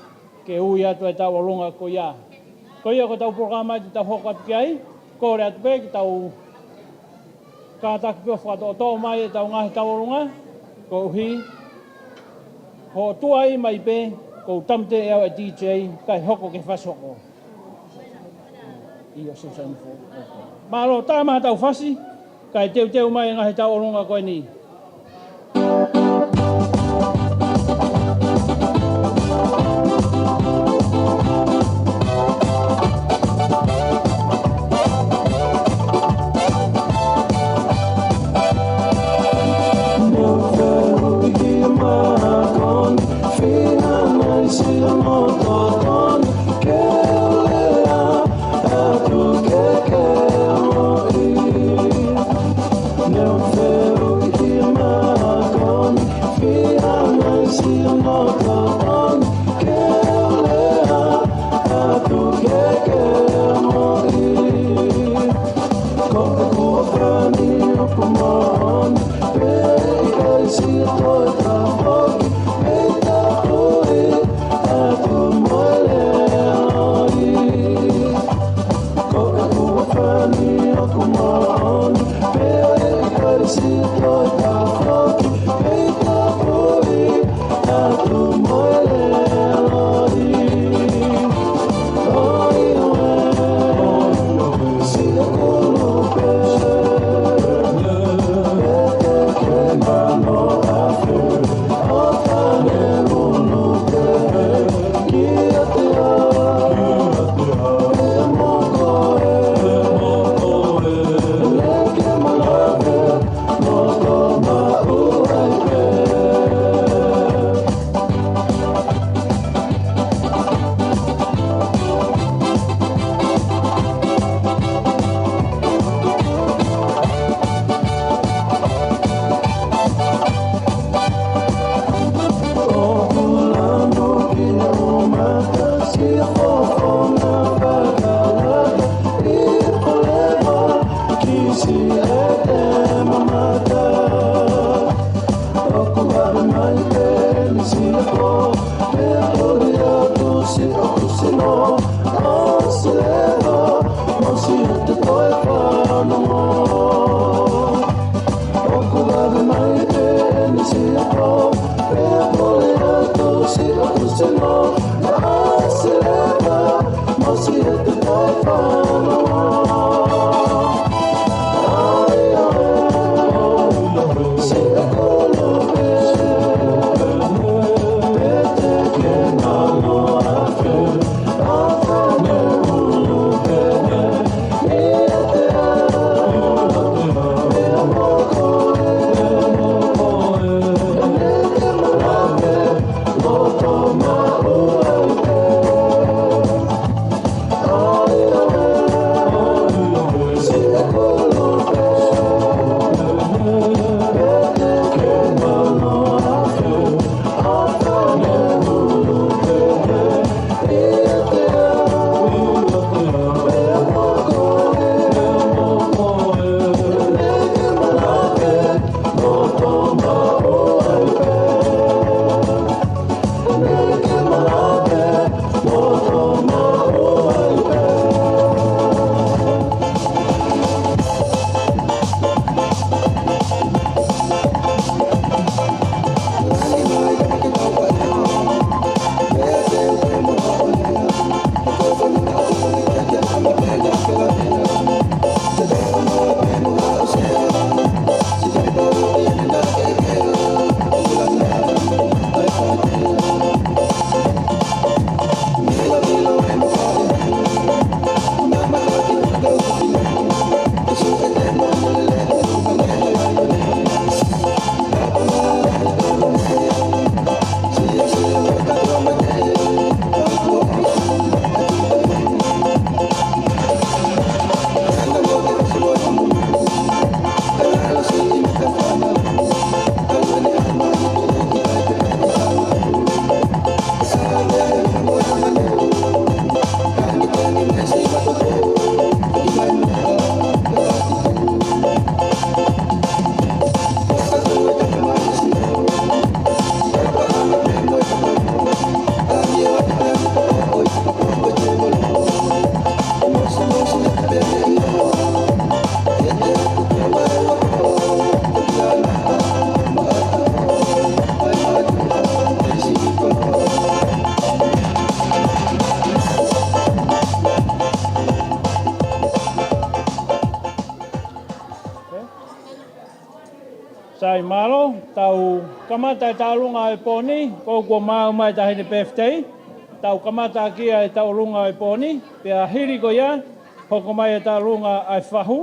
ke ui atu e tauʻolunga ko ia. Ko ia ko ʻetau polokalama ia te tau hoko atu ki ai, kole atu pē ke tau kātaki pē ʻo fakatoʻotoʻo mai ʻetau ngaahi tauʻolunga, koeʻuhi, hoʻo tuai mai pē, kou tāmateʻi au ʻe he D J, kae hoko ke fasi hoko. ʻIo, Susan Ford. Mālō, tā mai haʻatau fasi, kae teuteu mai e ngaahi tauʻolunga ko eni. Sai, mālō, tau kamata e tauʻolunga ʻo e pō ni, ko ʻoku maʻu mai e taʻahine Pefitei, tau kamata ʻaki ʻa e tauʻolunga ʻo e pō ni, pea hili ko ia, hoko mai e tauʻolunga ʻa e fahu,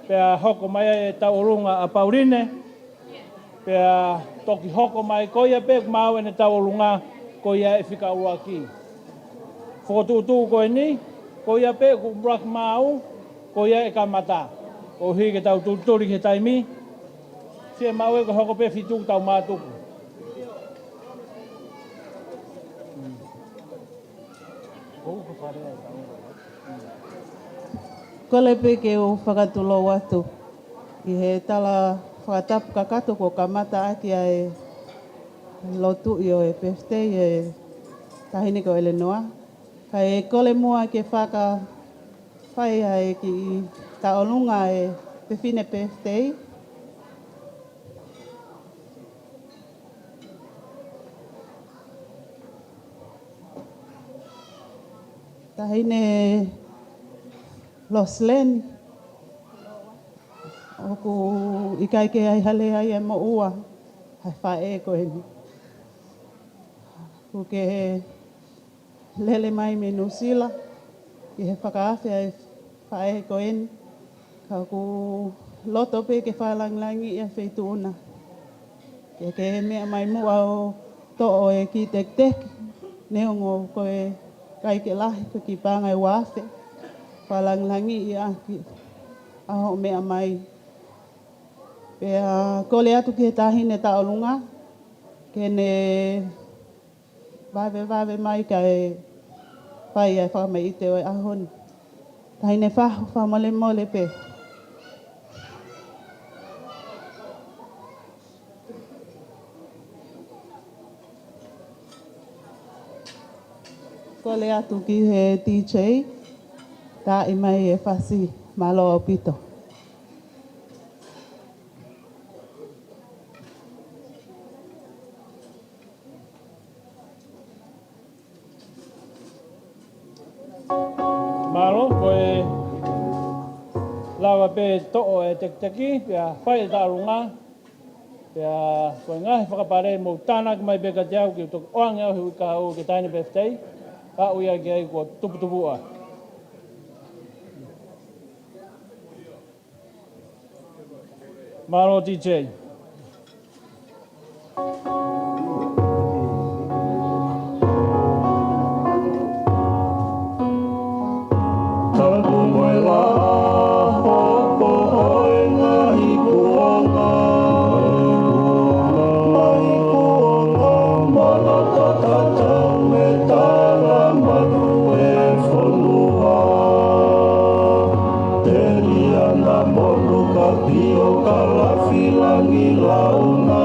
pea hoko mai e tauʻolunga ʻa Pauline, pea toki hoko mai ko ia pē ʻoku maʻu ʻene tauʻolunga, ko ia e fika ʻuluaki. Fokotuʻutuʻu ko eni, ko ia pē ʻoku ʻuluaki maʻu, ko ia ʻe kamata. Koeʻuhi ke tau tulituli ki he taimi, fiemaʻu ē ke hoko pē fitu tau mātuku. Kole pē ke u fakatulou atu ʻi he tala fakatapu kakato kuo kamata ʻaki ʻa e lotuʻi ʻo e pefitei ʻa e taʻahine ko ʻElenoa. Kae kole muʻa ke fakafai ʻa e kiʻi tauʻolunga ʻa e fefine pefitei. Taʻahine Losileni, ʻoku ʻikai ke ʻi ai ha lea ia moʻua ʻa e faʻē ko eni. ʻOku ke lele mai mei Nuʻusila ki he fakaafe ʻa e faʻē ko eni. Ka ʻoku loto pē ke fakalāngilangiʻi ʻa e feituʻu na. Ke ke meʻa mai muʻa ʻo toʻo e kiʻi tekiteki, neongo ko e ʻikai ke lahi, ko e kiʻi paʻanga ʻe uaafe. Fakalāngilangiʻi ʻa e kiʻi ʻaho meʻa mai. Pea kole atu ki he taʻahine tauʻolunga ke ne vavevave mai kae fai ʻa e fakamaiʻite ʻo e ʻaho ni. Taʻahine Fahu, fakamolemole pē. Kole atu ki he D J, taaʻi mai e fasi. Mālō ʻaupito. Mālō, ko e lava pē toʻo e tekiteki, pea fai e tauʻolunga, pea ko e ngaahi fakapale mou tānaki mai pē kiate au ke u toki ʻoange au he uike kahaʻu ki he taʻahine pefitei, aʻu ia ki ai kuo tuputupuʻa. Mālō D J. Tapu mo e laha, hopo ʻo e ngaahi kuonga. Ngaahi kuonga, mana tatatau me tala manu e fonua. Teliana mo Lukapio, Kalafi, Langilauna,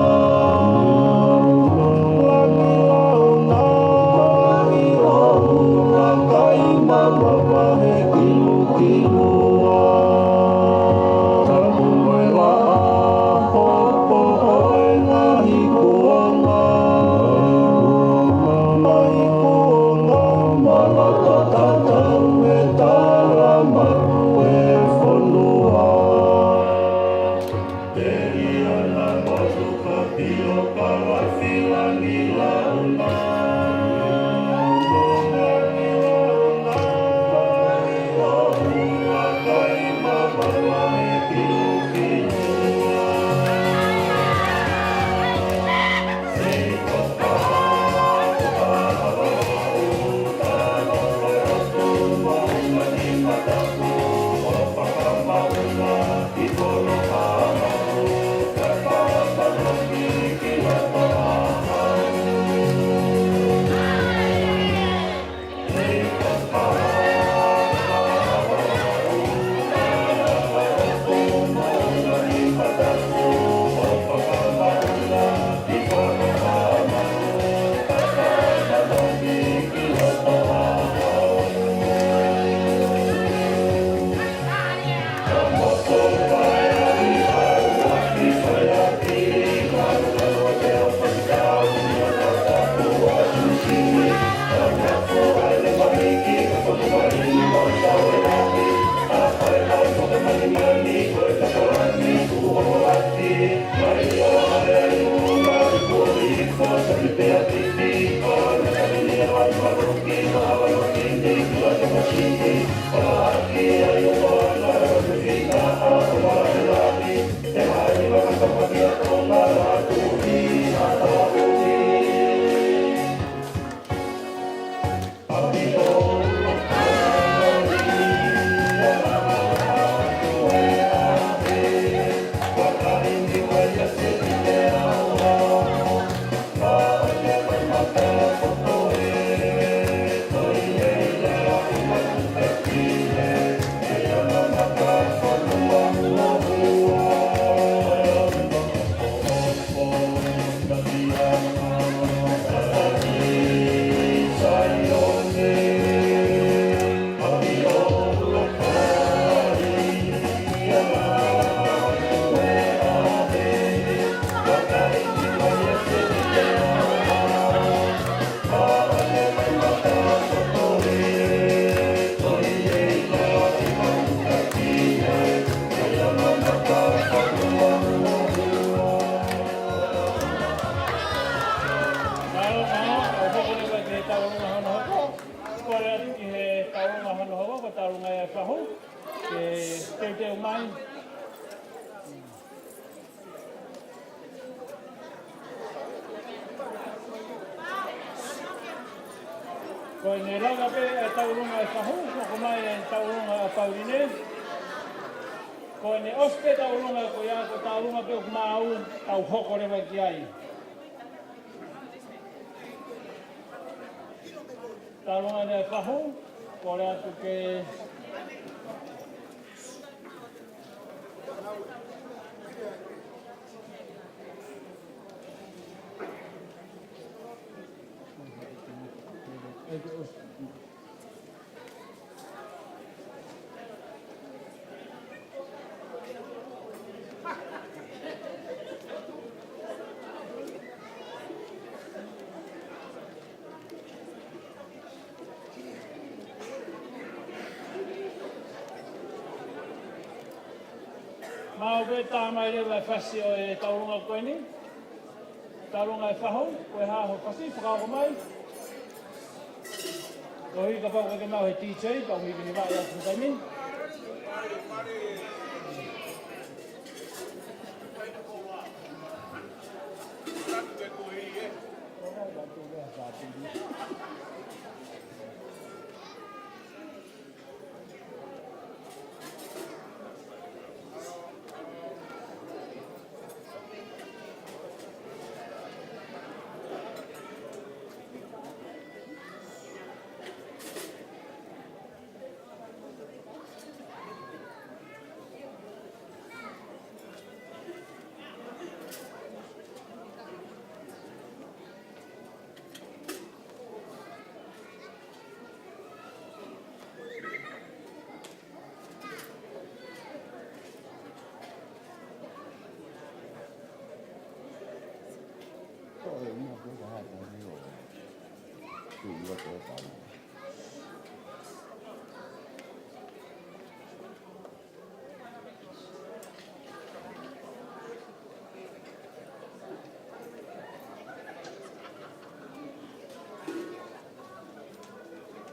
Mālō, mālō, ʻo hoko leva ki he taulunga hono hoko. Kole atu ki he taulunga hono hoko, ko e taulunga ʻa e fahu, ke teuteu mai. Ko ʻene lava pē ʻa e taulunga ʻa e fahu, hoko mai e taulunga ʻa Pauline. Ko ʻene ʻosi pē taulunga ko ia, ko e taulunga pē ʻoku maau, tau hoko leva ki ai. Taulunga ʻa e fahu, kole atu ke Maau pē, tā mai leva e fasi ʻo e taulunga ko eni. Taulunga ʻa e fahu, ko e hā hoʻo fasi, fakahoko mai. Koeʻuhi kapau ʻoku ʻikai ke maʻu ʻe he D J, pea ʻoku ʻikai ke ne vaʻe atu he taimi ni.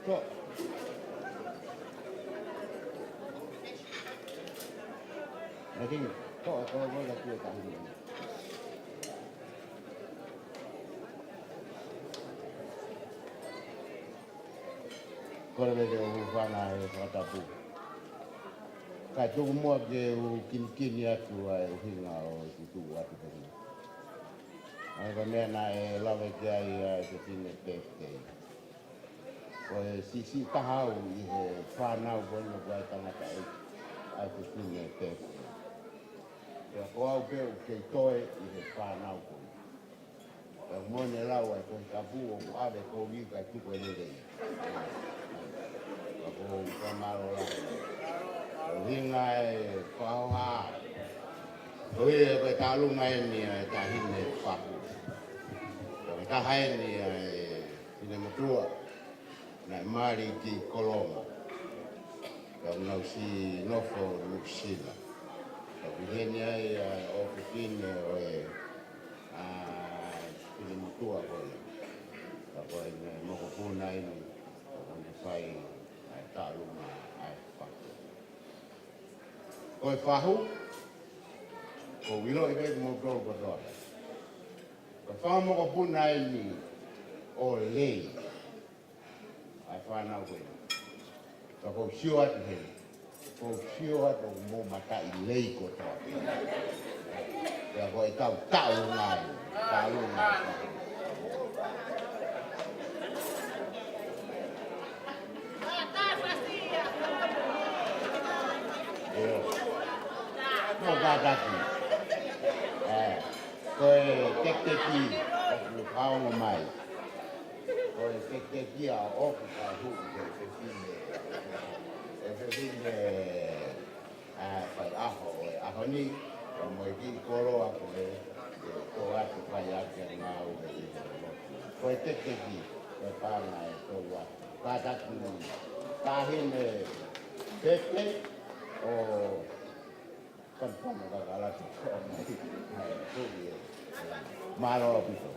Ko. Naʻe kei, ko, ko, ko, la kio tahi. Kole ke u hūfanga he fakatapu. Kae tuku muʻa ke u kinikini atu ʻa e ʻuhinga ʻo e tuʻu atu pē ni. ʻA ia ko e meʻa naʻe lave ki ai ʻa e fefine Pepei. Ko e siʻisiʻi taha au ʻi he fānau ko ena ko e tangataʻeiki ʻa e fefine Pepei. Pea ko au pē ʻoku kei toe ʻi he fānau ko ena. Pea mo ʻene lau ʻa e Tohi Tapu ʻoku ʻave kovi kae tuku e lelei. Ka ko u fakamālō lahi. ʻUhinga e fakahoha. Ko ia ko e taulunga eni ʻa e taʻahine fahu. Ko e taha eni ʻa e finemotuʻa. Naʻe mali ki Kolonga. Ka ʻoku nau siʻi nofo Nuʻusila. Ka ʻoku ʻi heni ai ʻa e ʻofefine ʻo e, ʻa, finemotuʻa ko ia. Ka ko ʻene mokopuna eni, ʻoku ne fai ʻa e taulunga ʻa e fahu. Ko e fahu, ʻoku ou ʻiloʻi pē kimoutolu kotoa. Ko e fanga mokopuna eni ʻo Lei. ʻA e fānau ko ē. Ka ʻoku ou sio atu heni. ʻOku ou sio atu ʻoku mou mataʻi Lei kotoa. Pea ko e tau taulunga ē. Taulunga ē. ʻIo. Mou kātaki. ʻE, ko e tekiteki ʻoku hao mai. Ko e tekiteki ʻa ʻoku ka hu ke fefine. E fefine, ʻa, fai ʻaho, ʻe ʻaho ni, ka mo e kiʻi koloa ko ē, Ko atu fai ake ngāue ki he lotu. Ko e teketeki, ko e paʻanga ʻe tolu atu. Kātaki, Taʻahine Pepe, ʻo Fanafana Kakalata ko mai. Mālō ʻaupito.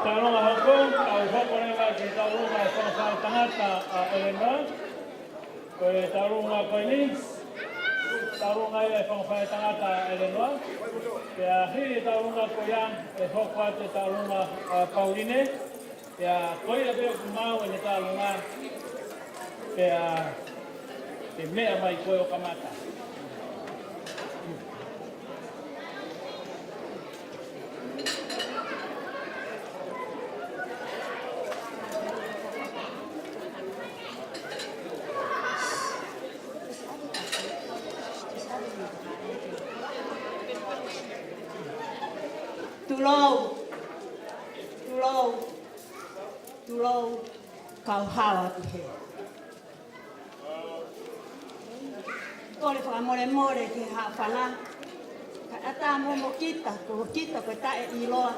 Taulunga hoko, ʻa e hoko leva ki he taulunga ʻa e fanga faʻētangata ʻa ʻElenoa. Ko e taulunga ko eni, taulunga ia ʻa e fanga faʻētangata ʻa ʻElenoa. Pea hili e taulunga ko ia, ʻe hoko atu e taulunga ʻa Pauline. Pea ko ia pē ʻoku maʻu ʻene taulunga, pea ke meʻa mai koe ʻo kamata. Tulou. Tulou. Tulou. Kau hala ki he. Kole fakamolemole ki he haʻofanga. Kae ʻatā mo kita, ko kita ko e taʻeʻiloa.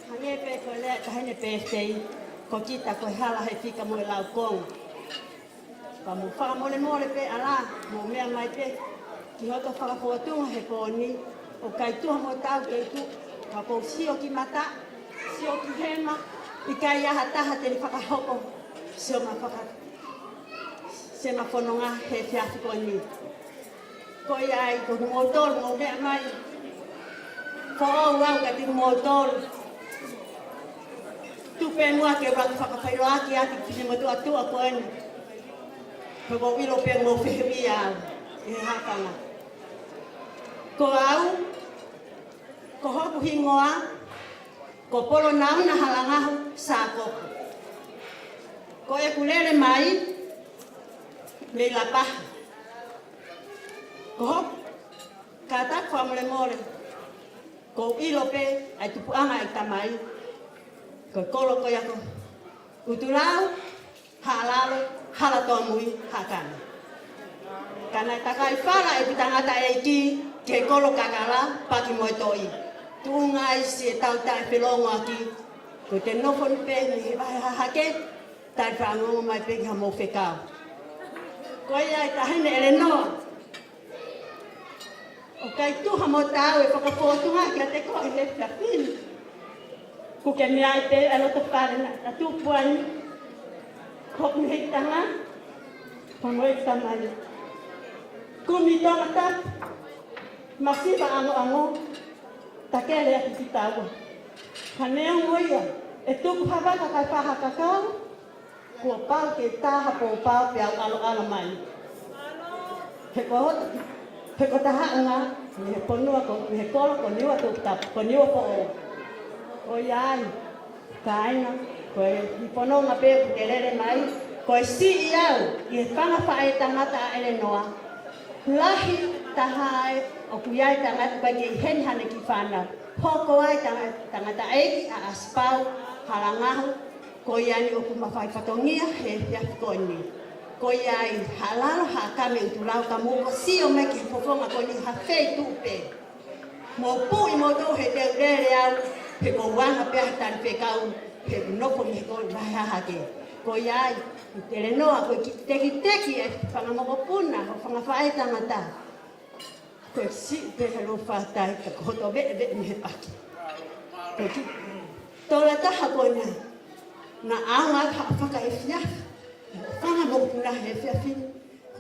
Hangē pē ko e lea ʻa e taʻahine Pētei, ko kita ko e hala he fika mo e laukonga. Ka mou fakamolemole pē ʻalā, mou meʻa mai pē ki hoto fakafōtunga he pō ni, ʻoku ʻikai tuha mo tau ke u tuʻu, ka ʻoku ou sio ki mata, sio ki hema, ʻikai ha taha te ne fakahoko siʻoma faka-, siʻema fononga he efiafi ko eni. Ko ia ai, ko kimoutolu mou meʻa mai. Foʻou au kiate kimoutolu. Tuku pē muʻa ke u fakafeʻiloaki ʻaki ki he finemotuʻa tuʻa ko eni. He ʻoku ou ʻilo pē ʻoku mou fehuʻia au ʻe he haʻofanga. Ko au, ko hoku hingoa, ko Polonauna Halangahu Sākopu. Ko ʻeku lele mai mei Lapaha. Ko hoku kātaki fakamolemole, ʻoku ou ʻilo pē ʻa e tupuʻanga ʻa e tamai. Ko e kolo ko ia ko Utulau, Haʻalalo, Halatoamui, Haʻakame. Ka naʻe takai fala ʻeku tangataʻeiki ki he kolo kakala, paki mo e toʻi. Tuʻunga ai siʻetau taʻefelongoaki, Ko te nofo ni pē ni he vahe hahake, tali fanongo mai pē ki hamou fekau. Ko ia ʻe Taʻahine ʻElenoa, ʻoku ʻikai tuha mo taau e fakafōtunga kiate koe he efiafi ni. Kuo ke meaʻi pē ʻa e loto fale naʻa ta tupu ai, hoku ngaahi tangata, hoku ngaahi tamai. Kumi Tongatapu, masiva ʻangoʻango, takele ʻaki kitaua. Ka neongo ia, ʻe tuku ha vaka kae fai ha kakau, kuo pau ke tā ha pōpao pea u ʻaloʻalo mai. He ko, he ko Tahaʻunga, mei he fonua ko, mei he kolo ko Niuatoputapu, ko Niuafoʻou. Ko ia ai, kāinga, ko e kiʻi fononga pē ʻoku te lele mai, ko e siʻi au ʻi he fanga faʻētangata ʻa ʻElenoa. Lahi taha ai ʻoku ʻi ai e tangata ʻoku ʻikai ke ʻi heni haʻane kiʻi fānau. Hoko ai tanga-, tangataʻeiki ʻa ʻAsipau Halangahu, ko ia ni ʻoku ma fai fatongia he efiafi ko eni. Ko ia ai, halalo ha kame utulau ka mou sio mai ki he fofonga ko eni ha feituʻu pē. Mou puʻi moutolu he te u lele au, he ko uana pea tali fekau, he nofo mei he ko vahe hahake. Ko ia ai, ʻElenoa, ko e kiʻi tekiteki e fanga mokopuna, ʻo fanga faʻētangata. Ko e siʻi pē ha lou fatai, ka ko hoto veʻeveʻe mei he paki. Ko e kiʻi tola taha ko ena, naʻa ʻaonga ha fakaefiafi, fanga mokopuna he efiafi ni,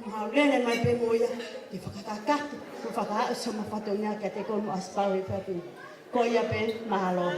mau lele mai pē mo ia, ke fakakakato, ke fakaaʻu siʻoma fatongia kiate koe mo ʻAsipau he efiafi ni. Ko ia pē, mālō.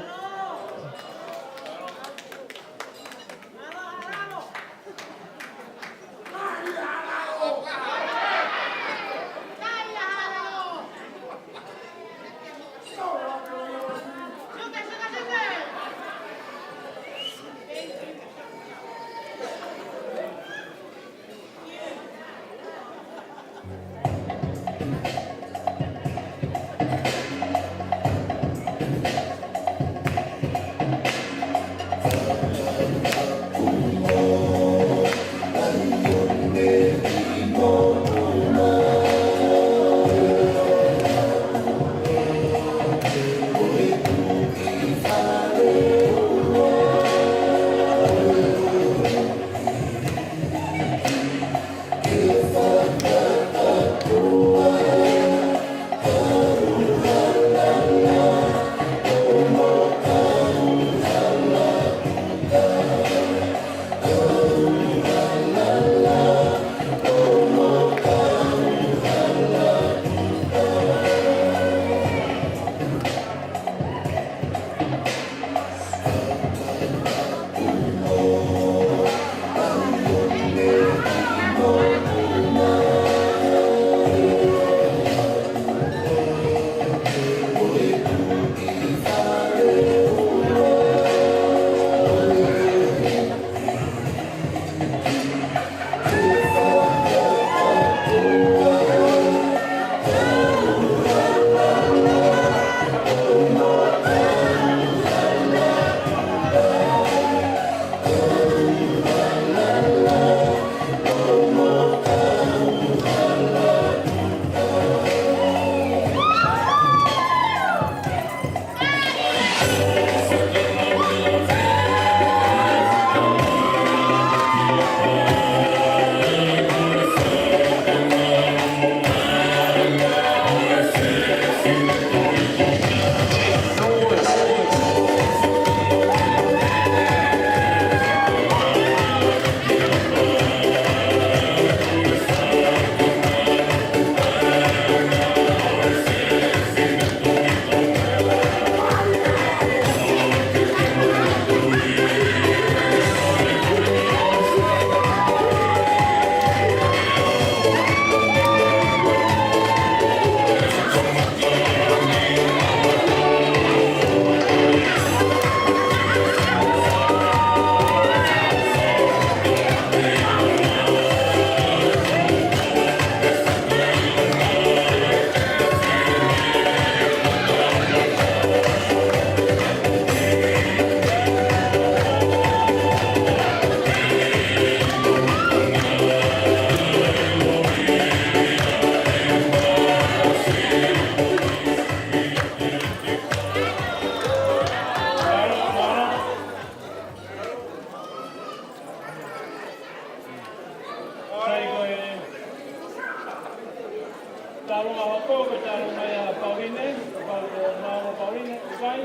Ko e taʻalunga ia ʻa Pauline, Pau-, ko Maua Pauline, ʻikai.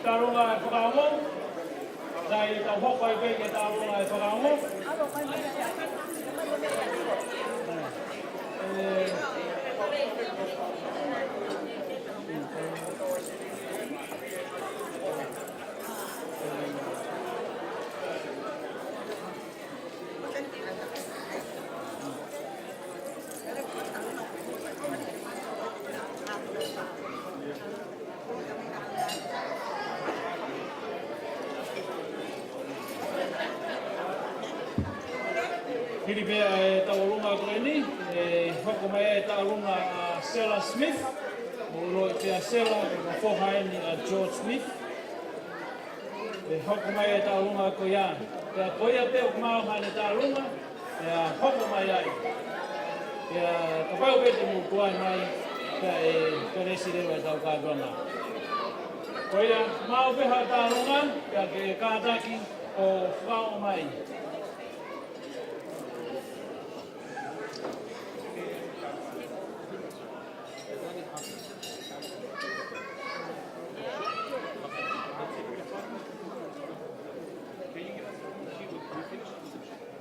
Taʻalunga e fakaongo, sai tau hoko ai pē ki he taʻalunga e fakaongo. ʻE, Hili pē ʻa e taʻalunga ko eni, ʻe hoko mai e taʻalunga ʻa Sela Smith, ʻo loi pē ʻa Sela, ko e foha eni ʻa George Smith. ʻE hoko mai e taʻalunga ko ia. Pea ko ia pē ʻoku maʻu haʻane taʻalunga, pea hoko mai ai. Pea kapau pē te mou tuai mai, pea ʻe kelesi leva ʻetau kātoanga. Ko ia, maʻu pē haʻo taʻalunga, pea ke kātaki ʻo fakaongo mai.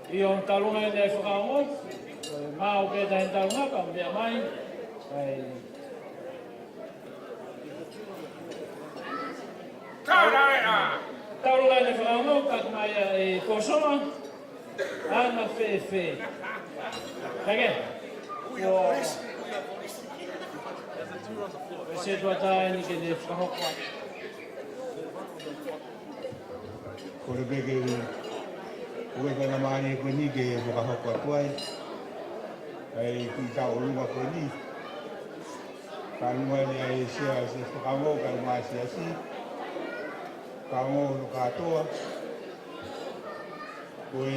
ʻIo, taʻalunga eni e fakaongo. Maʻu pē taʻahine taʻalunga, ka meʻa mai. ʻAi. Taʻalunga eni e fakaongo, ka ko mai ʻa e Kosova. Anga fēfē? Heke. Ko e setuata eni ke ne fakahoko atu. Kole pē ke u ʻoatu ʻa e mālie ko eni ke fakahoko atu ai. ʻAi ki he taʻalunga ko eni. Taʻalunga eni ʻa e Siasi, Siasi fakaongo, kae ʻumaʻā e Siasi. Fakaongo hono kātoa. Ko e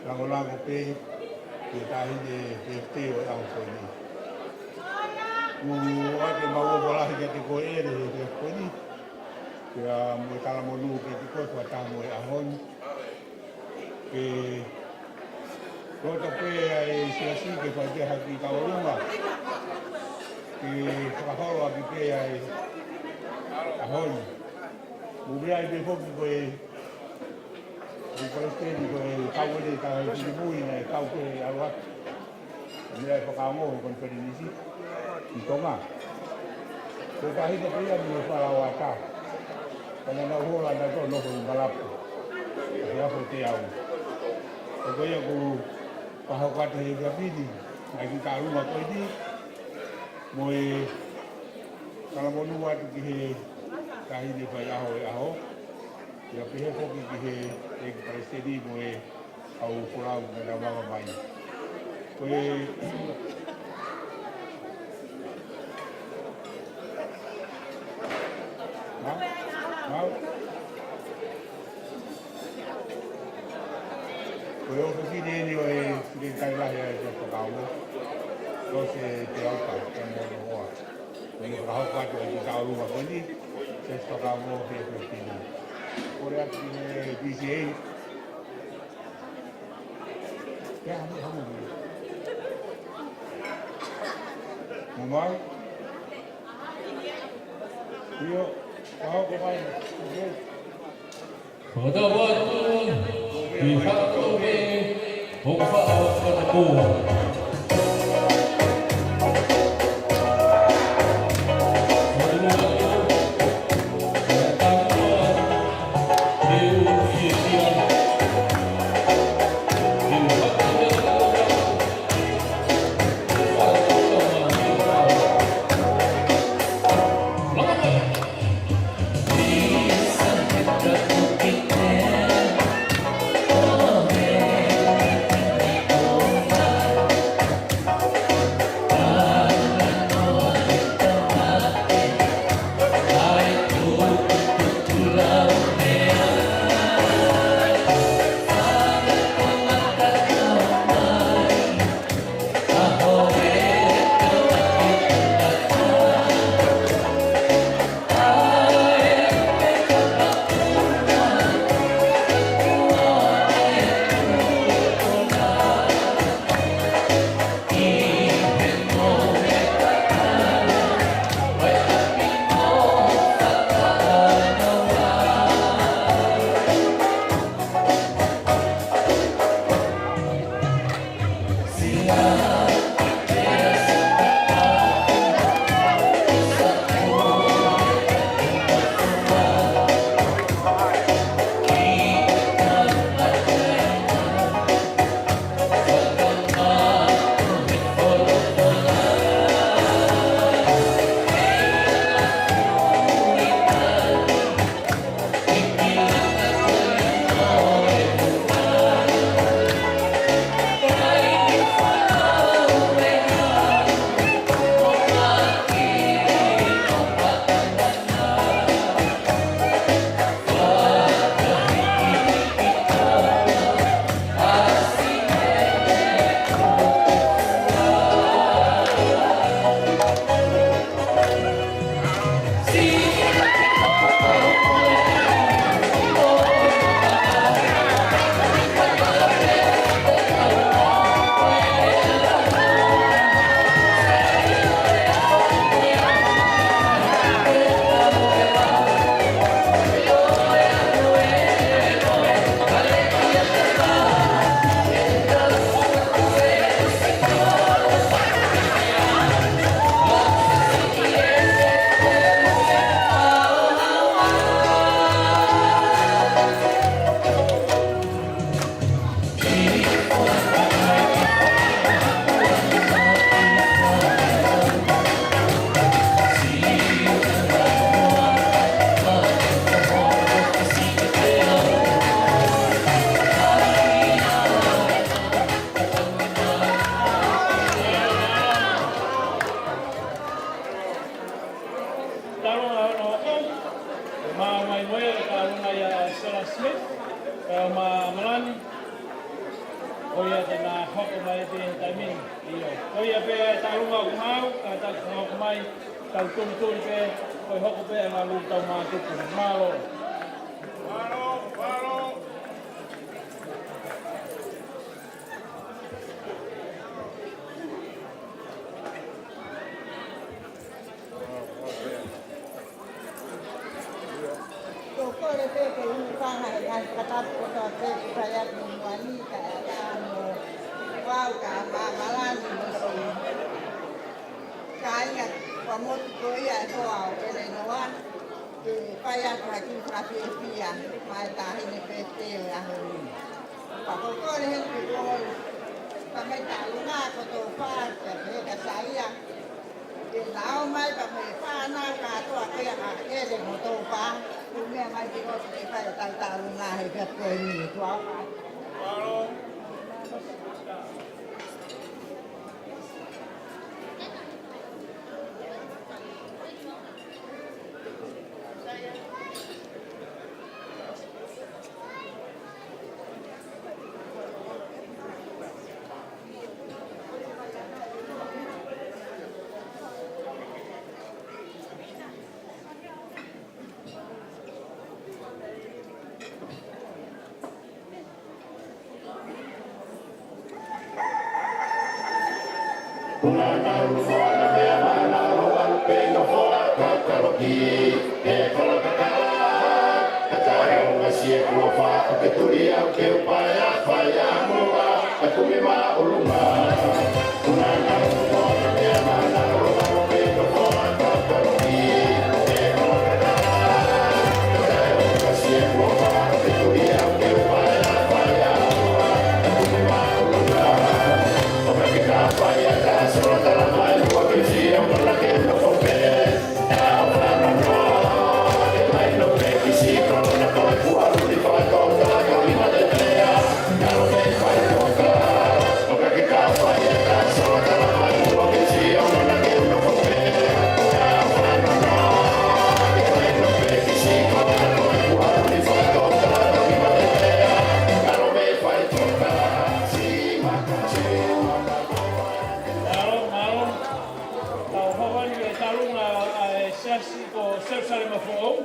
langolango pē ki he taʻahine F T ʻo e ʻaho ko eni. Kuo ʻoatu ʻemau ʻofa lahi kiate koe ʻEle he efiafi ko eni. Pea mo e talamonū kiate koe fakataha mo e ʻaho ni. Ke loto pē ʻa e Siasi ke fai pē ha kiʻi taʻalunga. Ke fakaholo ʻaki pē ʻa e ʻaho ni. Mou meaʻi pē foki ko e ʻEiki Palesiteni ko e kau ʻene taha e finemui naʻe kau ke ʻalu atu. Meʻa e fakaongo he konifelenisi ʻi Tonga. Ko e taʻahine ko ia mei Falaoata. Ka naʻa nau hola naʻa nau nofo ʻi Malapu. He afo te au. Ko ia ʻoku fakahoko atu he efiafi ni, ʻa e kiʻi taʻalunga ko eni. Mo e talamonū atu ki he taʻahine faiʻaho e ʻaho. Pea pehē foki ki he ʻEiki Palesiteni mo e kau folau naʻa nau lava mai. Ko e, mau? Mau? Ko e ʻofefine eni ʻo e Sekelitali Lahi ʻa e Siasi Fakaongo. Ko e Siasi Teauka, ko e mono hoa. Ko e fakahoko atu ʻa e kiʻi taʻalunga ko eni, Siasi Fakaongo he efiafi ni. Kole atu ki he P C A. Ke hamu, hamu. Mou mai. ʻIo, fakahoko mai. ʻOkei. Fakatau atu ki he haʻa kotoa pē ʻoku faʻa fakatapua. Fakatau atu ki he haʻa kotoa pē ʻoku fiefia. Ke u hake atu ʻo fakatau atu ki he haʻa. Smith, pea mo Malani, ko ia te na hoko mai pē he taimi ni. ʻIo. Ko ia pē ʻa e tālunga ʻoku maau, ka tau hoko mai, tau tuli tuli pē, ko e hoko pē ʻa e ngalu tau mātuku. Mālō. Mālō, mālō. Ko e kole pē ke u fanga he ngaahi fakatapu kotoa pē kuo fai atu mo Muani, kae ʻatā mo au, kae ʻatā mo Malani mo siʻi kāinga fakamotu ko ia ʻe hoa ʻo ʻElenoa, ke fai atu ha kiʻi fakafiefia maʻa e taʻahine pētē ʻo e ʻaho ni. Pea ko e kole heni ke u ʻoatu pē mei tālunga kotoa pē, pea pehē kia Saia ke na ō mai pea mo e fānau kātoa ko ia ʻa ʻEle mo Topa, ʻo meʻa mai ki loto ke fai ʻetau tālunga he efiafi ko eni. Tuʻa ʻofa. Mālō, mālō. Tau hoko atu ki he tālunga ʻa e siasi ko Selusalema Foʻou.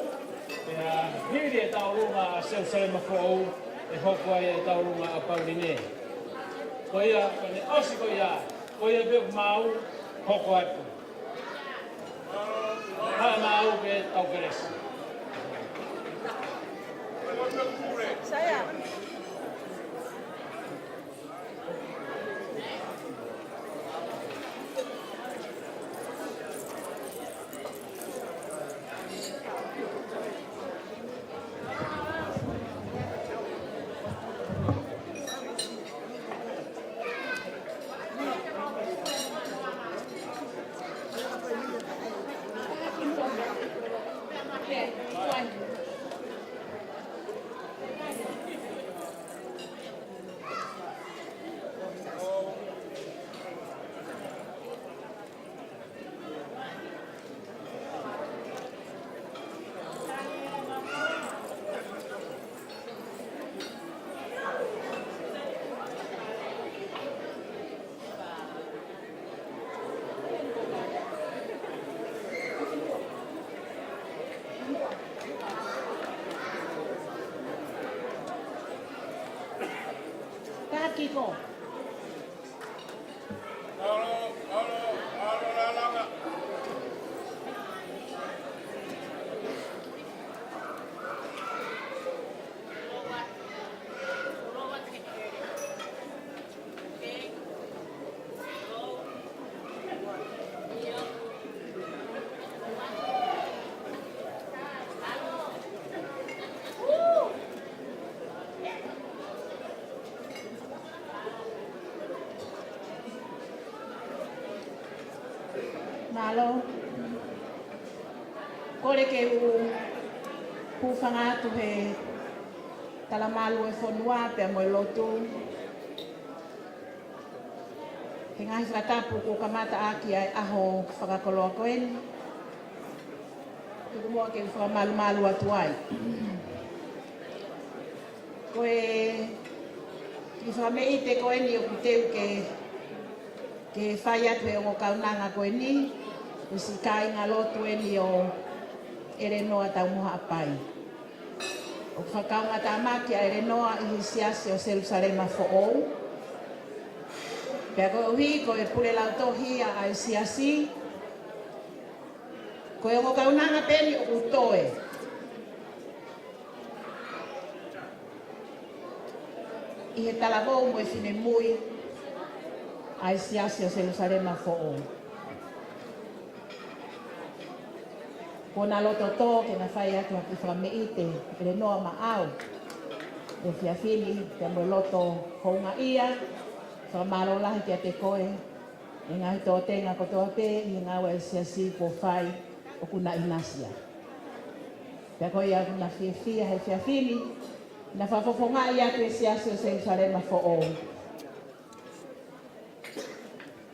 Pea hili e tālunga ʻa Selusalema Foʻou, ʻe hoko ai e tālunga ʻa Pauline. Ko ia, ka ne ʻosi ko ia, ko ia pē ʻoku maau, hoko atu. Haʻa maau pē tau kelesi. Saia. Taki ko. Mālō. Kole ke u hūfanga atu he talamalu e fonua pea mo e lotu he ngaahi fakatapu kuo kamata ʻaki ʻa e ʻaho fakakoloa ko eni. Tuku muʻa ke u fakamalumalu atu ai. Ko e kiʻi fakameʻite ko eni ʻoku teu ke, ke fai atu he ongo kaunanga ko eni, ko e siʻi kāingalotu eni ʻo ʻElenoa Taumohaʻapai. ʻOku fakakaungātāmaki ʻa ʻElenoa ʻi he siasi ʻo Selusalema Foʻou. Pea koeʻuhi ko e pule lautohi ia ʻa e siasi, ko e ongo kaunanga pē eni ʻoku toe ʻi he talavou mo e finemui ʻa e siasi ʻo Selusalema Foʻou. Ko ʻena loto tō ke na fai atu ha kiʻi fakameʻite, ʻElenoa maʻau, he efiafi ni, pea mo e loto houngaʻia, fakamālō lahi kiate koe, he ngaahi tōtenga kotoa pē ʻi he ngāue ʻa e siasi kuo fai ʻoku na ʻinasi ai. Pea ko ia ʻoku na fiefia he efiafi ni, na fakafofongaʻi atu e siasi ʻo Selusalema Foʻou.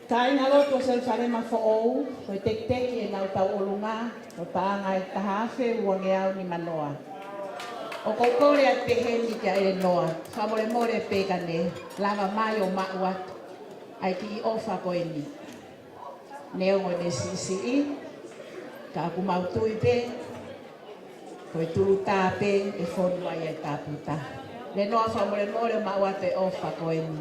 Kāingalotu ʻo Selusalema Foʻou, ko e tekiteki ʻenau tauʻolunga, ko e paʻanga ʻe taha afe uangeau nimanoa. ʻOku ou kole atu pē heni kia ʻElenoa, fakamolemole pē ka ne lava mai ʻo maʻu atu ʻa e kiʻi ʻofa ko eni. Neongo ʻene siʻisiʻi, ka ʻoku mau tui pē, ko e tulutā pē ʻe fonu ai ʻa e tāputa. ʻElenoa, fakamolemole ʻo maʻu atu e ʻofa ko eni.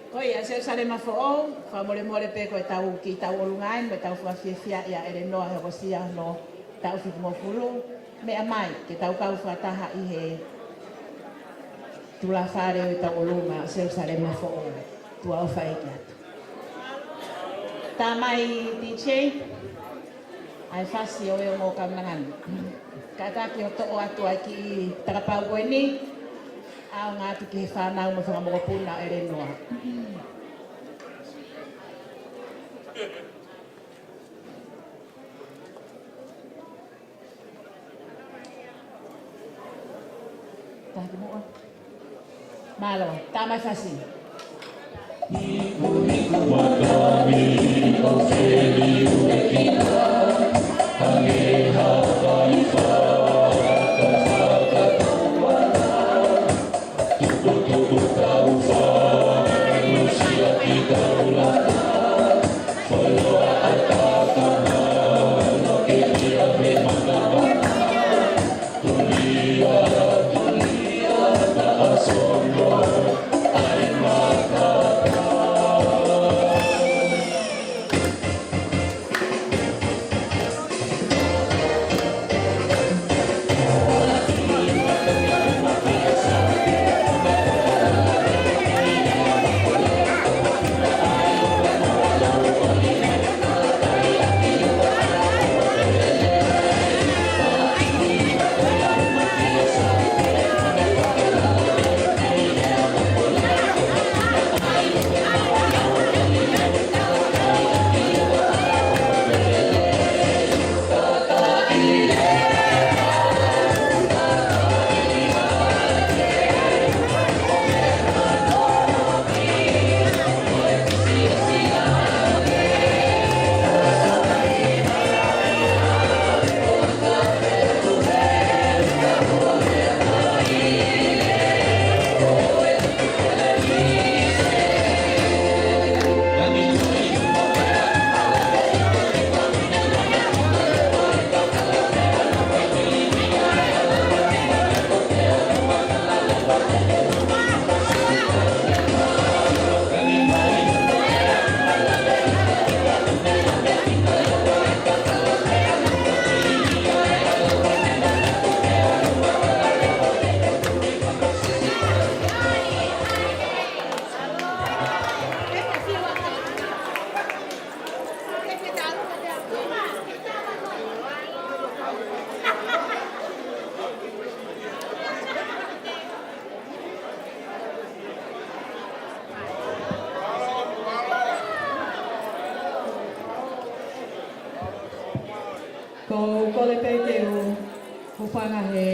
Ko ia, Selusalema Foʻou, fakamolemole pē ko ʻetau kiʻi tauʻolunga eni, mo ʻetau fakafiefiaʻi ʻa ʻElenoa he hokosia hono taʻu fitungofulu, meʻa mai ke tau kau fakataha ʻi he tulafale ʻo e tauʻolunga ʻo Selusalema Foʻou. Tuʻa ʻofa ʻeiki atu. Tā mai D J, ʻa e fasi ʻo e ongo kaunanga ni. Kātaki ʻo toʻo atu ʻa e kiʻi takapau ko eni, ʻaonga atu ki he fānau mo e fanga mokopuna ʻo ʻElenoa. Taha ki muʻa. Mālō, tā mai fasi. Ko u kole pē ke u hūfanga he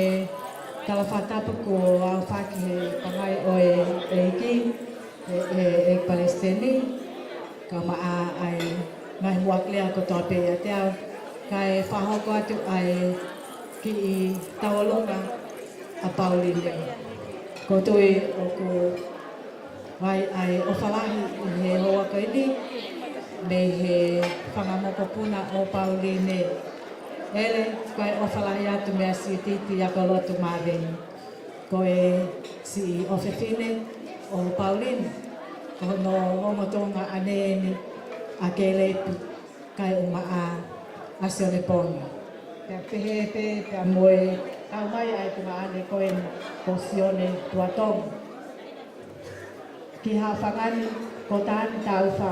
tala fakatapu kuo aofaki he pangai ʻo e ʻEiki. ʻE, ʻe, ʻe Palesiteni, kae ʻumaʻā ʻa e ngaahi muʻaklea kotoa pē ʻiate au, kae fakahoko atu ʻa e kiʻi tauʻolunga ʻa Pauline. ʻOku ou tui ʻoku ʻi ai ʻa e ʻofa lahi ʻi he houa ko eni, mei he fanga mokopuna ʻo Pauline. ʻEle, ko e ʻofa lahi atu meia Siutiti Akolotu Maveni. Ko e siʻi ʻofefine ʻo Pauline, ko hono ongo tuongaʻane eni ʻa Kelepi, kae ʻumaʻā ʻa Sione Pongi. Pea pehē pē, pea mo e kau mai ʻa e tuongaʻane ko eni ko Sione Tuʻatonga. Ki Haʻafanga ni ko Tani Taufa,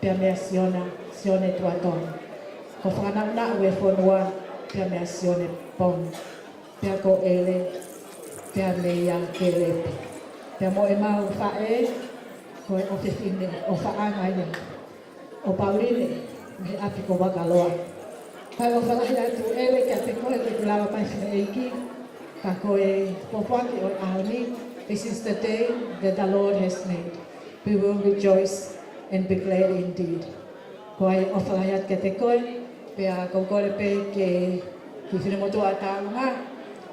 pea meia Siona, Sione Tuʻatonga. Ko Fakanāunau e Fonua, pea meia Sione Pongi. Pea ko ʻEle, pea meia Kelepi. Pea mo ʻemau faʻē, ko e ʻofefine ʻofaʻanga ia ʻo Pauline, mei he ʻapi ko Vakaloa. Kae ʻofa lahi atu ʻEle kiate koe, ʻoku ke lava mai fineʻeiki, ka ko e pōpoaki ʻo e ʻaho ni, this is the day that the Lord has made. We will rejoice and be glad indeed. Ko e ʻofa lahi atu kiate koe, pea ʻoku ou kole pē ki he kiʻi finemotuʻa tauʻolunga,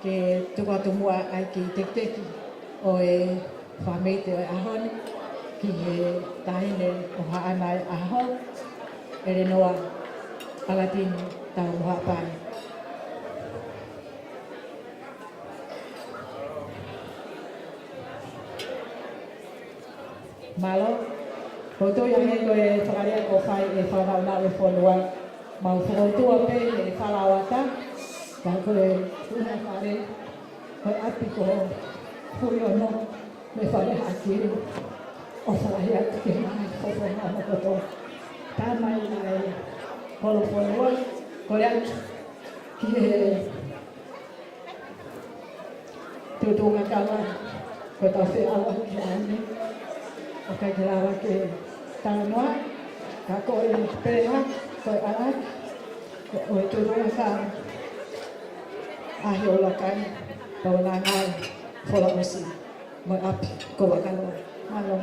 ke tuku atu muʻa ʻa e kiʻi tekiteki ʻo e fāmili ʻo e ʻaho ni, ki he taʻahine ʻo haʻana ʻaho, ʻElenoa ʻAlatini Taumohapai. Mālō, ʻoku ou tui hangē ko e fakalea kuo fai ʻe Fakanāunau e Fonua, mau fokoutua pē he falaoata, ka ko e tuʻunga fale, ko e ʻapi ko Fuiono, mei Fale Haʻakili, ʻofa lahi atu ki he ngaahi fofonga mokoto. Tā mai ʻa e kolo fonua, kole atu ki he tuʻutuʻuni kava, ko e tau feʻauaki ʻa eni, ʻoku ʻikai ke lava ke talanoa, ka ko e pehē, ko e ʻalaki, ko e tuʻutuʻuni kava, ʻa e ʻuluaki, tau ngai, fola ʻosi, mo e ʻapi, ko Vakaloa. Mālō.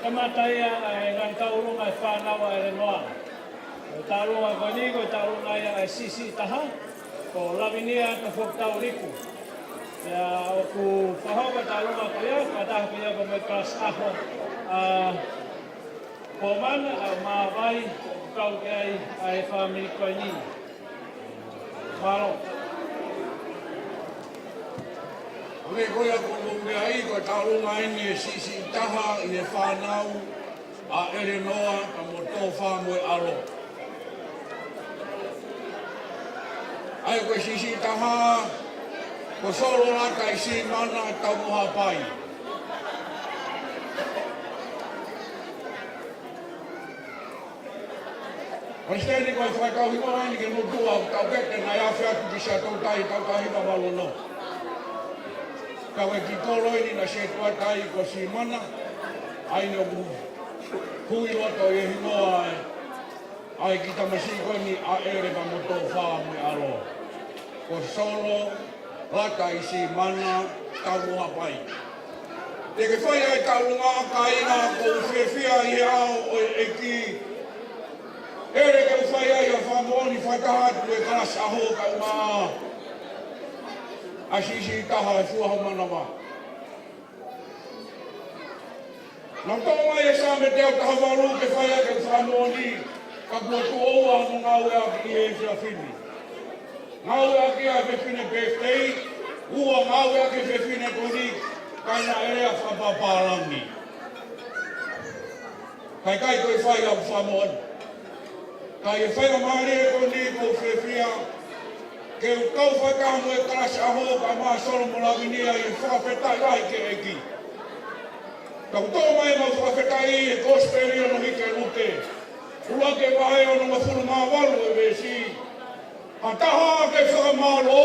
Kamata ia ʻa e ngaahi tauʻolunga ʻa e fānau ʻa ʻElenoa. Ko e tauʻolunga ko eni, ko e tauʻolunga ia ʻa e siʻisiʻi taha, ko Lavinia Tafokitauliki. Pea ʻoku fakahoko e tauʻolunga ko ia, fakataha pē ia mo e kalasi ʻaho ʻa Pomana, ʻa Māvai, ʻoku kau ki ai ʻa e fāmili ko eni. Mālō. Ko e meʻa ko ia ʻoku mou meaʻi, ko e tauʻolunga eni ʻa e siʻisiʻi taha ʻi he fānau ʻa ʻElenoa pea mo Tōfā mo e ʻAlo. ʻA ia ko e siʻisiʻi taha, ko Solo Lata ʻi Simana Taumohapai. Palesiteni, ko e fakatauhingoa eni ki he motuʻa ʻoku tau kete naʻe afe atu ki Siaʻatoutai, taʻu taha hiva valu ono. Ka ko e kiʻi kolo eni naʻe sētuata ai ko Simana, ʻa ia ʻoku hui loto ʻi he hingoa ʻa e, ʻa e kiʻi tamasiʻi ko eni ʻa ʻEle pea mo Tōfā mo e ʻAlo. Ko Solo Lata ʻi Simana Taumohapai. Te ke fai ai e tauʻolunga, kāinga, ʻoku ou fiefia ʻi he ʻao ʻo e ʻEiki. ʻEle, ke u fai ai ha fakamoʻoni fakataha atu he kalasi ʻaho kae ʻumaʻā ʻa e siʻisiʻi taha he fua ho manava. Naʻe toʻo mai ʻe Saame teau taha valu ke fai ʻaki e fakamoʻoni, ka kuo tuʻo ua hono ngāueʻaki ʻi he efiafi ni. Ngāueʻaki ʻa e fefine birthday, ua ngāueʻaki e fefine ko eni, kae naʻe lea fakapapālangi. Kae ʻikai toe fai ha fakamoʻoni. Ka ʻi he faingamālie ko eni ʻoku ou fiefia ke u kau fakataha mo e kalasi ʻaho kae ʻumaʻā Solo mo Lavinia ʻi he fakafetaʻi lahi ki he ʻEiki. Ka kuo toʻo mai ʻemau fakafetaʻi ʻi he Kosipeli hono hiki ʻe Luke, ʻuluaki vahe onongofulu mā valu e veesi. Ha taha ke fakamālō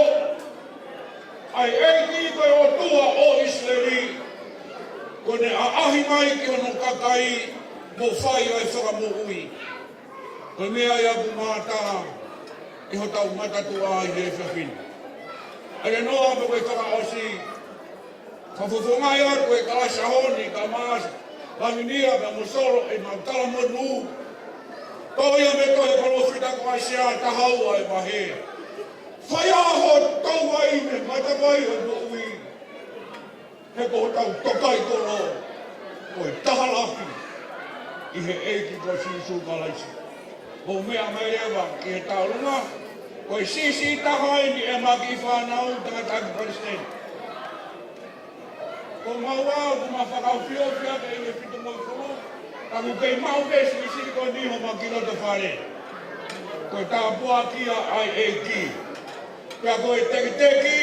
ʻa e ʻEiki ko e ʻOtua ʻo ʻIsileli, kuo ne ʻaʻahi mai ki hono kakai mo fai ʻa e fakamoʻui. Ko e meʻa ia ʻoku mātā ʻi hotau matatuʻa ʻi he efiafi ni. ʻElenoa, pea ko e fakaʻosi, fakafofongaʻi atu e kalasi ʻaho ni kae ʻumaʻā Lavinia pea mo Solo ʻemau talamonū. Toʻo ia mei he tohi ʻa e palōfita ko ʻAisea taha ua e vahe. Fai ā ho touai mei he matavai ʻo e moʻui. He ko hotau tokaiʻi kolo ko e taha lahi ʻi he ʻEiki ko Sīsū Kalaisi. Mou meʻa mai leva ki he tauʻolunga, ko e siʻisiʻi taha eni ʻa e kiʻi fānau tangataʻeiki palesiteni. Ko maua ʻoku ma fakaofiofi ʻaki ʻi he fitungofulu, ka ʻoku kei maʻu pē siʻisiʻi ko eni ʻi homa kiʻi loto fale. Ko e tāpuaki ia ʻa e ʻEiki. Pea ko e tekiteki,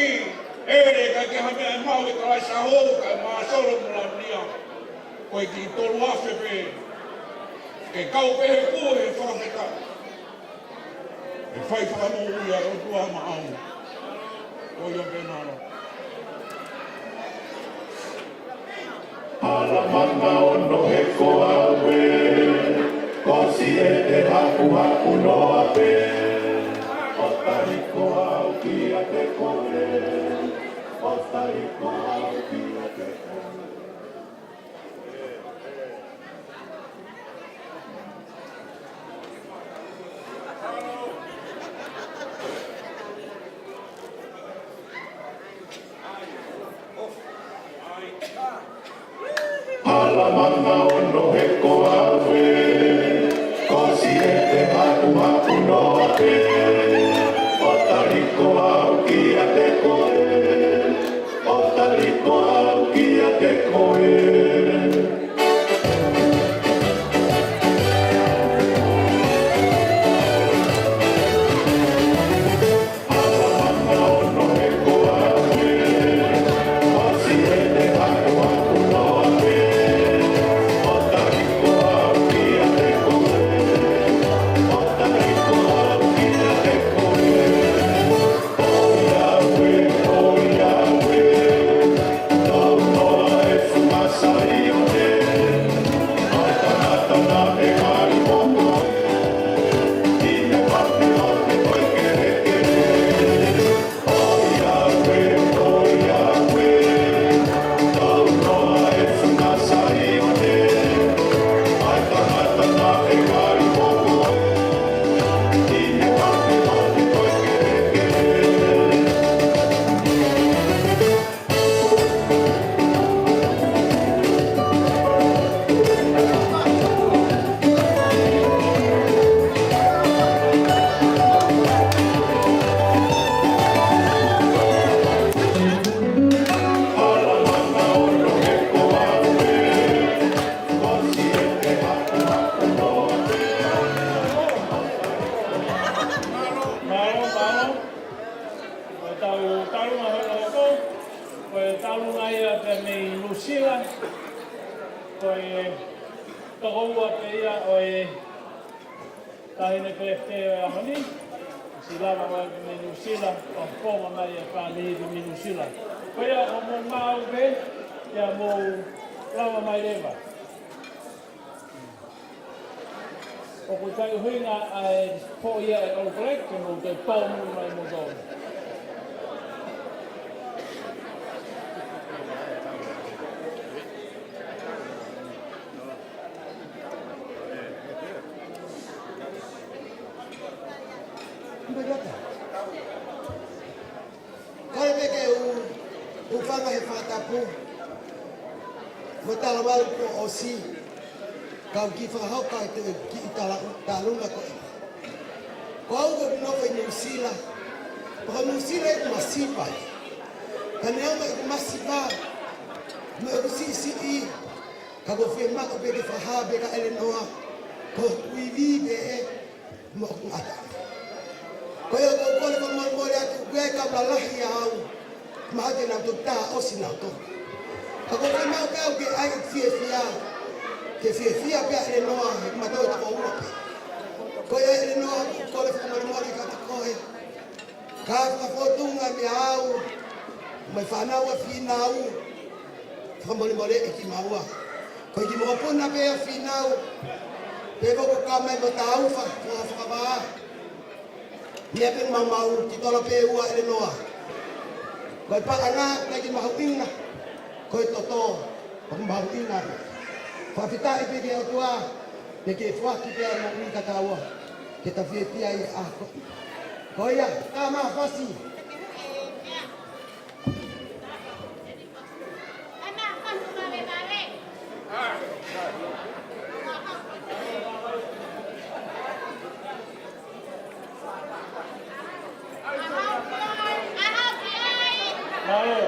ʻEle, ʻikai ke ha meʻa ʻe maʻu ʻi he kalasi ʻaho kae ʻumaʻā Solo mo Lavinia. Ko e kiʻi tolu afe pē. Ke kau pē he kū he fakafetaʻi. ʻE fai fakamoʻui ʻa e ʻOtua maʻau. Ko ia pē, mālō. Hala manga ono he ko au ē, ko Siete hakuhaku noa pē. ʻO tali ko au kiate koe, ʻo tali ko au kiate koe. Hala manga ono he ko au ē, ko Siete hakuhaku noa pē. ʻO tali ko au kiate koe, ʻo tali ko au kiate koe. Sila, ko e tokoua pē ia ʻo e taʻahine pēpē ʻo e ʻaho ni, ʻosi lava mai mei Nuʻu Sila, ʻo fonga mai e fāmili mei Nuʻu Sila. Ko ia ʻoku mou maʻu pē, ia mou lava mai leva. ʻOku ʻikai ʻuhinga ʻa e foʻi ia e All Black, ke mou toe tōmui mai moutolu. Kole pē ke u, u hūfanga he fakatapu mo e talavalu kuo ʻosi, kau kiʻi fakahoko atu e kiʻi tala, talanoa ko ē. Ko au ʻoku ou nofo ʻi Nuʻu Sila, pea ko Nuʻu Sila ʻeku masiva. Ka neongo ʻeku masiva mo ʻeku siʻisiʻi, ka ʻoku ou fiemaʻu pē ke fakahā pē kia ʻElenoa ko hoku ivi pē ē mo hoku ngataʻanga. Ko ia ʻoku ou kole fakamolemole atu, ʻoku ʻi ai e kau lalahi ʻia au, mahalo te nau toki tā ʻosi nautolu. Ka ʻoku ou fiemaʻu pē au ke ʻai e fiefia, ke fiefia pē ʻa ʻElenoa, he ʻoku ma toe tokoua pē. Ko ia ʻElenoa, ʻoku ou kole fakamolemole kiate koe. Ka fakafōtunga mei au, mo e fānau ʻa Fīnau, fakamolemoleʻi kimaua. Ko e kiʻi mokopuna pē ʻa Fīnau, pea ʻoku ou kau mai mo Taufa, ko e fakavā. Meʻa pē maumau, kiʻi tola pē ua ʻElenoa. Ko e paʻanga, naʻe kiʻi mahuʻinga, ko e toto, ʻoku mahuʻinga. Fakafetaʻi pē ki he ʻOtua, pea ke foaki pē ʻa e moʻui kiate taua, ke ta fiefia ʻi he ʻaho ko ē. Ko ia, ka ma fasi. Mālō,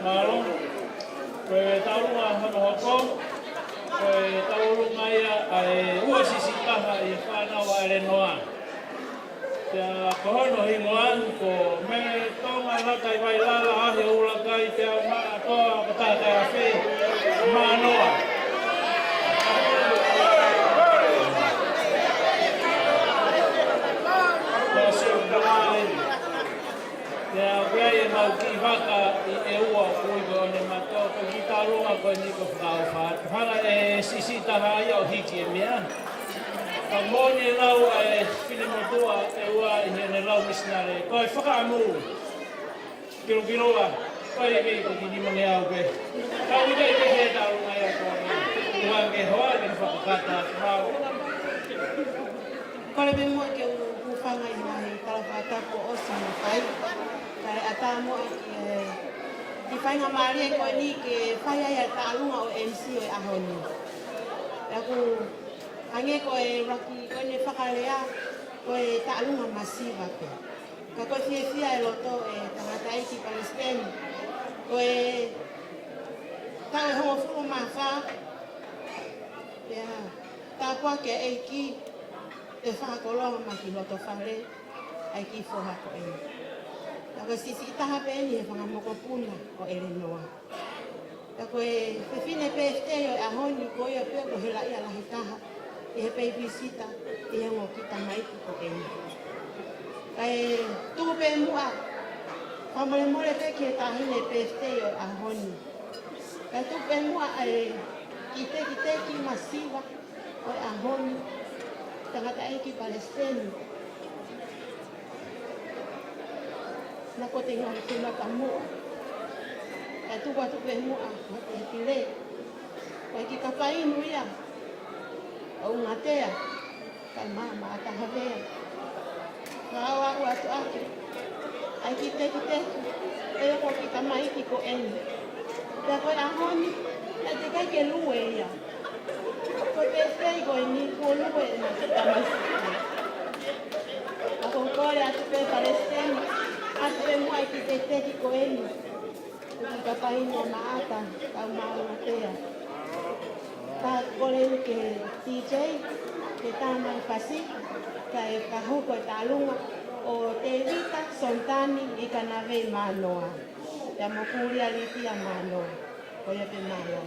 mālō. Ko e tauʻolunga hono hoko, ko e tauʻolunga ia ʻa e ua siʻisiʻi taha ʻi he fānau ʻa ʻElenoa. Pea ko hono hingoa, ko Mele Tonga Lakaivai Lala, ʻa e ʻuluaki pea ma atoa ko Takafe Manoa. Ko Seukalai. Pea ʻoku ʻi ai ʻemau kiʻi vaka ʻi ʻEua ʻoku ui ko ʻOnematoa, ko e kiʻi tauʻolunga ko eni ko e fakaʻofa. Hanga ʻe he siʻisiʻi taha ia ʻo hiki e meʻa. Ka moʻoni e lau ʻa e finemotuʻa ʻEua ʻi heʻene lau misinale, ko e fakaʻamu. Kilokiloa, ko e ʻikai ko e kiʻi nimangeau pē. Ka ʻoku ʻikai ke he tauʻolunga ia ko eni. Ua ke hoa, ke fakakata, mau. Kole pē muʻa ke u hūfanga ʻi he ngaahi tala fakatapu kuo ʻosi hono fai. Kae ʻatā muʻa ki he, ki he faingamālie ko eni ke fai ai ʻa e tauʻolunga ʻo e M C ʻo e ʻaho ni. Pea ʻoku Hangē ko e ʻuluaki, ko ʻene fakalea, ko e taʻalunga masiva pē. Ka ko e fiefia e loto e tangataʻeiki palesiteni, ko e taʻu ʻe hongofulu mā fā, pea tāpuaki e ʻEiki, ʻe fakakoloa mai ki loto fale ʻa e kiʻi foha ko eni. Ka ko e siʻisiʻi taha pē eni he fanga mokopuna ʻo ʻElenoa. Ka ko e fefine pēfitei ʻo e ʻaho ni, ko ia pē ko e helaʻia lahi taha ʻi he peipisita ʻi he ongo kiʻi tamaiki ko eni. Kae tuku pē muʻa, fakamolemole pē ki he taʻahine pēfitei ʻo e ʻaho ni. Kae tuku pē muʻa ʻa e kiʻi tekiteki masiva ʻo e ʻaho ni, tangataʻeiki palesiteni. Naʻa ko e tenga ʻo e kima ka muʻa. Kae tuku atu pē muʻa, mo e pile. Ko e kiʻi kapa inu ia ʻo Ungatea, kae maama ʻa Tahavea. Ka ʻoku ou ʻoatu ʻaki ʻa e kiʻi tekiteki ʻa e ongo kiʻi tamaiki ko eni. Pea ko e ʻaho ni, naʻe teʻeki ai ke lue ia. Ko e pēfitei ko eni kuo lue ʻena kiʻi tamaiki. Ka ʻoku ou kole atu pē palesiteni, ʻoatu pē muʻa e kiʻi tekiteki ko eni. Ko e kiʻi kapa inu ʻa Maʻata, kae maama ʻa Ungatea. Ka kole ni ki he DJ, ke tā mai e fasi, kae fakahoko e taʻalunga ʻo Tēvita Sonitani ʻi Kanavei Mānoa. Pea mo Kulia Litia Mānoa. Ko ia pē, mālō.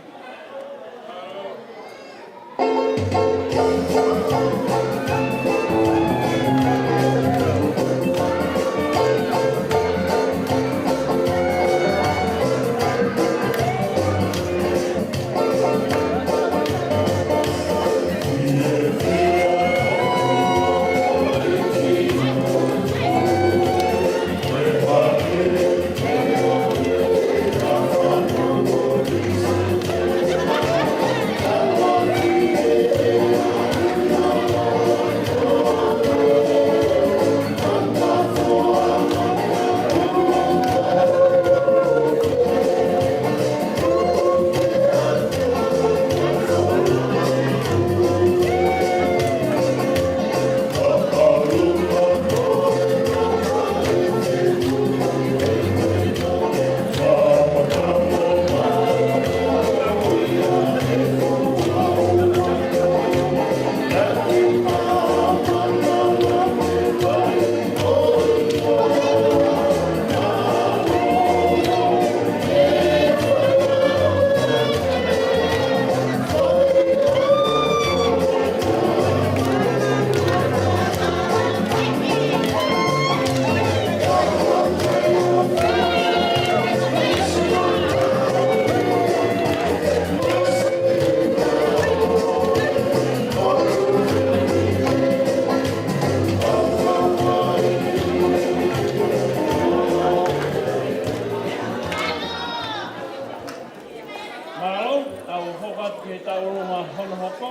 Mālō, tau hoko atu ki he taʻalunga hono hoko.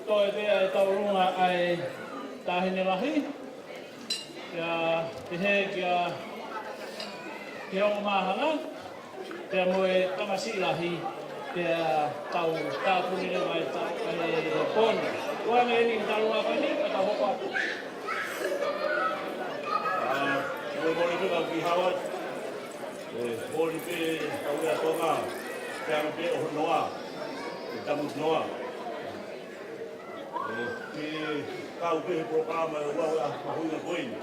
Toe pē ʻa e taʻalunga ʻa e taʻahine lahi. Pea pehē kia, ki he ongo māhanga, pea mo e tamasiʻi lahi, pea tau tāpuni leva e ta-, e poni. Ko ʻene eni taʻalunga ko eni, ka tau hoko atu. ʻA, molemole pē kau kiʻi Hauaiʻi. ʻE, molemole pē kau lea Tonga, pea mo pē ʻo hono ʻa, ʻe tamu noa. ʻE, ke kau pē he polokalama ʻo e ʻaho, ʻa e mahuʻinga ko eni.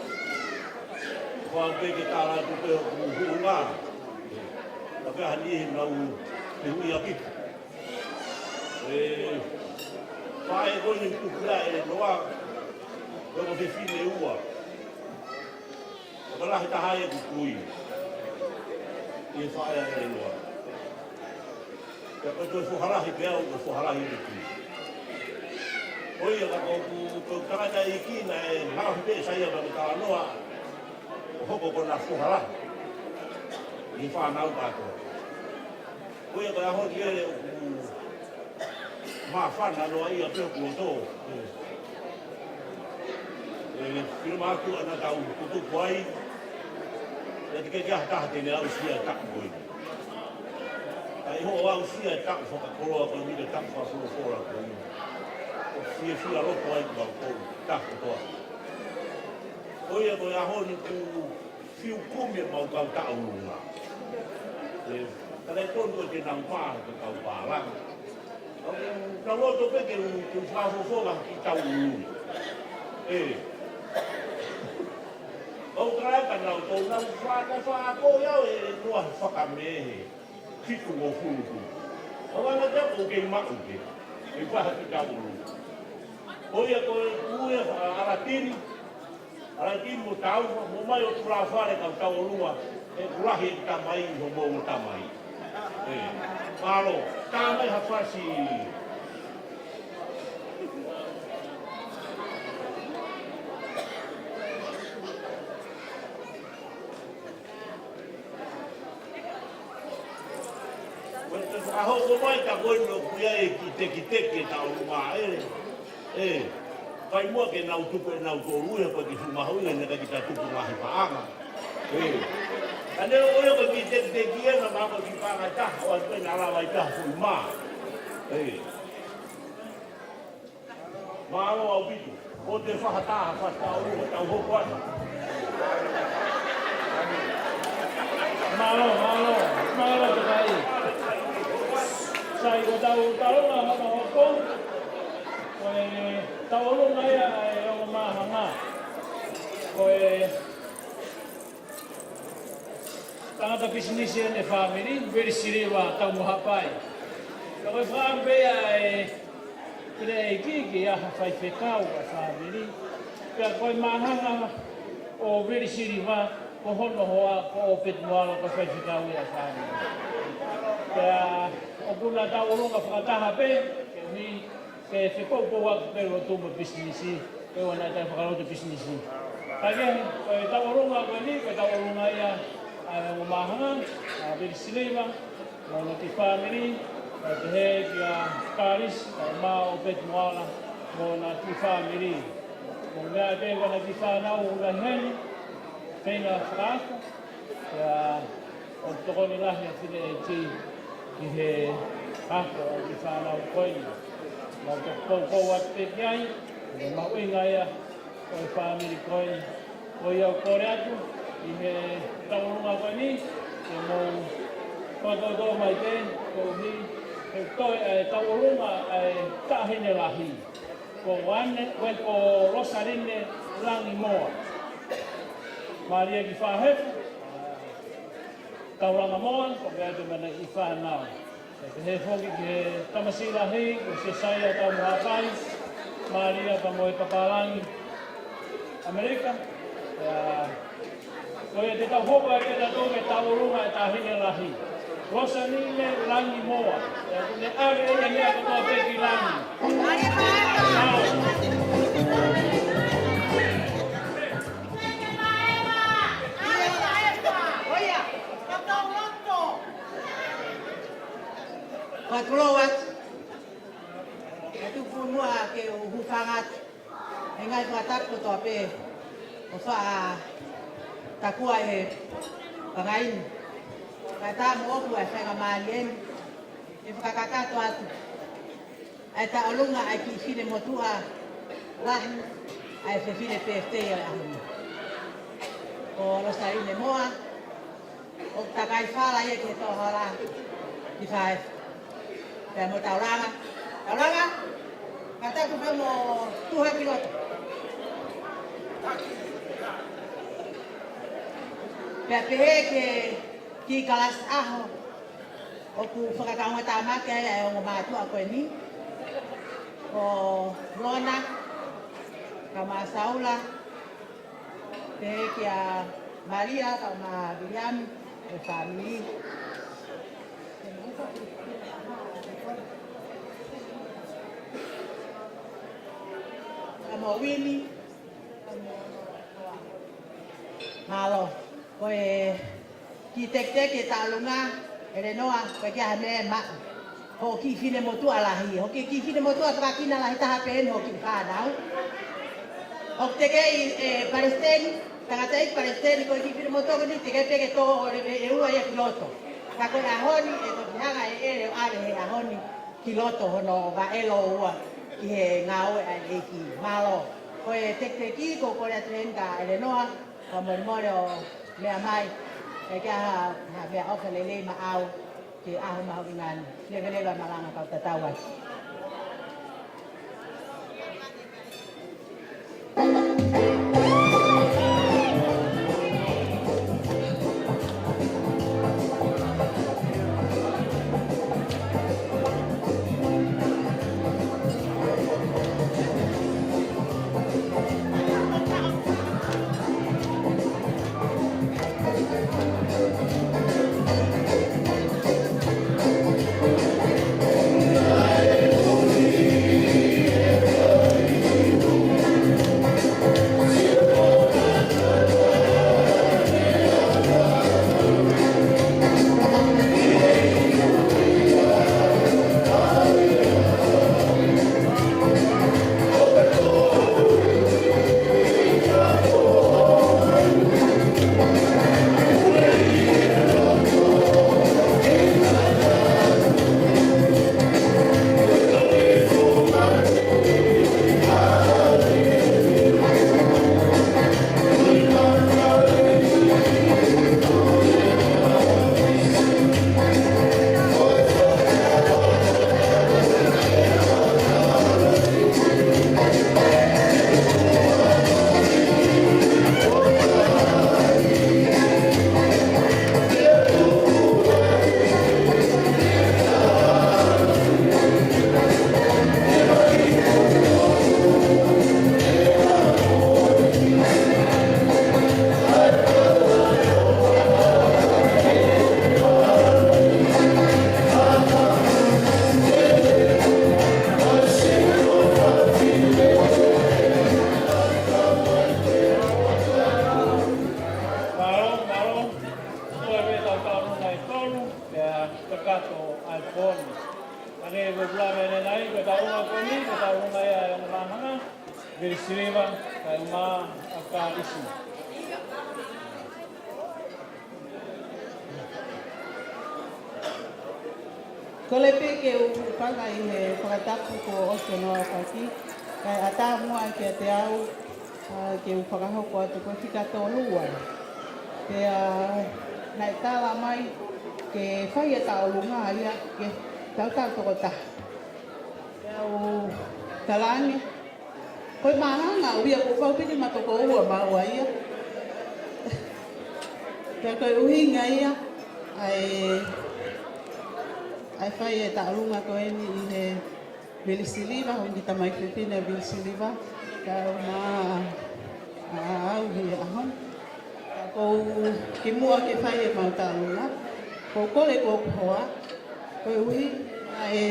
Kau pē ke tala atu pē hoku huʻunga. Ka pē hani he nau te hui aki. ʻE, faʻē ko eni tuku lea ʻElenoa. Ko e fefine ua. Ko e lahi taha ia ʻeku kui. ʻI he faʻē ʻa ʻElenoa. Pea ko e toe foha lahi pē au, ko e foha lahi ʻeku kui. Ko ia ka ko ʻeku, ko e tangataʻeiki naʻe haʻu pē ʻe Saia pea mo talanoa. ʻO hoko ko ʻena foha lahi. ʻI he fānau kātoa. Ko ia ko e ʻaho ni ʻoku māfana noa ia pē hoku loto. ʻE, fiemaʻu ʻa ʻena tau tutupu ai. ʻIkai ke ʻi ai ha taha te ne aʻusia e taʻu ko eni. Kae ʻoua ʻe aʻusia e taʻu fakakoloa ko eni, ko e taʻu fakafolofola ko eni. ʻe fia loto ai ki ʻapi kotoa. Ko ia ko e ʻaho ni ʻoku fiu kumi ʻemau kau tauʻolunga. ʻE, ka naʻe tonu ʻa e nau pā, ko e kau pālangi. ʻOku nau loto pē ke u, ke u fakafofonga ki tauʻolunga. ʻE. ʻOku tala ʻe kinautolu nau fa-, nau fakaako ia ʻe nua fakamehe. Fitu mo fulu. ʻOua naʻa te ʻoku kei maʻu ke. ʻE faha ki tauʻolunga. Ko ia ko e ʻuhinga ʻa ʻAlatini. ʻAlatini mo Taufa, mo mai ʻo tulafale kau tauʻolunga. ʻE kulahi e tamai, mo mo mo tamai. ʻE. Mālō, tā mai ha fasi. Ko e fakahoko mai ka ko e no kuia e kiʻi tekiteki ʻe tauʻolunga ʻele. ʻE, fai muʻa ke nau tuku ʻe nautolu ia ko e kiʻi fuʻu mahuʻinga ne ka kita tuku ngaahi paʻanga. ʻE, ka ne ʻoku ʻi ai ko e kiʻi tekiteki ʻena mo e kiʻi paʻanga taha ʻo ʻai pē naʻa lava ʻi taha foʻi mā. ʻE. Mālō ʻaupito. ʻOku te fakataha fakataha ʻo tau hoko atu. Mālō, mālō, mālō te kai. Sai ko e tau tauʻolunga hono hoko. Ko e tauʻolunga ia ʻa e ongo māhanga. Ko e tangata pisinisi ʻene fāmili, Veli Siliva Taumohapai. Ka ko e fakaʻamu pē ia ʻa e fineʻeiki ke ʻi ai ha faifekau ʻa e fāmili. Pea ko e māhanga ʻo Veli Siliva, ko hono hoa, ko ʻOpeti Moala ko e faifekau ia ʻa e fāmili. Pea ʻoku na tauʻolunga fakataha pē, ke ui ke fepoupou atu pē lotu mo pisinisi, ʻe ua naʻe taʻe fakalotu pisinisi. Ka ke, ko e tauʻolunga ko eni, ko e tauʻolunga ia ʻa e ongo māhanga, ʻa Veli Siliva, mo hono kiʻi fāmili, kae pehē kia Kalisi, kae ʻumaʻā ʻOpeti Moala, mo hona kiʻi fāmili. Mo e meʻa pē ko ʻena kiʻi fānau, ʻoku nau ʻi heni, feinga fakaako, pea ʻoku tokoni lahi ʻa e fineʻeiki ki he ako ʻa e kiʻi fānau ko eni. Mau toko poupou atu pē ki ai, ʻi he mahuʻinga ia ʻo e fāmili ko eni. Ko ia ʻoku kole atu, ʻi he tauʻolunga ko eni, ke mou fakatōtō mai pē, koeʻuhi, ʻe toe ʻa e tauʻolunga ʻa e taʻahine lahi. Ko Ane, ko e ko Losaline Langimoa. Mālie ki Fahefu, Taulanga Moa, ko e atu mena ʻi fānau. Kae pehē foki ki he tamasiʻi lahi, ko Sesaia Taumohapai, mālie pea mo e papālangi ʻAmelika. Pea ko ia te tau hoko ʻa e ke tau tō ke tauʻolunga e taʻahine lahi. Losaline Langimoa. Pea ʻoku ne ʻave ʻene meʻa kotoa pē ki langi. Mālō. Fakatulou atu. ʻE tuku muʻa ke u hūfanga atu he ngaahi fakatapu kotoa pē ʻoku faʻa takua ʻe he pangai ni. Kae ʻatā moʻoku ʻa e faingamālie ni ke fakakakato atu ʻa e tauʻolunga ʻa e kiʻi finemotuʻa lahi, ʻa e fefine pēfitei ʻo e ʻaho ni, ko Losaline Moa. ʻOku takai fala ia ki he tohola ki Fahefu. Pea mo Taulanga. Taulanga, ka taku pē mo tuha ki loto. Pea pehē ki he kiʻi kalasi ʻaho ʻoku fakakaungātāmaki ai ʻa e ongo mātuʻa ko eni, ko Lona, kae ʻumaʻā Saula, pehē kia Malia, kae ʻumaʻā Viliami, mo e fāmili. Kae ʻumaʻā Uini. Mālō. Ko e kiʻi tekiteki e tauʻolunga, ʻElenoa, ko e kiʻi ʻaho meʻa ʻe maʻu. Hoʻo kiʻi finemotuʻa lahi. Hoʻo kiʻi, kiʻi finemotuʻa fakakina lahi taha pē eni hoʻo kiʻi fānau. ʻOku teʻeki ke palesiteni, tangataʻeiki palesiteni, ko e kiʻi finemotuʻa ko eni teʻeki pē ke tō ʻo lele ʻe ua ia ki loto. Ka ko e ʻaho ni, ʻe toki hanga ʻe ʻEle ʻo ʻave he ʻaho ni ki loto hono vaʻe ʻe ua. ʻi he ngāue ʻa e ʻEiki. Mālō. Ko e tekiteki, ko e kole atu heni kia ʻElenoa, ka molemole ʻo meʻa mai, ʻe ke ʻai ha, ha meʻaʻofa lelei maʻau ki he ʻaho mahuʻinga ni. Leveleva e malanga kau tatau atu. Mālō, mālō. Ko e pē tau tau nai tolu, pea kakato ai poni. Hangē ko e pula mene nai, ko e tau nai poni, ko e tau nai ai ʻa e malanga. Vili Siliva, kae ʻumaʻā ʻa Kalisi. Kole pē ke u hūfanga ʻi he fakatapu kuo ʻosi hono aofaki, kae ʻatā muʻa kiate au, ā, ke u fakahoko atu ko e fika tolu ua. Pea naʻe tala mai ke fai e tauʻolunga ia ke tautau tokotaha. Pea u talaange, ko e māhanga ʻoku ʻi ai, kuo pau pē ke ma tokoua maua ia. Pea ko e ʻuhinga ia ʻa e, ʻa e fai e tauʻolunga ko eni ʻi he Vili Siliva, hangē ko e tamai fefine Vili Siliva, kae ʻumaʻā ʻa au ʻi he ʻaho ni. Ka ʻoku ou kimuʻa ke fai e mau tauʻolunga, ʻoku ou kole ko hoku hoa, koeʻuhi naʻe,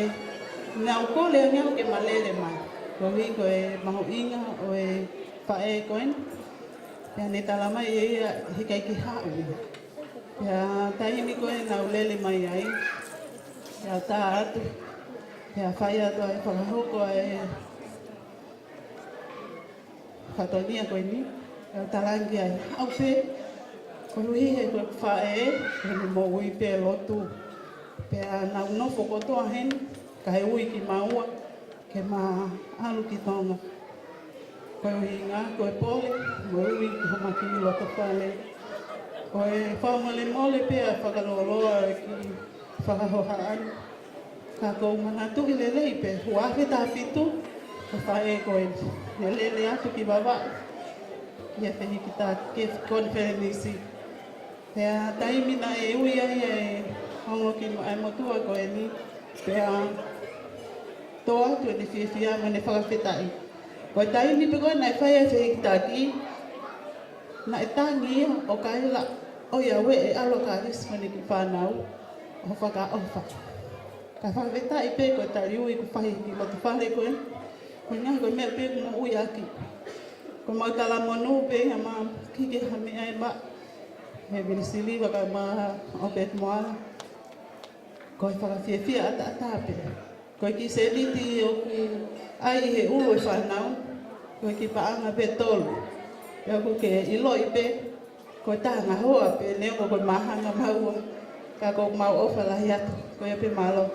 naʻa ku kole ange au ke ma lele mai, koeʻuhi ko e mahuʻinga ʻo e faʻē ko eni. Pea ne tala mai ʻe ia heʻikai ke haʻu ia. Pea taimi ko ē naʻa ku lele mai ai, pea tā atu, pea fai atu ai fakahoko ai e fatongia ko eni, ʻo talaange ai, haʻu pē, koeʻuhi he ko e faʻē, he ne moʻui pē lotu. Pea naʻa ku nofo kotoa heni, kae ui kimaua, ke ma ʻalu ki Tonga. Ko e ʻuhinga, ko e pole, mo e ui ki homa kiʻi loto fale. Ko e fakamolemole pē ʻa e fakalōloa ʻo e kiʻi fakahohaʻa ni. Ka ʻoku ou manatuʻi lelei pē, ua afe taha fitu, ko e faʻē ko ē, ne lele atu ki Vavaʻu, ʻi he fehikitaki, ki he konifelenisi. Pea taimi naʻe ui ai e ongo kiʻi mo-, ʻa e motuʻa ko eni, pea tō atu ʻene fiefia mo ʻene fakafetaʻi. Ko e taimi pē ko ē naʻe fai ai e fehikitaki, naʻe tangi ia ʻo kaila, ʻoiauē, ʻe ʻalu ʻa Kalisi mo ʻene kiʻi fānau ʻo fakaʻofa. Ka fakafetaʻi pē ko e tali ui kuo fai ki loto fale ko ē. Ko e ʻuhinga ko e meʻa pē ʻoku moʻui ʻaki. Ko e mau talamonū pē ia ma kike ha meʻa ʻe maʻu. He Vili Siliva kae ʻumaʻā ʻa ʻOpeti Moala. Ko e fakafiefia ʻataʻatā pē. Ko e kiʻi sēniti ʻoku ʻai he ʻulu e fānau, ko e kiʻi paʻanga pē ʻe tolu. Pea ʻoku ke ʻiloʻi pē, ko e taha ngahoa pē, neongo ko e māhanga maua, ka ʻoku mau ʻofa lahi atu, ko ia pē, mālō.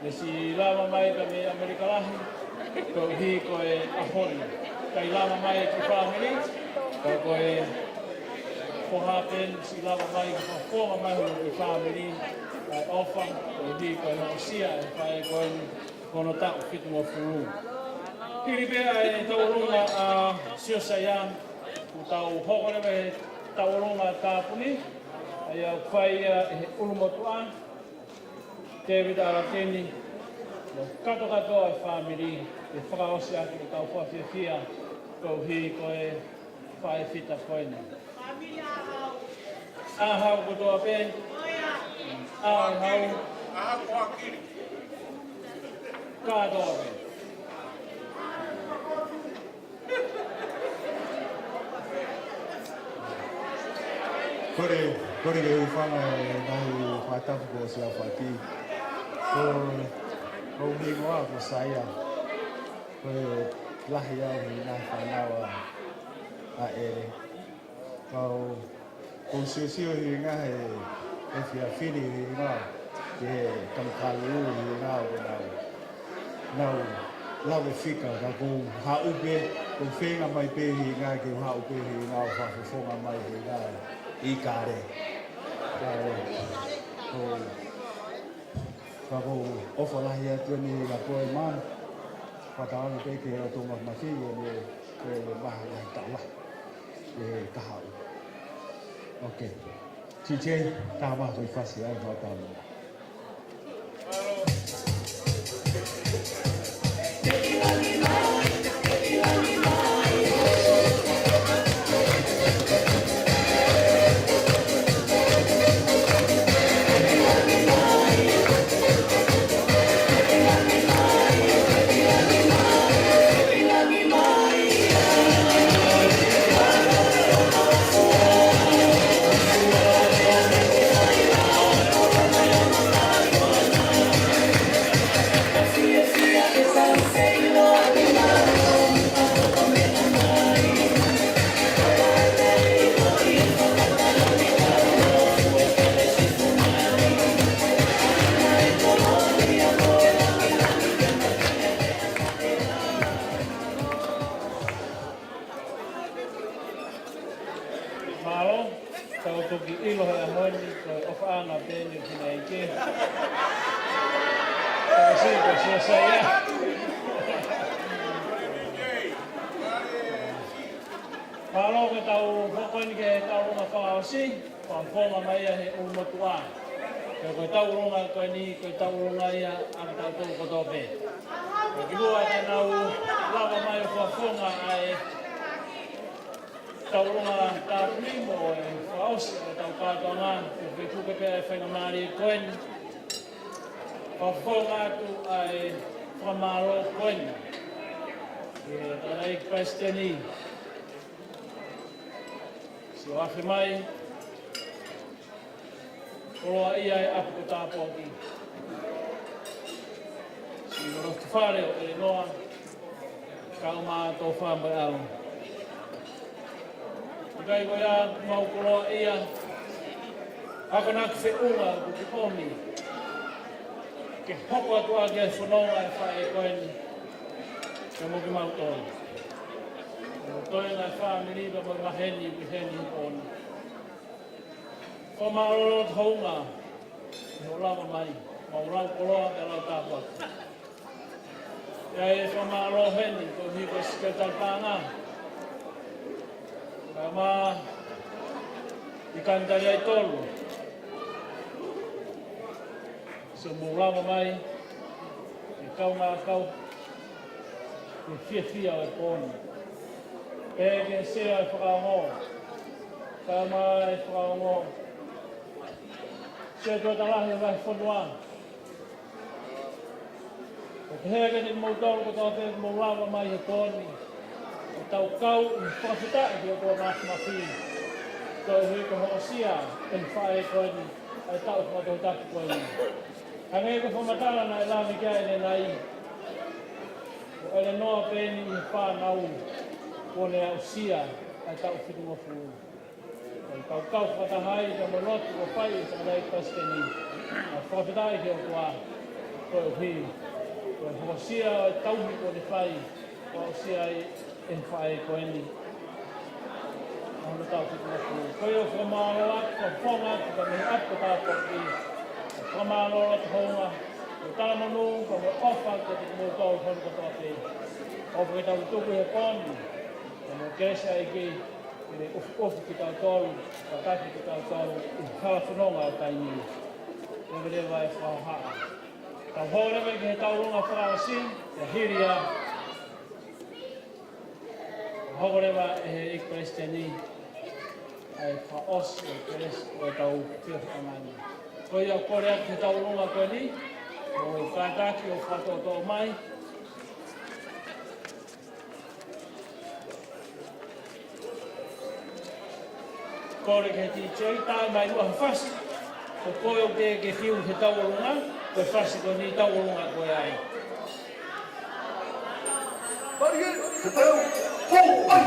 Siʻi lava mai ka mei ʻAmelika lahi, koeʻuhi ko e ʻaho ni. ʻIkai lava mai ki he fāmili, ka ko e foha pē eni siʻi lava mai ke fakafofonga mai hono kiʻi fāmili, ʻa e ʻofa, koeʻuhi ko e hoʻosia e faʻē ko eni hono taʻu fitungofulu. Hili pē ʻa e tauʻolunga ʻa Siosaia, kuo tau hoko leva he tauʻolunga tāpuni, ʻa ia ʻoku fai ia ʻe he ʻulumotuʻa, David Alatini, mo e katoa kātoa e fāmili, ke fakaʻosi atu ʻetau fakafiefia, koeʻuhi ko e faʻē fita ko eni. ʻAhau kotoa pē, ʻaho ʻaho, kātoa pē. Kole, kole ke u hūfanga he ngaahi fakatapu kuo ʻosi aofaki. Ko, ko hoku hingoa ko Saia. Ko e lahi au he ngaahi fānau ʻa, ʻa ʻEle. Kau, kau siosio he ngaahi, he efiafi ni he ngaahi, ke kamakalu he ngaahi, nau, nau lave fika, ka ʻoku ou haʻu pē, ʻoku ou feinga mai pē he ngaahi, ke u haʻu pē he ngaahi, fakafofonga mai he ngaahi, ʻi kare. Ka, ko, ka ʻoku ou ʻofa lahi atu eni kia koe mā, fakatauange pē ke ʻoatu mafimafi, ʻe, ʻe, ʻe maha lahi tau lahi. ʻE kahaʻu. Ok. T J, tā mai hoʻo fasi ai, fakatauange. Mālō, tau toki ʻilo he ʻaho ni, ko e ʻofaʻanga pē eni ʻoku ne ʻai ke. Tau sio, ko Siosaia. Mālō ke tau hoko eni ki he tauʻolunga fakaʻosi. Fakafofonga mai ia he ʻulumotuʻa. Pea ko e tauʻolunga ko eni, ko e tauʻolunga ia ʻa kitautolu kotoa pē. Pea kimuʻa ke nau lava mai ʻo fakafofonga ʻa e tauʻolunga tāpuni mo e fakaʻosi ʻa ʻetau kātoanga, ʻoku ou fie puke pē ʻa e faingamālie ko eni. Fakafofonga atu ʻa e fakamālō ko eni. Ki he tangataʻeiki palesiteni. Siʻi afe mai, koloaʻia e ʻapi ko Tāpuaki. Siʻi lotofale ʻo ʻElenoa, kae ʻumaʻā Tōfā mo e ʻAlo. ʻIkai ko ia ʻoku mau koloaʻia, akonaki feʻunga ʻoku ke ʻomi ke hoko atu ʻaki e fononga e faʻē ko eni, pea mo kimautolu. Mo e toenga e fāmili pea mo e maheni ʻoku ʻi heni he pō ni. Fakamālō loto hounga ʻi hoʻo lava mai, mau lau koloa pea lau tāpuaki. ʻIo, ʻe fakamālō heni koeʻuhi ko e Sekelitali Paʻanga. Kae ʻumaʻā e kanitaliaitolu. Siʻomou lava mai, ʻe kaungā kau, ʻe fiefia ʻo e pō ni. Pea ki he sea ʻo e fakaongo, kae ʻumaʻā e fakaongo, sea tuʻa talahi ʻo e vahefonua. ʻOku pehē kiate kimoutolu kotoa pē ʻoku mou lava mai he pō ni, ʻo tau kau ʻi he fakafetaʻi ki he ʻOtua Māfimafi, koeʻuhi ko hoʻo sia e faʻē ko eni, ʻa e taʻu fakatohitapu ko eni. Hangē ko e fakamatala naʻe lave ki ai ʻanenai, ko ʻElenoa pē eni ʻi he fānau kuo ne aʻusia ʻa e taʻu fitungofulu. Ko e kaukau fakataha ia mo e lotu kuo fai ʻe he tangataʻeiki palesiteni, ʻa e fakafetaʻi ki he ʻOtua. Koeʻuhi ko e hokosia ʻo e tauhi kuo ne fai, ʻo aʻusia ai ʻe he faʻē ko eni ʻa hono taʻu fitu noa. Ko ia ʻoku fakamālō atu, fakafofonga atu, ka mei he ʻapi kotoa pē. Fakamālō atu hounga, ko e talamonū, ko e ʻofa kiate kimoutolu hono kotoa pē. ʻOfa ke tau tuku he pō ni, ko e kelesi ʻa e ʻEiki, ke ne ʻofoʻofa kitautolu, kātaki kitautolu ʻi he hala fononga ʻo e taimi ni. Leveleva e fakahohaʻa. Tau hoko leva ki he taulunga fakaʻosi, ʻe hili ia. Hoko leva ʻe he ʻEiki Palesiteni ʻa e fakaʻosi ʻo e kelesi ʻo e tau feohiʻanga ni. Ko ia kole atu ki he taulunga ko eni, ʻo kātaki ʻo fakatoʻotoʻo mai. Kole ki he DJ, tā mai ua ha fasi. Ko koe ʻoku ke fiu he tauʻolunga, ko e fasi ko eni tauʻolunga ko ē ai. Pari e, te tau, hou, ai!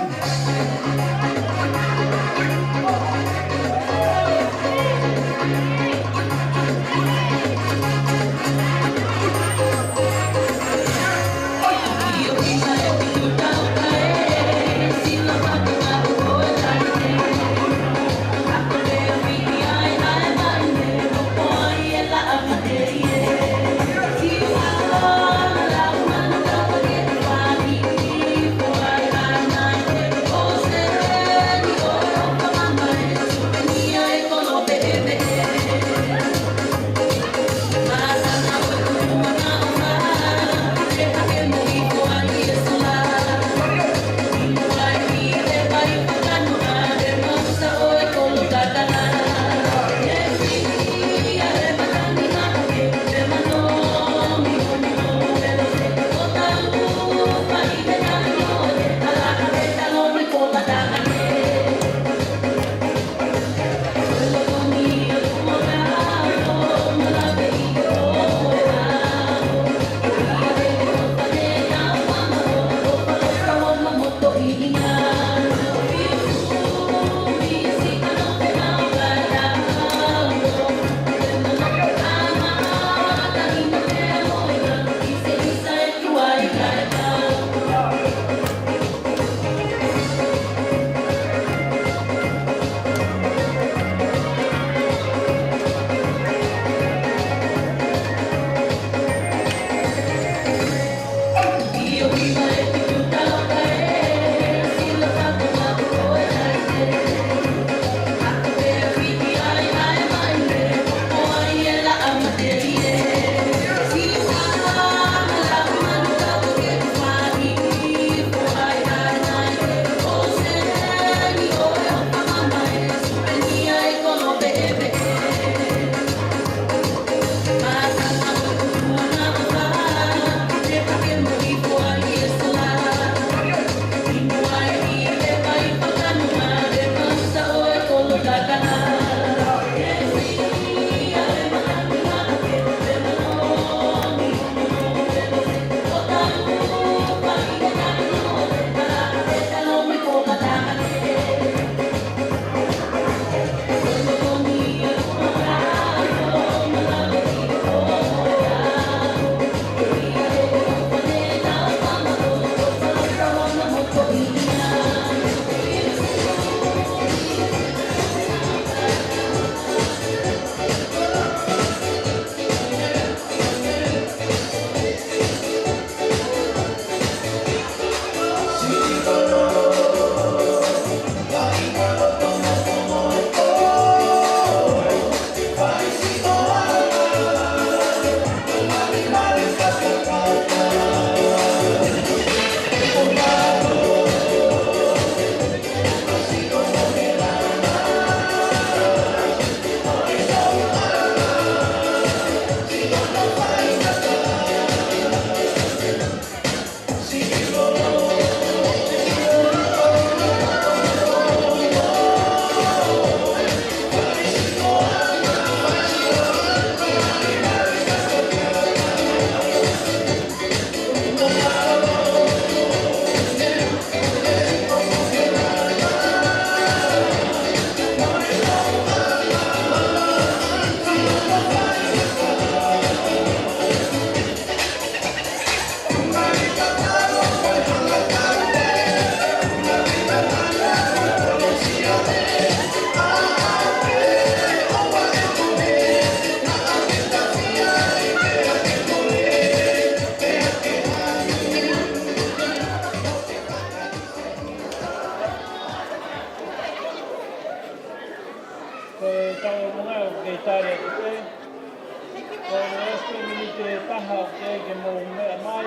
Mai,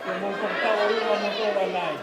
ke mou toki tau ʻo ua mo tō la nai.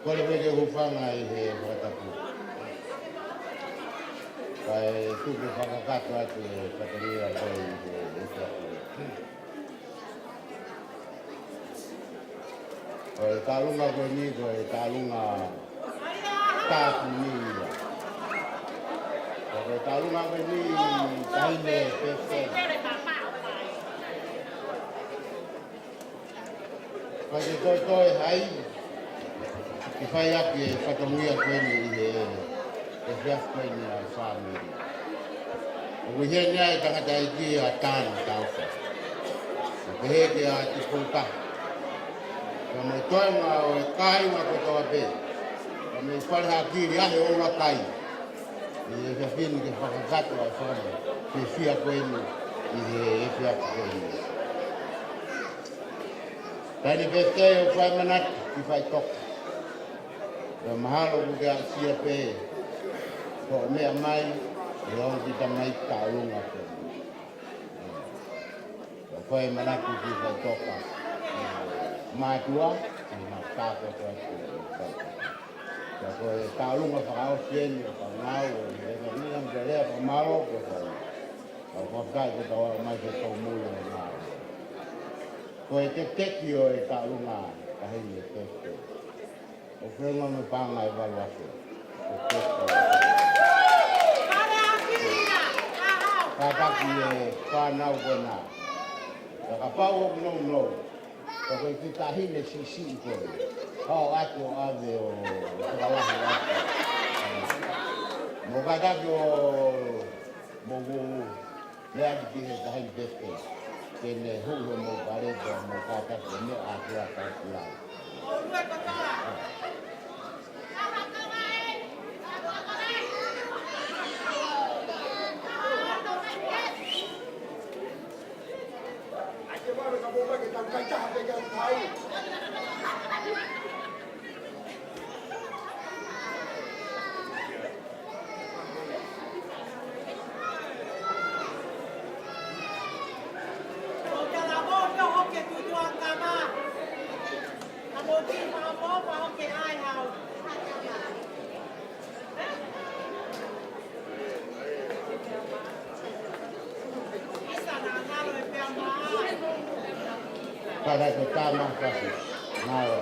Kole pē ke u hūfanga ʻi he fakatapu. Kae tuku fakakakato atu e fatongia ko ē ʻi he, he fakatapu. Ko e taʻalunga ko eni, ko e taʻalunga tāpuni ia. Ko e taʻalunga ko eni, taʻahine pē. Ka ke toitoi hai, ke fai ʻaki e fatongia ko eni ʻi he, he efiafi ko eni ʻa e fāmili. ʻOku ʻi heni ʻa e tangataʻeiki ʻa Tana Taufa. Ka pehē ki ʻa Tipoka. Ka mo e toenga ʻo e kāinga kotoa pē. Ka mei Fale Hakili ʻa e ola kai. ʻI he efiafi ni ke fakakakato ʻa e fāmili. Ke fia ko eni, ʻi he efiafi ko eni. Taʻahine Pefute, ʻoku fai manatu ki faʻitoka. Pea mahalo ʻoku ke aʻusia pē hoʻo meʻa mai, ʻi hoʻo kiʻi tamaiki taʻalunga pē. ʻOku fai manatu ki faʻitoka. Mātuʻa, ʻi he mātuʻa ko ē ʻi faʻitoka. Pea ko e taʻalunga fakaʻosi eni ʻo ka ngau ʻo e meʻa ni, ʻa e lea fakamālō ko e fai. Ka ʻoku ou fakafetaʻi ko e tau aʻu mai ke tau muli ʻo ngau. Ko e tekiteki ʻo e taʻalunga, taʻahine Pefute. ʻOku feʻunga mo e paʻanga ʻe valu afe. Kātaki e fānau ko ena. Ka kapau ʻoku nounou. Ka ko e kiʻi taʻahine siʻisiʻi ko ē. Ka ʻoatu ʻo ʻave ʻo fakalahi atu. Mo kātaki ʻo mo mo Lea ki he taʻahine Pefute. Ke ne hū he mo pale pea mo kātaki e meʻa ʻa e kula. Para que tama fácil. Nada.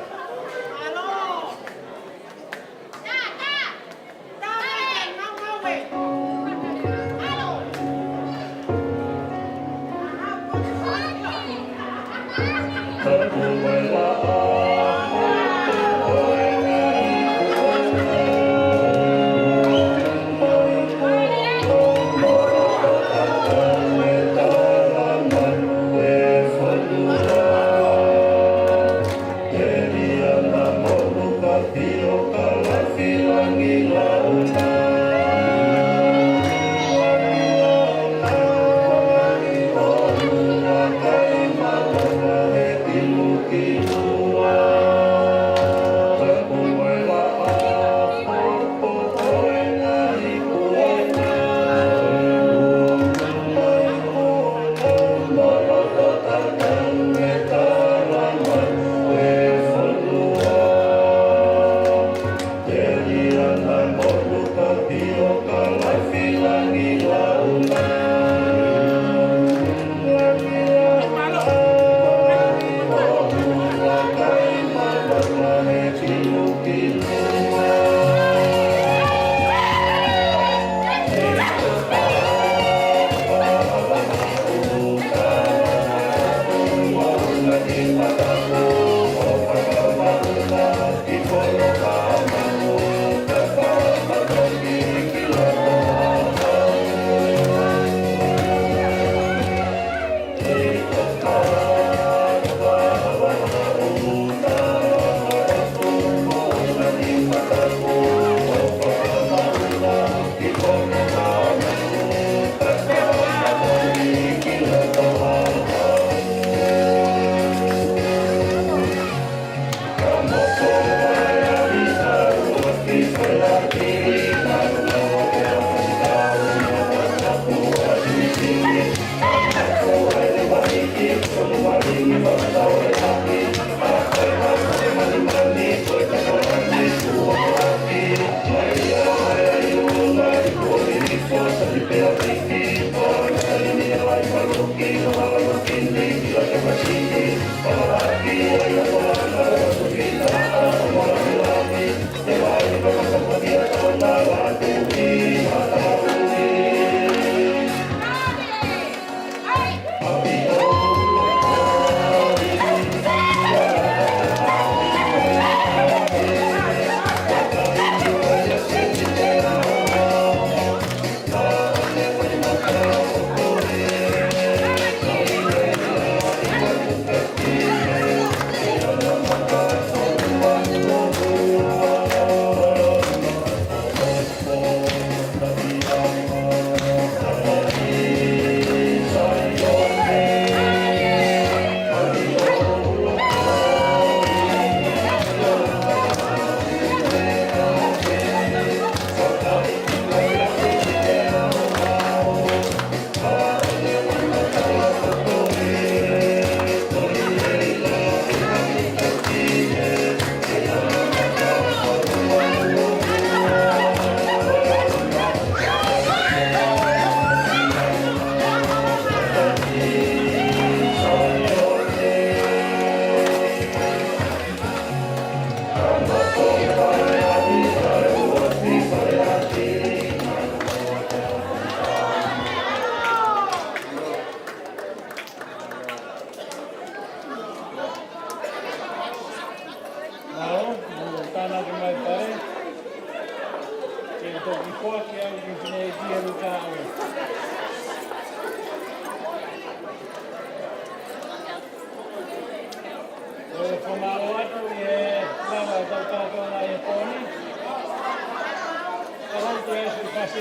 ʻO,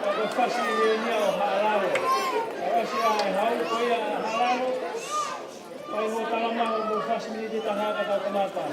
ka ko e fasi eni ia ʻo Haʻalalo. Ka ʻosi ʻa e hau ko ia ʻa Haʻalalo. Ka ʻoku tala mai ʻoku fasi miniti ʻe taha ka tau kamata.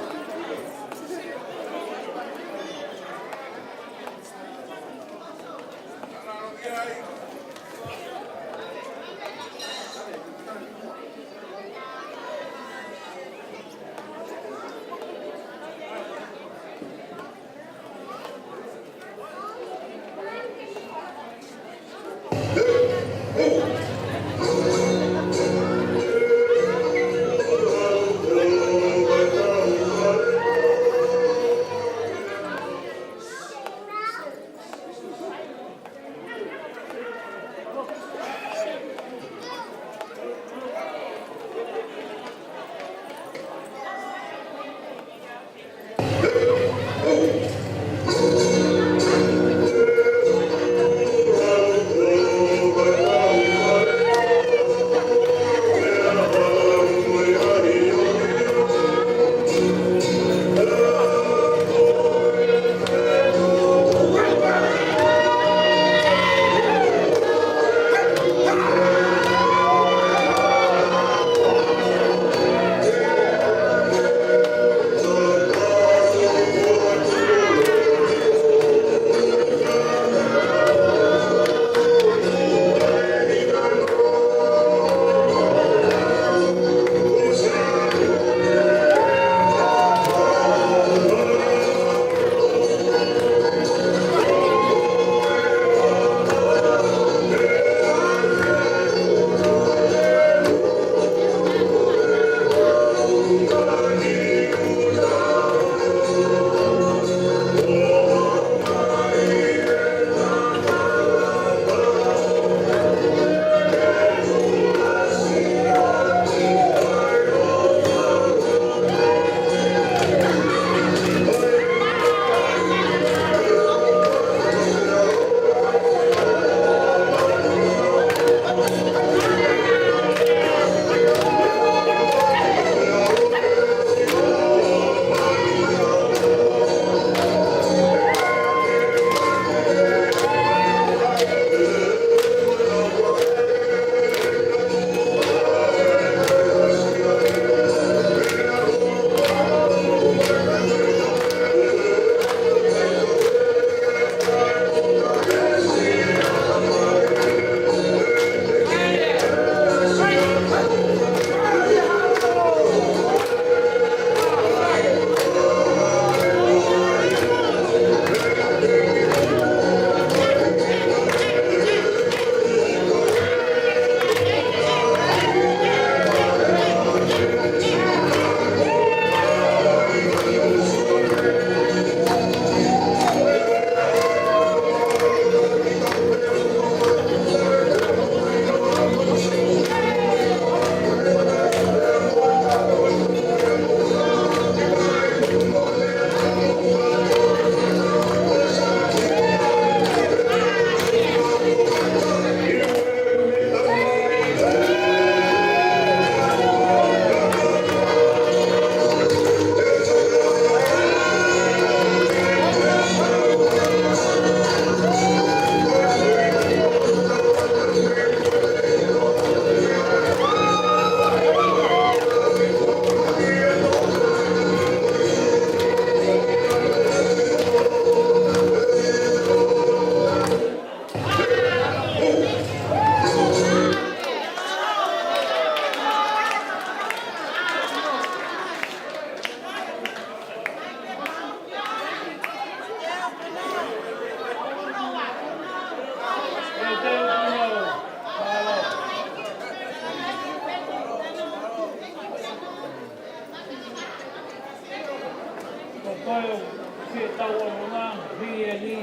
Ko koe ʻoku fie tauʻolunga, hili eni,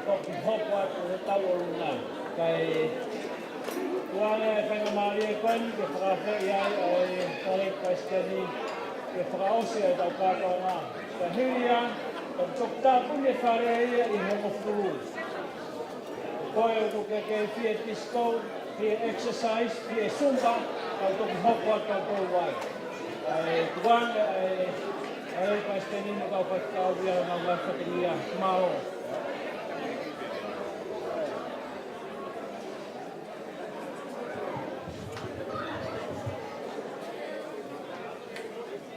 toki hoko atu he tauʻolunga. Kae ʻoua ʻe faingamālie ko eni ke fakaafeʻi ai ʻa e Palesiteni ke fakaʻosi ʻa e tau kātoanga. Ka hili ia, ka toki tāpuni e fale ia ʻi he hongofulu. Ko koe ʻoku ke kei fie disco, fie exercise, fie zumba, ka toki hoko atu ʻa e tau ai. ʻA e tuanga, ʻa e Ai, Palesiteni, mo kau faifekau ia, ngā ngā fakinia, mālō.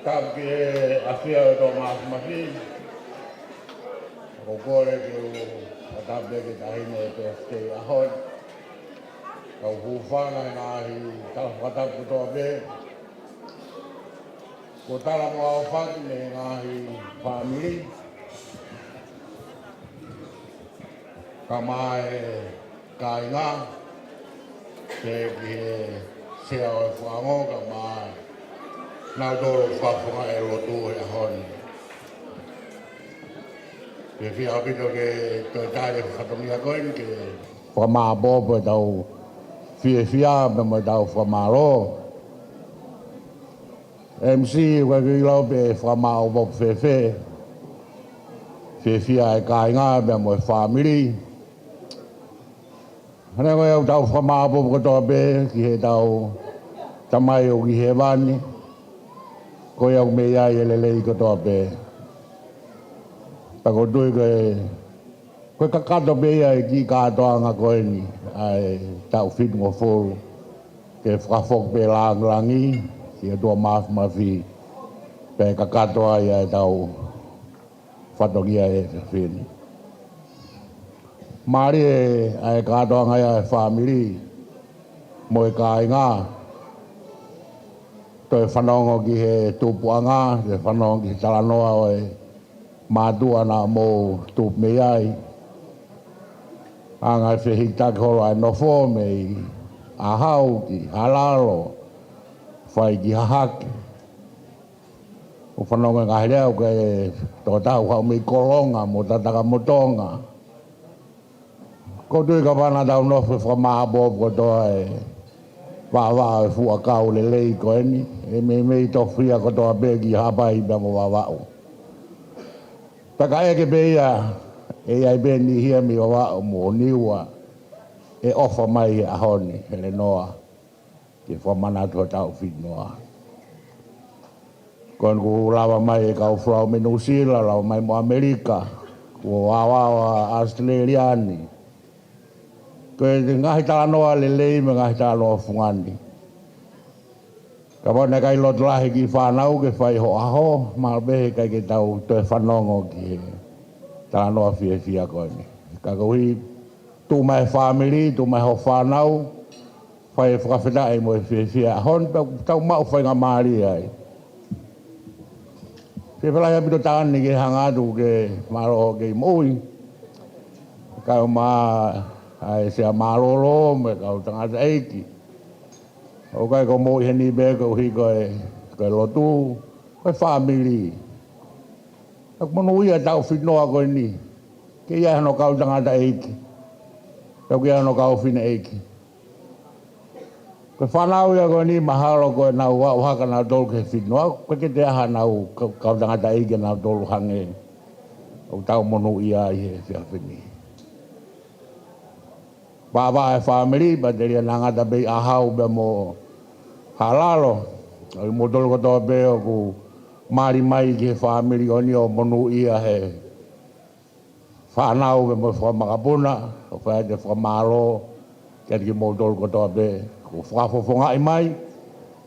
Tapu ki he ʻafio ʻa e ʻOtua Māfimafi. ʻOku ou kole ke u fakatapu ki he taʻahine ʻo e pēsitei ʻaho ni. Kau hūfanga he ngaahi tala fakatapu kotoa pē kuo tala mo aofaki mei he ngaahi fāmili, kae ʻumaʻā e kāinga, pea ki he sea ʻo e fānau, kae ʻumaʻā nautolu ʻoku fakafofongaʻi e lotu he ʻaho ni. Fiefia ʻaupito ke toe tali e fatongia ko eni ke fakamāʻopoʻopo ʻetau fiefia pea mo ʻetau fakamālō. M C, ʻoku ʻikai ke u ʻilo pe ʻe fakamāʻopoʻopo fēfē e fiefia ʻa e kāinga pea mo e fāmili. Hangē ko ia ʻoku tau fakamāʻopoʻopo kotoa pē ki heʻetau Tamai ʻoku ʻi hēvani, ko ia ʻoku mei ai e lelei kotoa pē. Pea ʻoku ou tui ko e, ko e kakato pē ia e kiʻi kātoanga ko eni ʻa e taʻu fitungofulu, ke fakafoki pē lāngilangi ki he ʻOtua Māfimafi, pea kakato ai ʻa ʻetau fatongia he efiafi ni. Mālie ʻa e kātoanga ia ʻa e fāmili mo e kāinga. Toe fanongo ki he tupuʻanga, toe fanongo ki he talanoa ʻo e mātuʻa naʻa mou tupu mei ai. Hanga ʻe he fehikitaki holo ʻa e nofo mei ʻAhau ki Halalo, fai ki Hahake. ʻO fanongo e ngaahi lea ʻoku ʻikai tō tau haʻu mei Kolonga mo Tatakamotonga. ʻOku ou tui kapau naʻa tau nofo ʻo fakamāʻopoʻopo kotoa e vaʻavaʻa ʻo e fuʻu ʻakau lelei ko eni, ʻe meimei tofiʻa kotoa pē ki Haʻapai pea mo Vavaʻu. Pea ka ʻeke pē ia, ʻe ʻi ai pē niʻihi ia mei Vavaʻu mo Niua ʻe ʻofa mai he ʻaho ni, Helenoa, ke fakamanatu hotau finoa. Ko eni kuo lava mai e kau folau mei Nuʻusila, lava mai mo ʻAmelika, kuo ʻaoʻao ʻa ʻAositelēlia ni. Ko e ngaahi talanoa lelei mo e ngaahi talanoa fungani. Kapau naʻe ʻikai loto lahi e kiʻi fānau ke fai ho ʻaho, mahalo pē heʻikai ke tau toe fanongo ki he talanoa fiefia ko eni. Ka koeʻuhi tuʻu mai e fāmili, tuʻu mai hoʻo fānau, fai e fakafetaʻi mo e fiefia he ʻaho ni, pea tau maʻu faingamālie ai. Fiefia lahi ʻaupito taʻane ke hanga atu ke mālō hoʻo kei moʻui. Kae ʻumaʻā ʻa e sea mālōlō mo e kau tangataʻeiki. ʻOku ʻikai ko hoʻomou ʻi heni pē koeʻuhi ko e, ko e lotu, ko e fāmili. ʻOku monūʻia e taʻu finoa ko eni, ke ʻi ai hano kau tangataʻeiki, ʻoku ʻi ai hano kau fineʻeiki. Ko e fānau ia ko eni mahalo ko ʻenau aʻu hake ʻanautolu ki he finoa, ʻoku ʻikai ke toe ʻi ai haʻanau kau, kau tangataʻeiki ʻanautolu hangē ʻoku tau monūʻia ai he efiafi ni. Vaʻavaʻa e fāmili, pea telia naʻa ngata pē ʻi ʻAhau pea mo Halalo. ʻA kimoutolu kotoa pē ʻoku mali mai ki he fāmili ko eni ʻo monūʻia he fānau pea mo e fakamakapuna, ʻoku fai atu e fakamālō kiate kimoutolu kotoa pē kuo fakafofongaʻi mai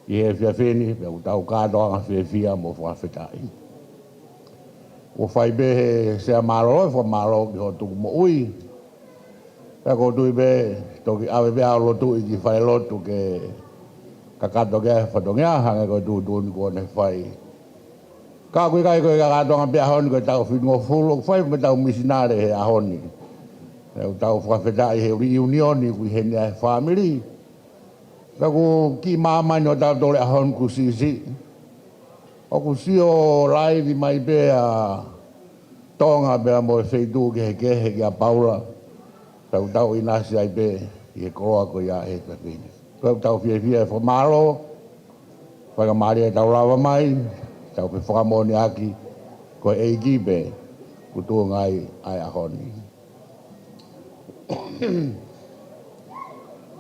ʻi he efiafi ni, pea ʻoku tau kātoanga fiefia mo fakafetaʻi. ʻOku fai pē ʻe he sea mālōlō e fakamālō ki hoʻo tuku moʻui. Pea ʻoku ou tui pē, toki ʻave pē ʻa e lotu ʻi he kiʻi falelotu ke kakato ki ai e fatongia, hangē ko e tuʻutuʻuni kuo ne fai. Ka ʻoku ʻikai ko e kātoanga pē he ʻaho ni, ko e taʻu fitungofulu, ʻoku fai mo ʻetau misinale he ʻaho ni. Pea ʻoku tau fakafetaʻi he ʻū liʻunioni ʻoku ʻi heni ʻa e fāmili. Pea ʻoku kiʻi māmani ʻo tautolu he ʻaho ni kuo siʻisiʻi. ʻOku sio laivi mai pē ʻa Tonga pea mo e feituʻu kehekehe kia Paula. Pea ʻoku tau ʻinasi ai pē ʻi he koloa ko ia he efiafi ni. Ko ʻetau fiefia e fakamālō, faingamālie ʻetau lava mai, tau fefakamoʻoniʻaki, ko e ʻEiki pē ʻoku tuʻunga ai ʻa e ʻaho ni.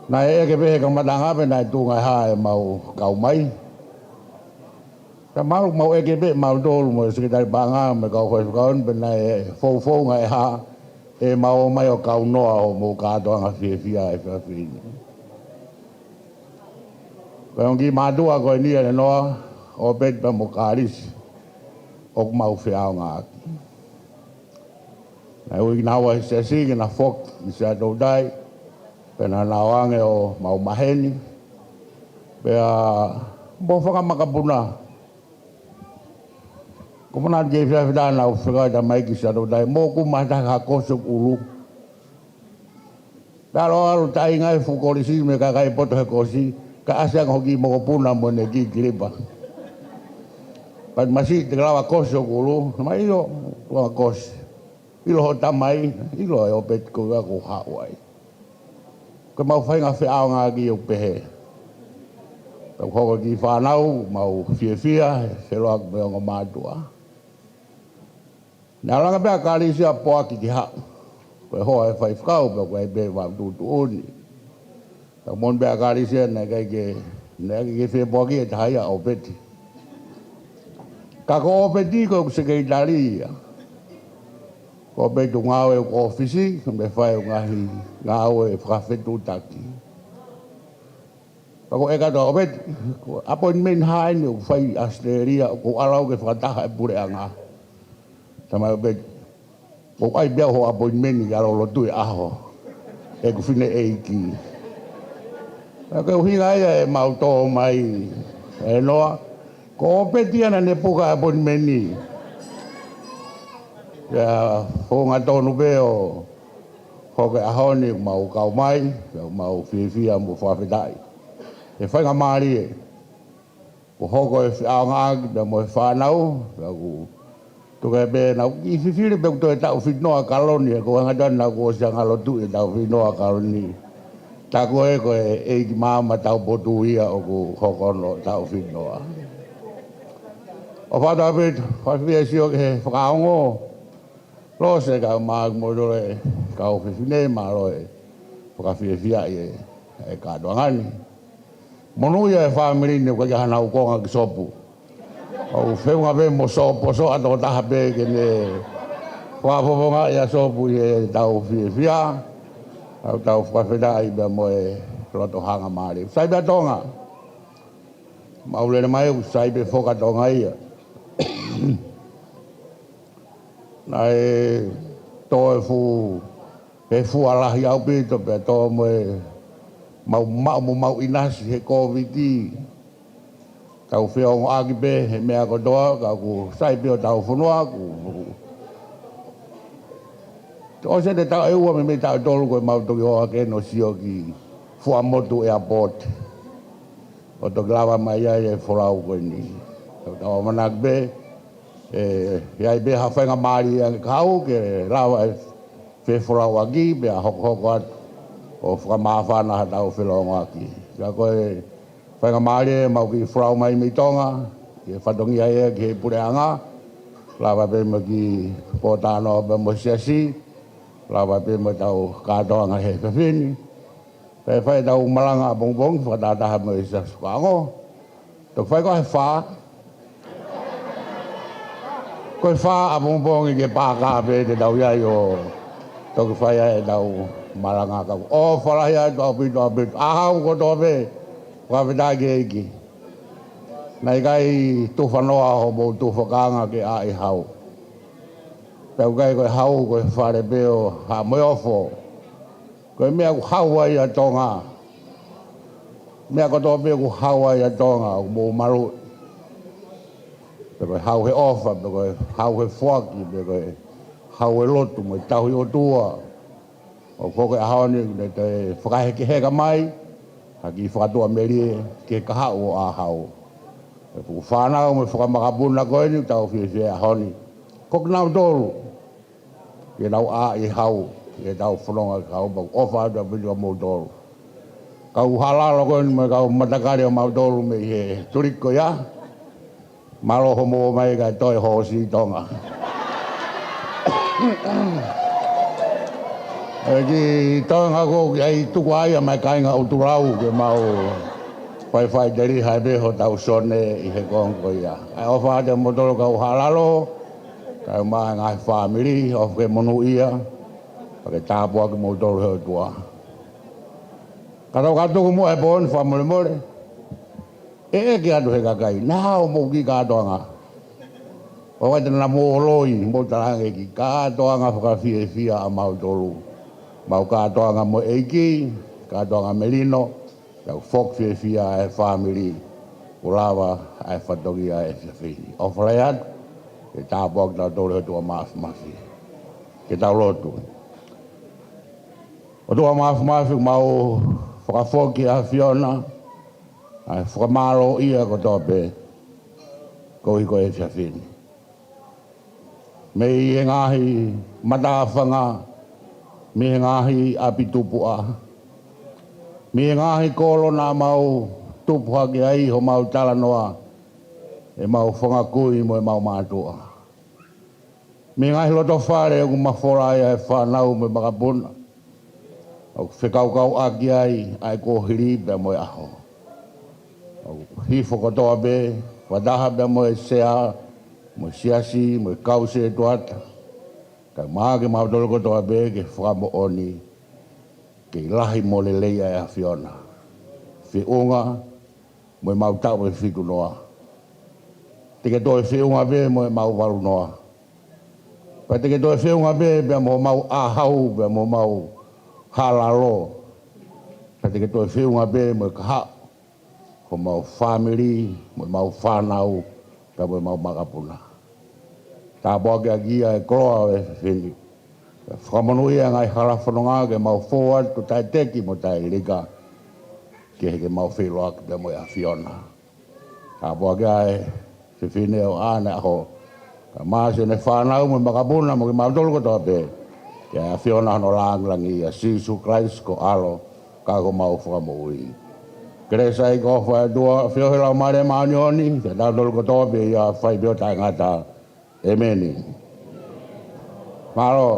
Naʻe ʻeke pē he kamataʻanga pe naʻe tuʻunga ʻi he hā ʻemau kau mai. Ka mau, mau ʻeke pē mautolu mo e Sekelitali Paʻanga mo e kau faifekau ni pe naʻe foufounga ʻe hā ʻemau ō mai ʻo kaunoa hoʻomou kātoanga fiefia he efiafi ni. Ko e ongo kiʻi mātuʻa ko eni ʻa ʻElenoa, ʻOpeti pea mo Kalisi, ʻoku mau feʻaongaʻaki. Naʻe ui kinaua ʻe he siasi ke na foki ki Siaʻatoutai, pea naʻa nau ō ange ʻo mau maheni, pea mo fanga makapuna. Ko e manatu ki he efiafi naʻa nau fekau e tamaiki ki Siaʻatoutai, mou kumi mai ha taha ke kosi hoku ʻulu. Pea ʻalu ʻalu taʻinga e fuʻu kolisi mo e kakai poto he kosi, kae ʻasi ange hoku kiʻi mokopuna mo ʻene kiʻi kilipa. Pea masiʻi, te ke lava kosi hoku ʻulu? Naʻá ku ʻilo, tuʻunga kosi. ʻIlo hoʻo tamai? ʻIlo ʻe ʻOpeti, ko ia ʻoku ou haʻu ai. Ko ʻemau faʻahinga feʻaongaʻaki ʻoku pehē. Pea ʻoku hoko e kiʻi fānau, mau fiefia he feʻiloaki mo e ongo mātuʻa. Naʻe ʻalu ange pē ʻa Kalisi ʻo poaki ki haʻu. Ko e hoa e faifekau, pea ʻoku ʻi ai pē ʻemau tuʻutuʻuni. Pea moʻoni pē ʻa Kalisi naʻe ʻikai ke, naʻe ʻikai ke fie poaki ʻe taha ia ʻa ʻOpeti. Ka ko ʻOpeti ko ʻeku sekelitali ia. Ko ʻOpeti ʻoku ngāue ʻi heʻeku ʻōfisi, mo e fai ʻeku ngaahi ngāue fakafetuʻutaki. Pea ko e ʻeke atu ʻa ʻOpeti, ko e appointment hā eni ʻoku fai ʻi ʻAositelēlia, ʻoku ou ʻalu au ke fakataha e puleʻanga. Talamai ʻe ʻOpeti, ʻoku ʻi ai pē au hoʻo appointment ke ʻalu ʻo lotu he ʻaho, ʻeku fineʻeiki. Pea ko e ʻuhinga ia ʻemau tō mai, ʻElenoa, ko ʻOpeti ia naʻá ne puka e appointment. Pea founga tonu pē ʻo hoko e ʻaho ni ʻoku mau kau mai, pea ʻoku mau fiefia mo fakafetaʻi he faingamālie kuo hoko e feʻaongaʻaki pea mo e fānau, pea ʻoku tuku ai pē ʻenau kiʻi fifili pe ʻoku toe taʻu fitungofulu kaloni, he ko e anga ʻena naʻa ku ʻosi hanga ʻo lotuʻi e taʻu fitungofulu kaloni. Tā ko ē ko e ʻeiki maama taupotu ia ʻoku hoko hono taʻu fitungofulu. ʻOfa atu ʻa ʻOpeti, fakafiefia sio ki he fakaongo. Lose ka ma mo lole kau fefine ma loe. Fakafiefia ʻi he, he kātoanga ni. Monūʻia e fāmili ni ʻoku ʻikai ke ʻi ai haʻanau konga ki sopu. ʻOku feʻunga pē mo sopu, sopu ʻa e tokotaha pē ke ne fakafofongaʻi ʻa sopu ʻi heʻetau fiefia. ʻOku tau fakafetaʻi pea mo e loto hangamālie. Sai pē ʻa Tonga. Mau lele mai ʻoku sai pē foki ʻa Tonga ia. Naʻe tō e fuʻu, he fua lahi ʻaupito pea tō mo e mau maʻu mo mau ʻinasi he Kōviti. Tau feongoʻaki pē he meʻa kotoa, ka ʻoku sai pē hotau fonua, ʻoku, ʻoku ʻosi ʻene taʻu ʻe ua mei, mei taʻu ʻe tolu ko ʻemau toki ō hake ʻo sio ki Fuaʻamotu Airport. ʻO toki lava mai ai e folau ko eni. Tau, tau ʻamanaki pē, ʻe, ʻe ʻi ai pē ha faingamālie ange kahaʻu ke lava e fefolauʻaki, pea hokohoko atu ʻo fakamāfana haʻatau felōngoaki. Ka ko e faingamālie ʻemau kiʻi folau mai mei Tonga, ki he fatongia ia ki he puleʻanga, lava pē mo e kiʻi pōtalanoa pea mo e siasi, lava pē mo ʻetau kātoanga he efiafi ni. Pea fai ʻetau malanga ʻapongipongi, fakatahataha mo e siasi fakaongo. Toki fai ko e fā. Ko e fā ʻapongipongi ki he pāka pē te tau ʻi ai ʻo toki fai ai ʻetau malanga ka. ʻOfa lahi atu ʻaupito, ʻaupito. ʻAhau kotoa pē, fakafetaʻi ki he ʻEiki. Naʻe ʻikai tufa noa hoʻomou tufakanga ke ʻai hau. Pea ʻoku ʻikai ko e hau, ko e fale pē ʻo Haʻa Moheofo. Ko e meʻa ʻoku hau ai ʻa Tonga. Meʻa kotoa pē ʻoku hau ai ʻa Tonga, ʻoku mou maluʻi. Pe ko e hau he ʻofa, pe ko e hau he foaki, pe ko e hau he lotu mo e tauhi ʻOtua. ʻOku hoko e ʻaho ni, ʻoku ne toe fakahekeheka mai ha kiʻi fakatuʻamelie ki he kahaʻu ʻo ʻAhau. Pea ko e fānau mo e fanga makapuna ko eni, tau fiefia he ʻaho ni. Ko kinautolu ke nau ʻai hau, ke tau fononga ki hau, pea ʻoku ʻofa atu ʻaupito kia moutolu. Kau halalo ko eni mo e kau matakali ʻo mautolu mei he tuliki ko ia. Mālō hoʻomou ō mai kae toe hoosi Tonga. ʻE kiʻi Tonga ko ki ai tuku ai ʻa mai kāinga ʻUtulau ke mau Faifai teli hai pē hotau sone ʻi he konga ko ia. ʻA e ʻofa atu kiate kimoutolu kau halalo, kae ʻumaʻā e ngaahi fāmili, ʻofa ke monūʻia, pea ke tāpuakiʻi kimoutolu ʻe he ʻOtua. Ka tau ka tuku muʻa he pō ni fakamolemole. ʻEʻeki atu he kakai, naʻa mou kiʻi kātoanga. ʻOua te na mou loi, mou talaange kiʻi kātoanga fakafiefia ʻa mautolu. Mau kātoanga mo e ʻEiki, kātoanga melino, tau foki fiefia e fāmili, ʻo lava ʻa e fatongia ʻo e efiafi ni. ʻOfa lahi atu, ke tāpuakiʻi kitautolu ʻe he ʻOtua Māfimafi. Ke tau lotu. ʻOtua Māfimafi, mau fakafoki ʻa e ʻAfiona, ʻa e fakamālōʻia kotoa pē, koeʻuhi ko e efiafi ni. Mei he ngaahi matāfanga, mei he ngaahi ʻapi tupuʻa, mei he ngaahi kolo naʻa mau tupu hake ai ʻi homau talanoa, ʻemau fanga kui mo ʻemau mātuʻa. Mei he ngaahi loto fale ʻoku mafola ai ʻa e fānau mo e makapuna. ʻOku fekaukauʻaki ai ʻa e kuohili pea mo e ʻaho. ʻOku hifo kotoa pē, fakataha pea mo e sea, mo e siasi, mo e kau sētuata. Kae ʻumaʻā kimautolu kotoa pē ke fakamoʻoni, ke lahi mo lelei ʻa e ʻAfiona. Feʻunga mo ʻemau taʻu ʻe fitu noa. Te ke toe feʻunga pē mo ʻemau valu noa. Pea te ke toe feʻunga pē, pea mo homau ʻahau, pea mo homau halalo. Pea te ke toe feʻunga pē mo e kahaʻu, homau fāmili, mo ʻemau fānau, pea mo ʻemau makapuna. Tāpuakiʻi ʻaki ia e koloa ʻo e efiafi ni. Pea fakamonūʻia e ngaahi hala fononga ke mau fou atu taʻeteki mo taʻelika. Ke he ke mau feʻiloaki pea mo e ʻAfiona. Tāpuakiʻi ʻa e fefine ʻo ʻaneaho. Kae ʻumaʻā siʻene fānau mo e makapuna mo kimautolu kotoa pē. Ke ʻAfiona hono lāngilangiʻia, Sīsū Kalaisi ko e ʻAlo, ka ko homau Fakamoʻui. Kelesi ʻa e ʻOtua, feohi ʻa e Laumālie Māʻoniʻoni, ke tau tolu kotoa pē ia fai pē ʻo taʻengata. ʻEmeni. Mālō.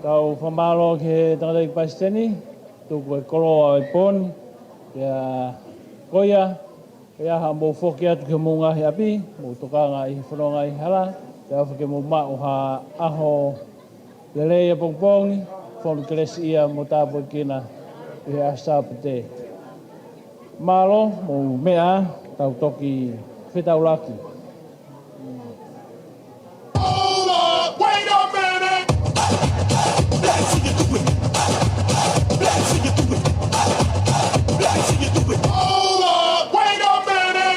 Tau fakamālō ki he tangataʻeiki palesiteni, tuku e koloa ʻo e pō ni, pea ko ia, pea haʻamou foki atu ki homou ngaahi ʻapi, mou tokanga ʻi he fononga ʻi he hala, pea ʻofa ke mou maʻu ha ʻaho lelei ʻapongipongi, fonu kelesiʻia mo tāpuekina ʻi he ʻaho Sāpate. Mālō, mou meʻa, tau toki fetaulaki. Hold up, wait a minute. Let's see you do it. Let's see you do it. Let's see you do it. Hold up, wait a minute.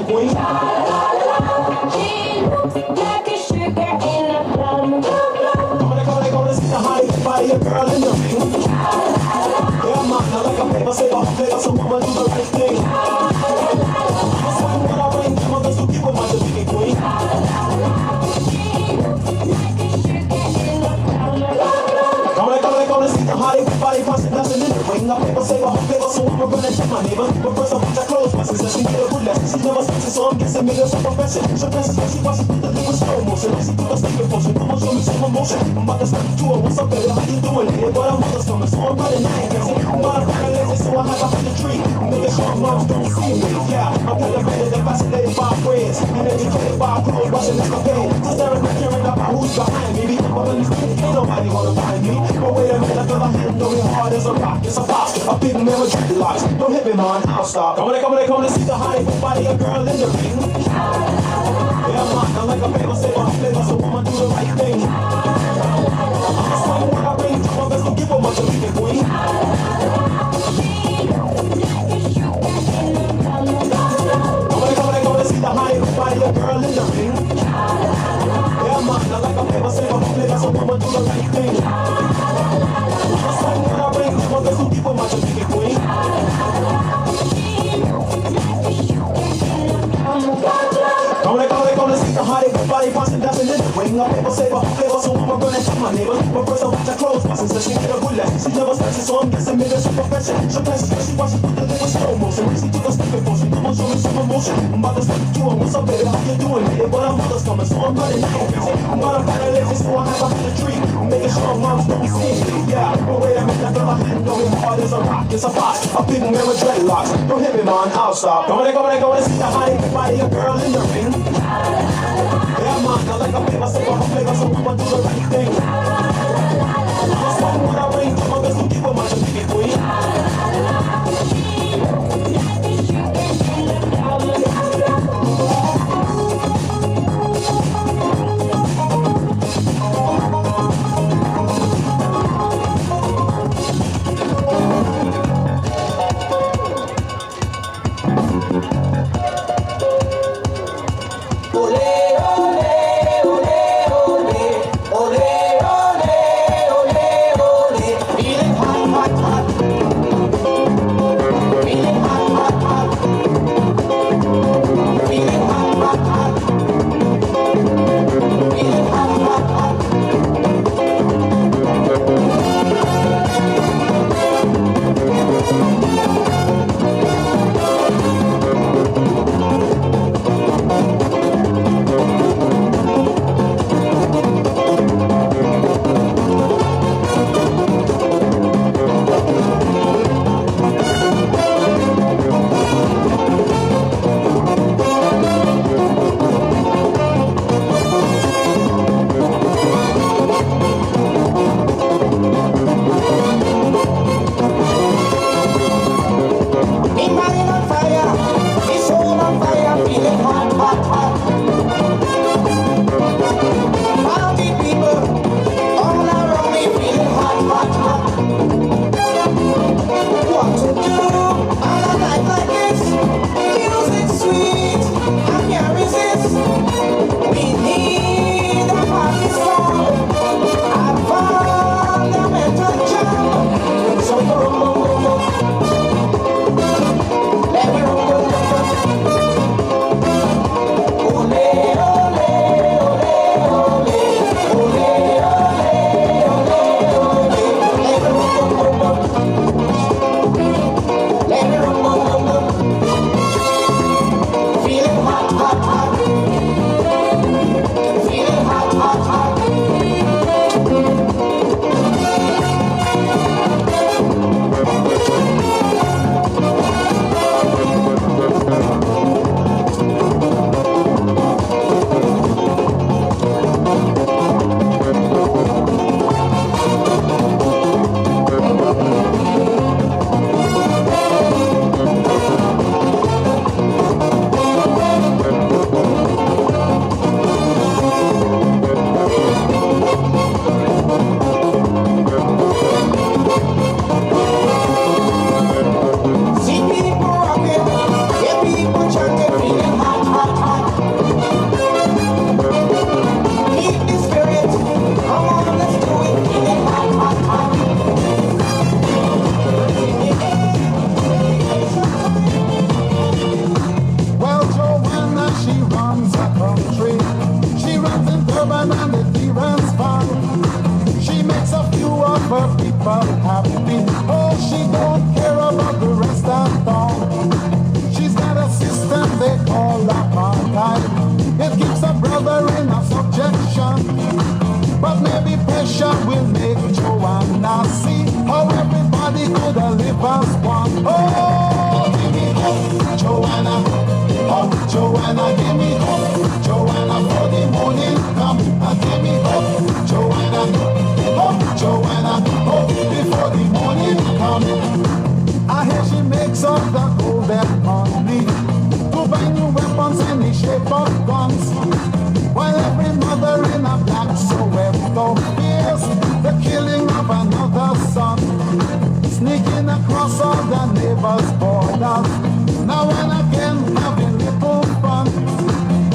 Queen. She looks like a sugar in a plum. Come on, come on, come on, see the hottest body, a girl in the ring. Yeah, man, I like a paper, save a flavor, so I'ma do the right thing. I'ma swing what I bring, come on, let's go get with my Jamaican queen. She looks like a sugar in a plum. Come on, come on, come on, see the hottest body, passing nothing in the ring. I paper, save a flavor, so I'ma run and tell my neighbors. But first, I want your clothes, my sister, she get a good lesson. She never sleeps, so I'm guessing me that's a profession. She dresses like she wants to put the liquid slow motion. Like she took a sleeping potion. Come on, show me some emotion. I'm about to step to her. What's up, baby? How you doing? Yeah, but I'm on the stomach, so I'm running. I ain't guessing. I'm about to find a lesson, so I hop up in the tree. Making sure moms don't see me. Yeah, I'm elevated and fascinated by friends. And educated by clothes, watching the compare. Staring and caring about who's behind me. Because I'm in the street, ain't nobody wanna find me. But wait a minute, I feel my hand going hard as a rock. It's a pop, a big man with dreadlocks. Don't hit me, man, I'll stop. Come on, come on, come on, see the hottest body, a girl in the ring. Yeah, man, I like a paper, save a flavor, so I'ma do the right thing. I'ma swing what I bring, do my best to give her my Jamaican queen. Come on, come on, come on, see the hottest body, a girl in the ring. Yeah, man, I like a paper, save a flavor, so I'ma do the right thing. I'ma swing what I bring, do my best to give her my Jamaican queen. Come on, come on, come on, see the hottest body, passing nothing in the ring. I paper, save a flavor, so I'ma run and tell my neighbors. But first, I want your clothes, my sister, she get a good lesson. She never sleeps, so I'm guessing me that's a profession. She dresses like she wants to put the liquid slow motion. She took a sleeping potion. Come on, show me some emotion. I'm about to step to her. What's up, baby? How you doing? Yeah, but I'm on the stomach, so I'm running. I ain't guessing. I'm about to find a lesson, so I hop up in the tree. Making sure moms don't see me. Yeah, but wait a minute, I feel my hand going hard as a rock. It's a pop, a big man with dreadlocks. Don't hit me, man, I'll stop. Come on, come on, come on, see the hottest body, a girl in the ring. Yeah, man, I like a paper, save a flavor, so I'ma do the right thing. I'ma swing what I bring, do my best to give her my Jamaican queen. Oh, give me hope, Joanna. Hope, Joanna, give me hope, Joanna, for the morning come. Ah, give me hope, Joanna. Hope, Joanna, hope before the morning come. I hear she makes all the golden money to buy new weapons in the shape of guns. While every mother in a black Soweto fears the killing of another son, sneaking across all the neighbors' borders, now and again having little fun.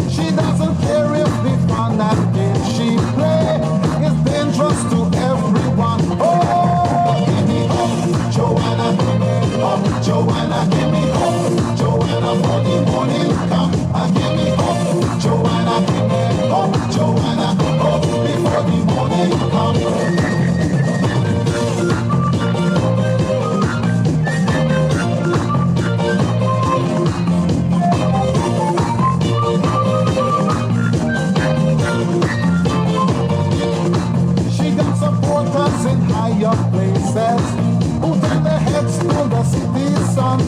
She doesn't care if the fun and games she play is dangerous to everyone. Oh, give me hope, Joanna, give me hope, Joanna, give me hope, Joanna, for the morning come. Ah, give me hope, Joanna, give me hope, Joanna, hope before the morning come. She got supporters in higher places who turn their heads to the city's sun.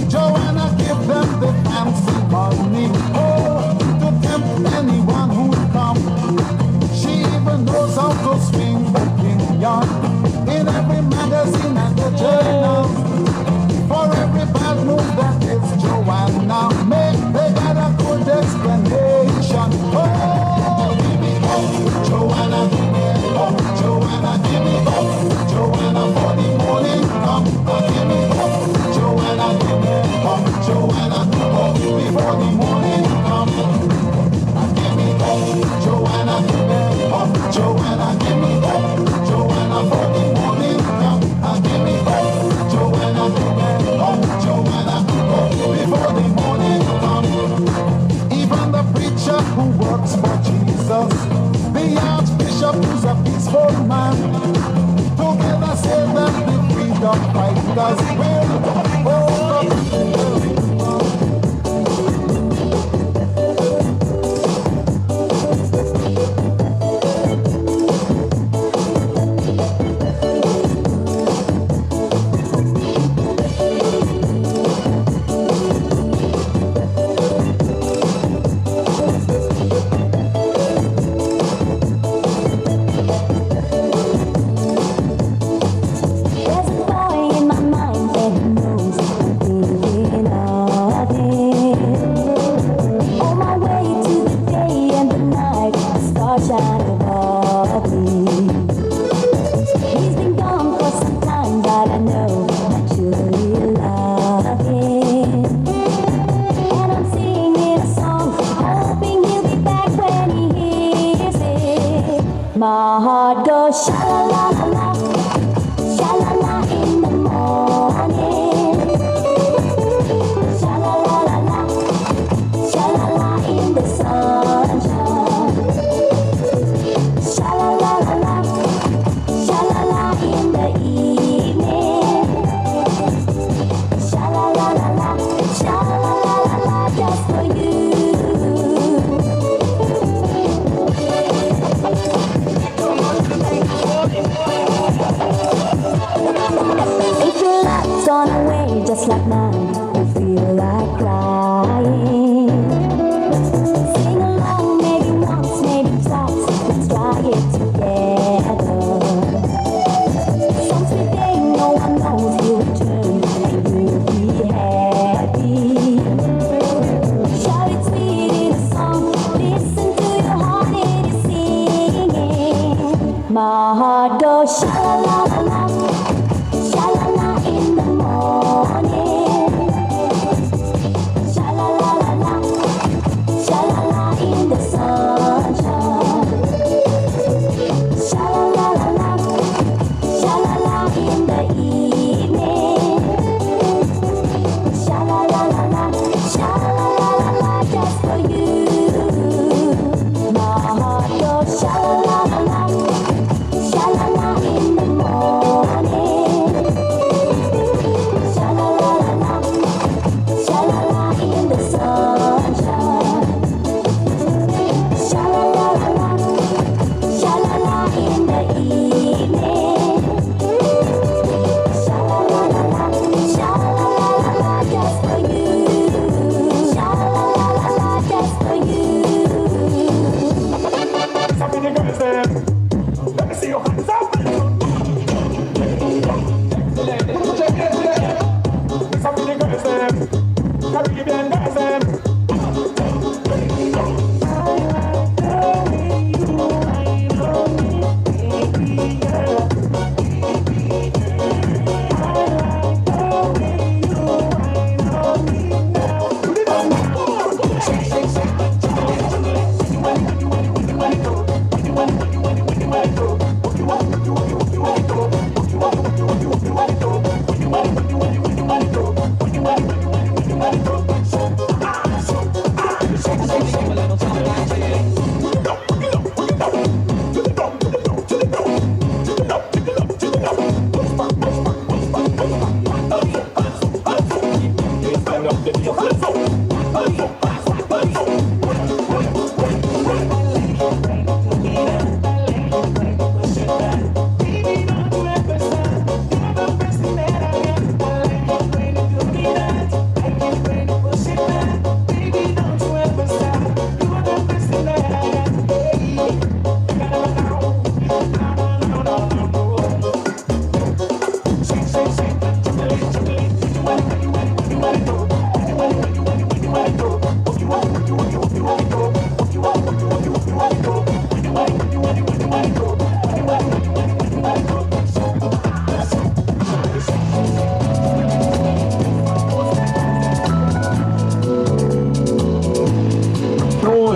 Joanna give them the fancy money, oh, to tempt anyone who come. She even knows how to swing opinion in every magazine and the journal. For every bad move that is Joanna make, they got a good explanation. Oh, give me hope, Joanna, give me hope, Joanna, give me hope, Joanna, for the morning come. Ah, give me hope, Joanna, give me hope, Joanna, hope before the morning come. Ah, give me hope, Joanna, give me hope, Joanna, give me hope, Joanna, for the morning come. Ah, give me hope, Joanna, give me hope, Joanna, hope before the morning come. Even the preacher who works for Jesus, the archbishop who's a peaceful man, together say that the freedom fighters will overcome. There's a boy in my mind that knows I'm thinking of him. On my way to the day and the night, the star shining above me. He's been gone for some time, but I know I truly love him. And I'm singing a song, hoping he'll be back when he hears it. My heart goes sha la la la la, sha la la in the morning. Sha la la la la, sha la la in the sunshine. Sha la la la la, sha la la in the evening. Sha la la la la, sha la la la la, just for you. If your love's gone away just like mine, you feel like crying. Sing along, maybe once, maybe twice, let's try it together. Some sweet day no one knows, you return and you'll be happy. Shout it sweet in a song, listen to your heart, it is singing. My heart goes sha la la la la, sha la la in the morning.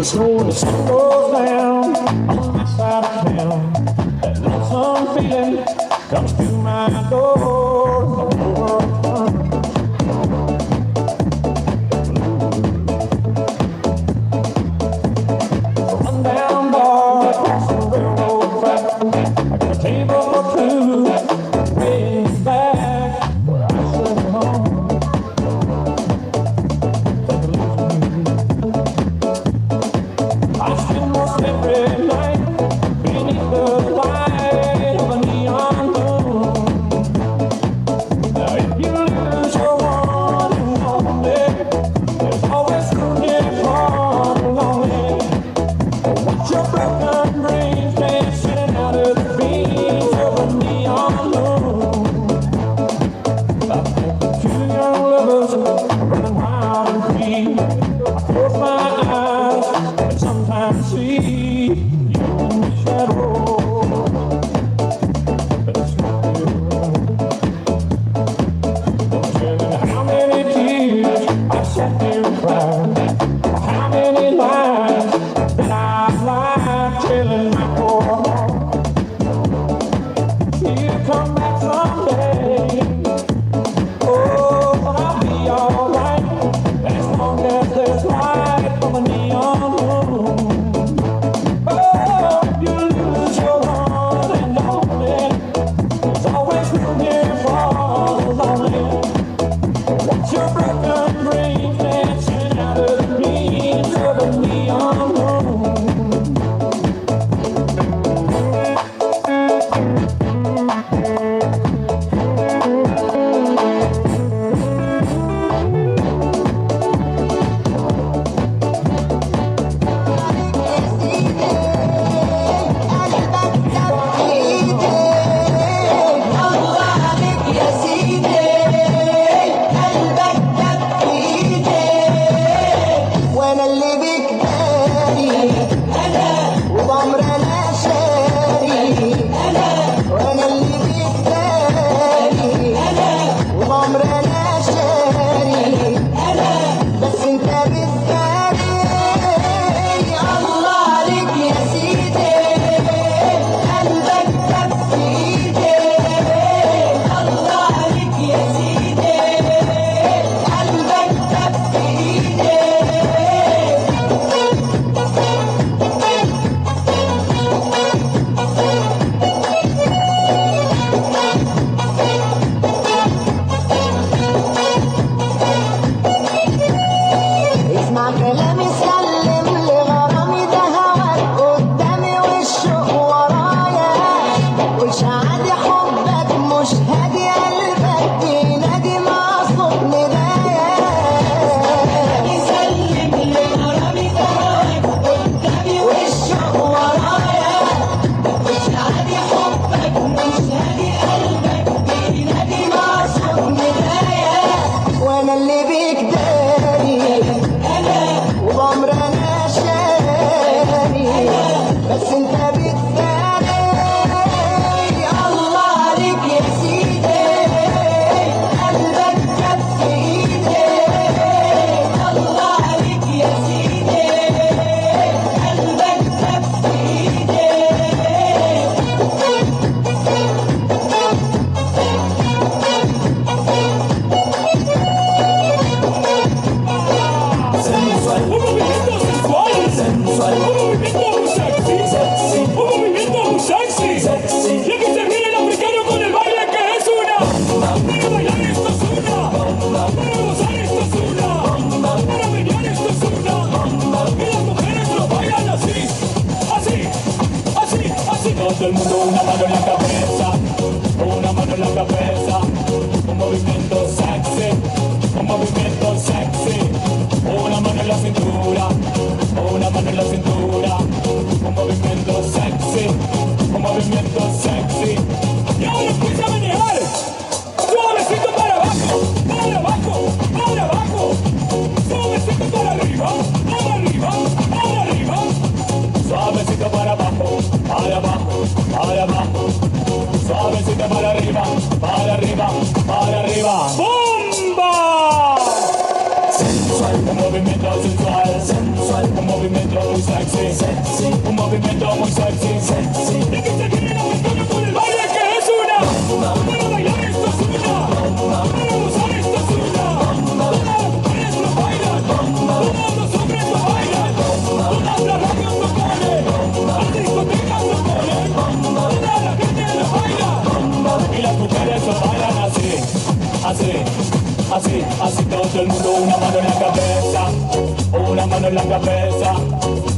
So the sun goes down on my side of town. That lonesome feeling comes to my door. Run down bar across the railroad track. I got a table for two, way back where I sit home. I spend most every night beneath the light of a neon moon. Now, if you lose your one and only, there's always room here for the lonely. Watch your broken dreams dancing out of the beams of a neon moon. Two young lovers running wild and free. I close my eyes and sometimes see you in the shadow. But it's not you. Don't tell me how many tears I sat here and cried, how many lies that I lied, telling my poor heart you'll come back someday. Oh, but I'll be all right as long as there's light from a neon moon. Oh, if you lose your one and only, there's always room here for the lonely. Watch your broken dreams dancing out of the beams of a neon moon. وأنا اللي بيك داري، وبعمر أنا شاري. وأنا اللي بيك داري، وبعمر أنا شاري. بس أنت بتداري. الله عليك يا سيدي، قلبك كف إيدي. الله عليك يا سيدي، قلبك كف إيدي. اسمع كلامي، سلم لغرامي، ده هواك قدامي والشوق ورايا. مش عادي حبك، مش هادي قلبك، بينادي مع صوت ندايا. سلم لغرامي، ده هواك قدامي والشوق ورايا. مش عادي حبك، مش هادي قلبك، بينادي مع صوت ندايا. وأنا اللي بيك داري، وبعمر أنا شاري. بس أنت بتداري. الله عليك يا سيدي، قلبك كف إيدي. الله عليك يا سيدي، قلبك كف إيدي. Sensual. Un movimiento sensual. Sensual. Un movimiento muy sexy. Sexy. Un movimiento muy sexy. Sexy. Y aquí se viene el africano con el baile que es una. Para bailar esto es una. Para gozar esto es una. Para bailar esto es una. Y las mujeres lo bailan así. Así. Así, así. Todo el mundo una mano en la cabeza, una mano en la cabeza. Un movimiento sexy, un movimiento sexy. Una mano en la cintura, una mano en la cintura. Un movimiento sexy, un movimiento sexy. Y ahora empieza a manejar. Suavecito para abajo, para abajo, para abajo. Suavecito para arriba, para arriba, para arriba. Suavecito para abajo, para abajo, para abajo. Suavecito para arriba, para arriba, para arriba. ¡Bomba! Sensual, un movimiento sensual, sensual, un movimiento muy Sexy, un movimiento muy sexy, sexy. Y que se viene la cuestión con el baile que es una. Para bailar esto es una. Para gozar esto es una. Todas las mujeres lo bailan. Todos los hombres lo bailan. Todas las radios lo ponen. Las discotecas lo ponen. Toda la gente lo baila. Y las mujeres lo bailan así, así, así, así. Todo el mundo una mano en la cabeza, una mano en la cabeza.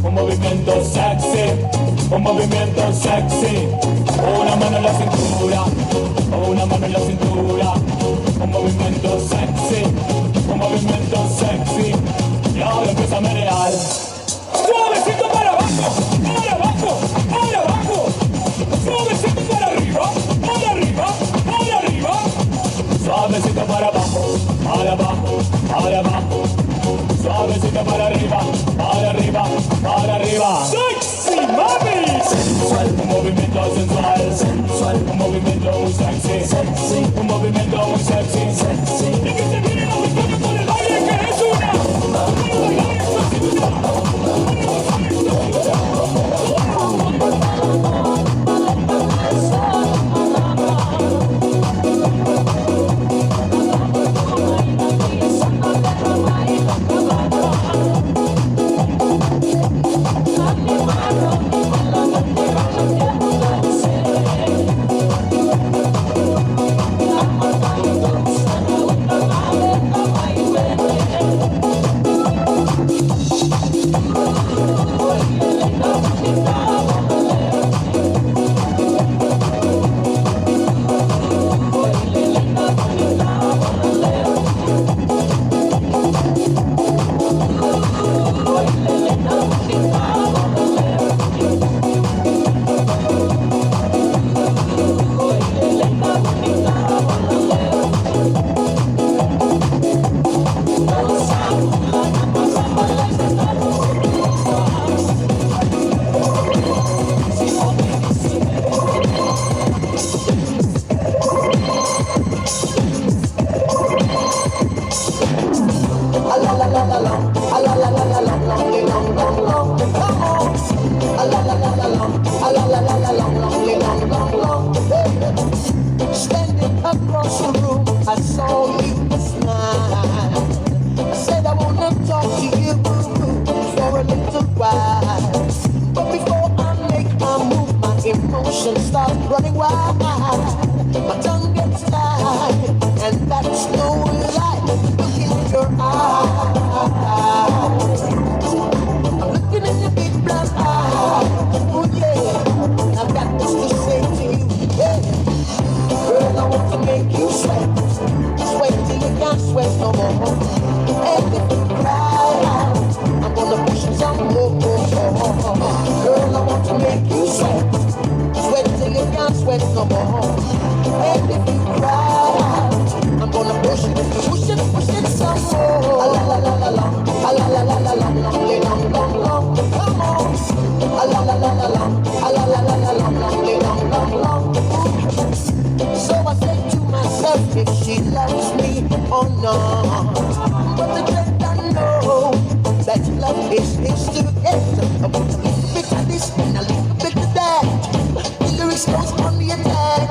Un movimiento sexy, un movimiento sexy. Una mano en la cintura, una mano en la cintura. Un movimiento sexy, un movimiento sexy. Y ahora empieza a menear. Suavecito para abajo, para abajo, para abajo. Suavecito para arriba, para arriba, para arriba. Suavecito para abajo, para abajo, para abajo. Suavecito para arriba, para arriba, para arriba. Sexy, mami. Sensual, un movimiento sensual, sensual, un movimiento muy sexy, sexy, un movimiento muy sexy, sexy. Y que se viene la cuestión con el baile que es una. Standing across the room, I saw you smile. I said, "I wanna talk to you for a little while." But before I make a move, my emotions start running wild. My tongue gets tied, and that's no lie. Looking in your eyes, I'm looking in your big brown eyes. Oh yeah, I've got this to say to you. Yeah. Girl, I want to make you sweat. Sweat till you can't sweat no more. And if you cry out, I'm gonna push you some more. Girl, I want to make you sweat. Sweat till you can't sweat no more. And if you cry out, I'm gonna push it, push it, push it some more. A la la la la la, a la la la la la, long, long, long, long. Come on. A la la la la la, a la la la la, long, long, long, long, long. So I say to myself, if she loves me or not. But the truth I know that love is, is to get a little bit of this and a little bit of that. The lyrics goes on the attack.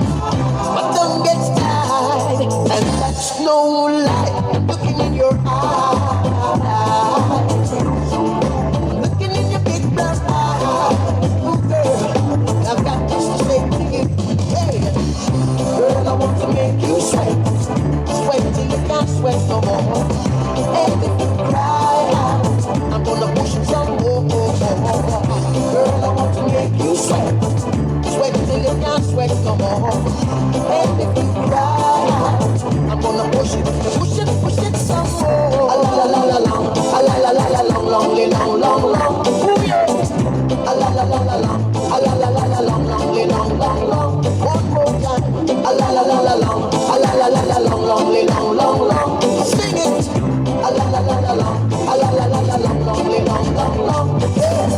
My tongue gets tied, and that's no lie. Looking in your eyes, looking in your big brown eyes. Ooh, girl, I've got this to say to you. Yeah. Girl, I want to make you sweat. Sweat till you can't sweat no more. And if you cry out, I'm gonna push you some more. Girl, I want to make you sweat. Sweat till you can't sweat no more. And if you cry out, I'm gonna push it, push it, push it some more. A la la la la long, a la la la la long, long, long, long, long. Ooh, yeah. A la la la la long, a la la la la long, long, long, long, long. One more time. A la la la la long, a la la la la long, long, long, long, long. Sing it. A la la la la long, a la la la la long, long, long, long, long. Yeah.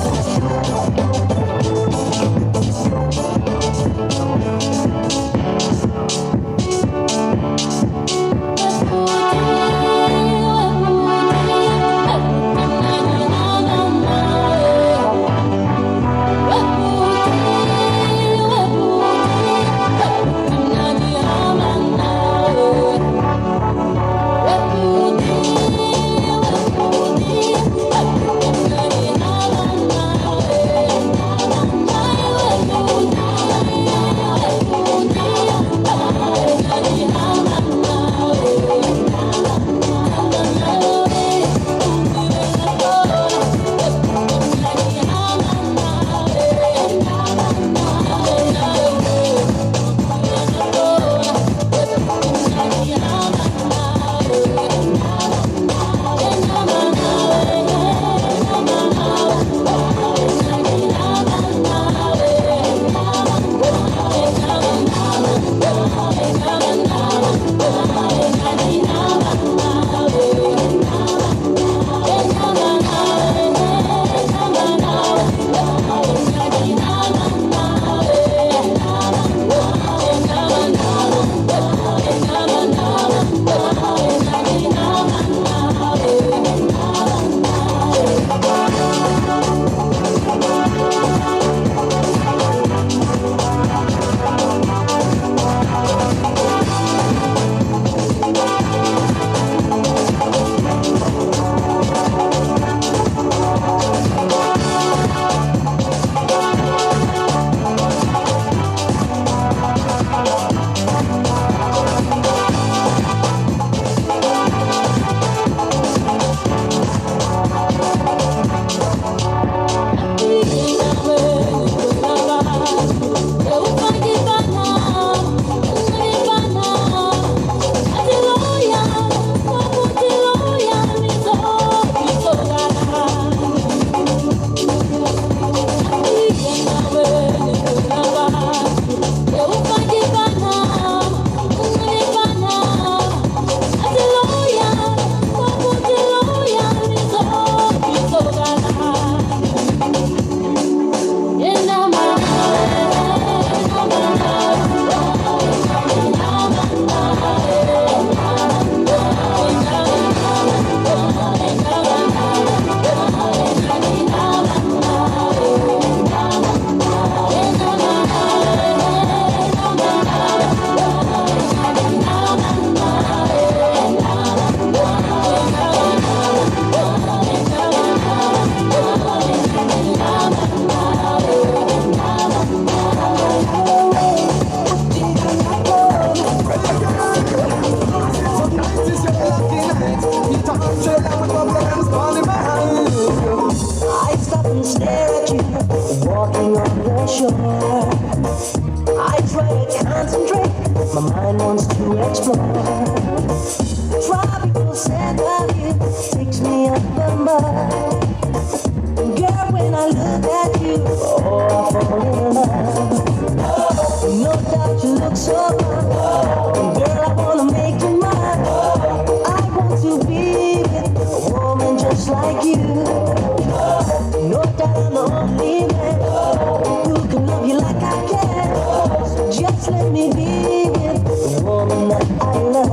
I stop and stare at you, walking on the shore. I try to concentrate, my mind wants to explore. Tropical scent of you takes me up above. Girl, when I look at you, oh, I fall in love. No doubt you look so fine. Girl, I wanna make you mine. I want to be with a woman just like you. No doubt I'm the only man who can love you like I can. So just let me be with the woman that I love.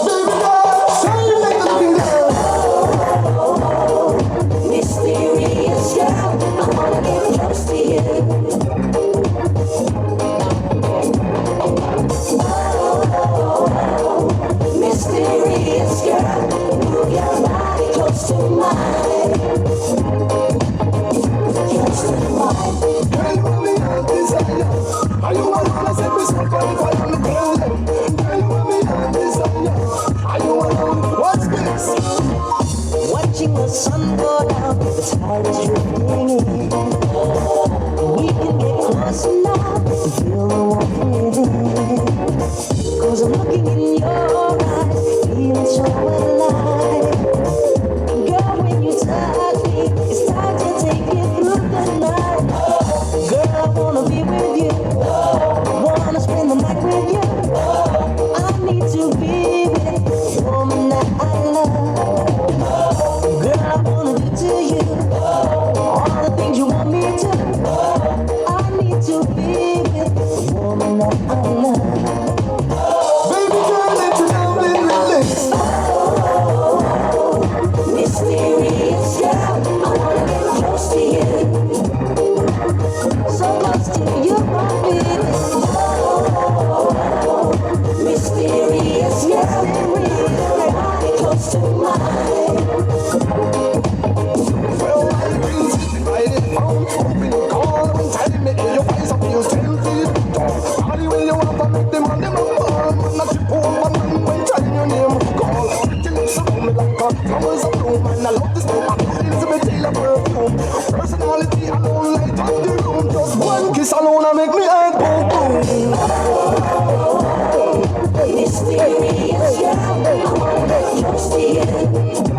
Baby girl, can you make the thing go? Mysterious girl, I wanna get close to you. Mysterious girl, move your body close to mine. Close to mine. Girl, you want me, I desire. Are you one wanna set me so far, far on the ground? Girl, you want me, I desire. Are you one wanna, what's this? Watching the sun go down, the tide is drifting in. We can get closer now and feel the warmth within. 'Cause I'm looking in your eyes, feeling so alive. Girl, when you touch me, it's time to take it through the night. Girl, I wanna be with you, wanna spend the night with you. I need to be with the woman that I love. Girl, I wanna do to you all the things you want me to. I need to be with the woman that I love. Baby girl, let your loving release. Mysterious girl, I wanna get close to you. So close to you, my baby. Mysterious girl, body close to mine. Well, I reason right it on, open your call and tell me your face up, you still feel tall. Body when you want to make the money, my ball, not your poor man, when tell your name, call. Pretty lips up on me like a flowers of bloom, and I love this name, I'm feeling to be tailor perfume. Personality alone, light up the room, just one kiss alone, I make me heart go boom. Mysterious, yeah, I wanna get close to you.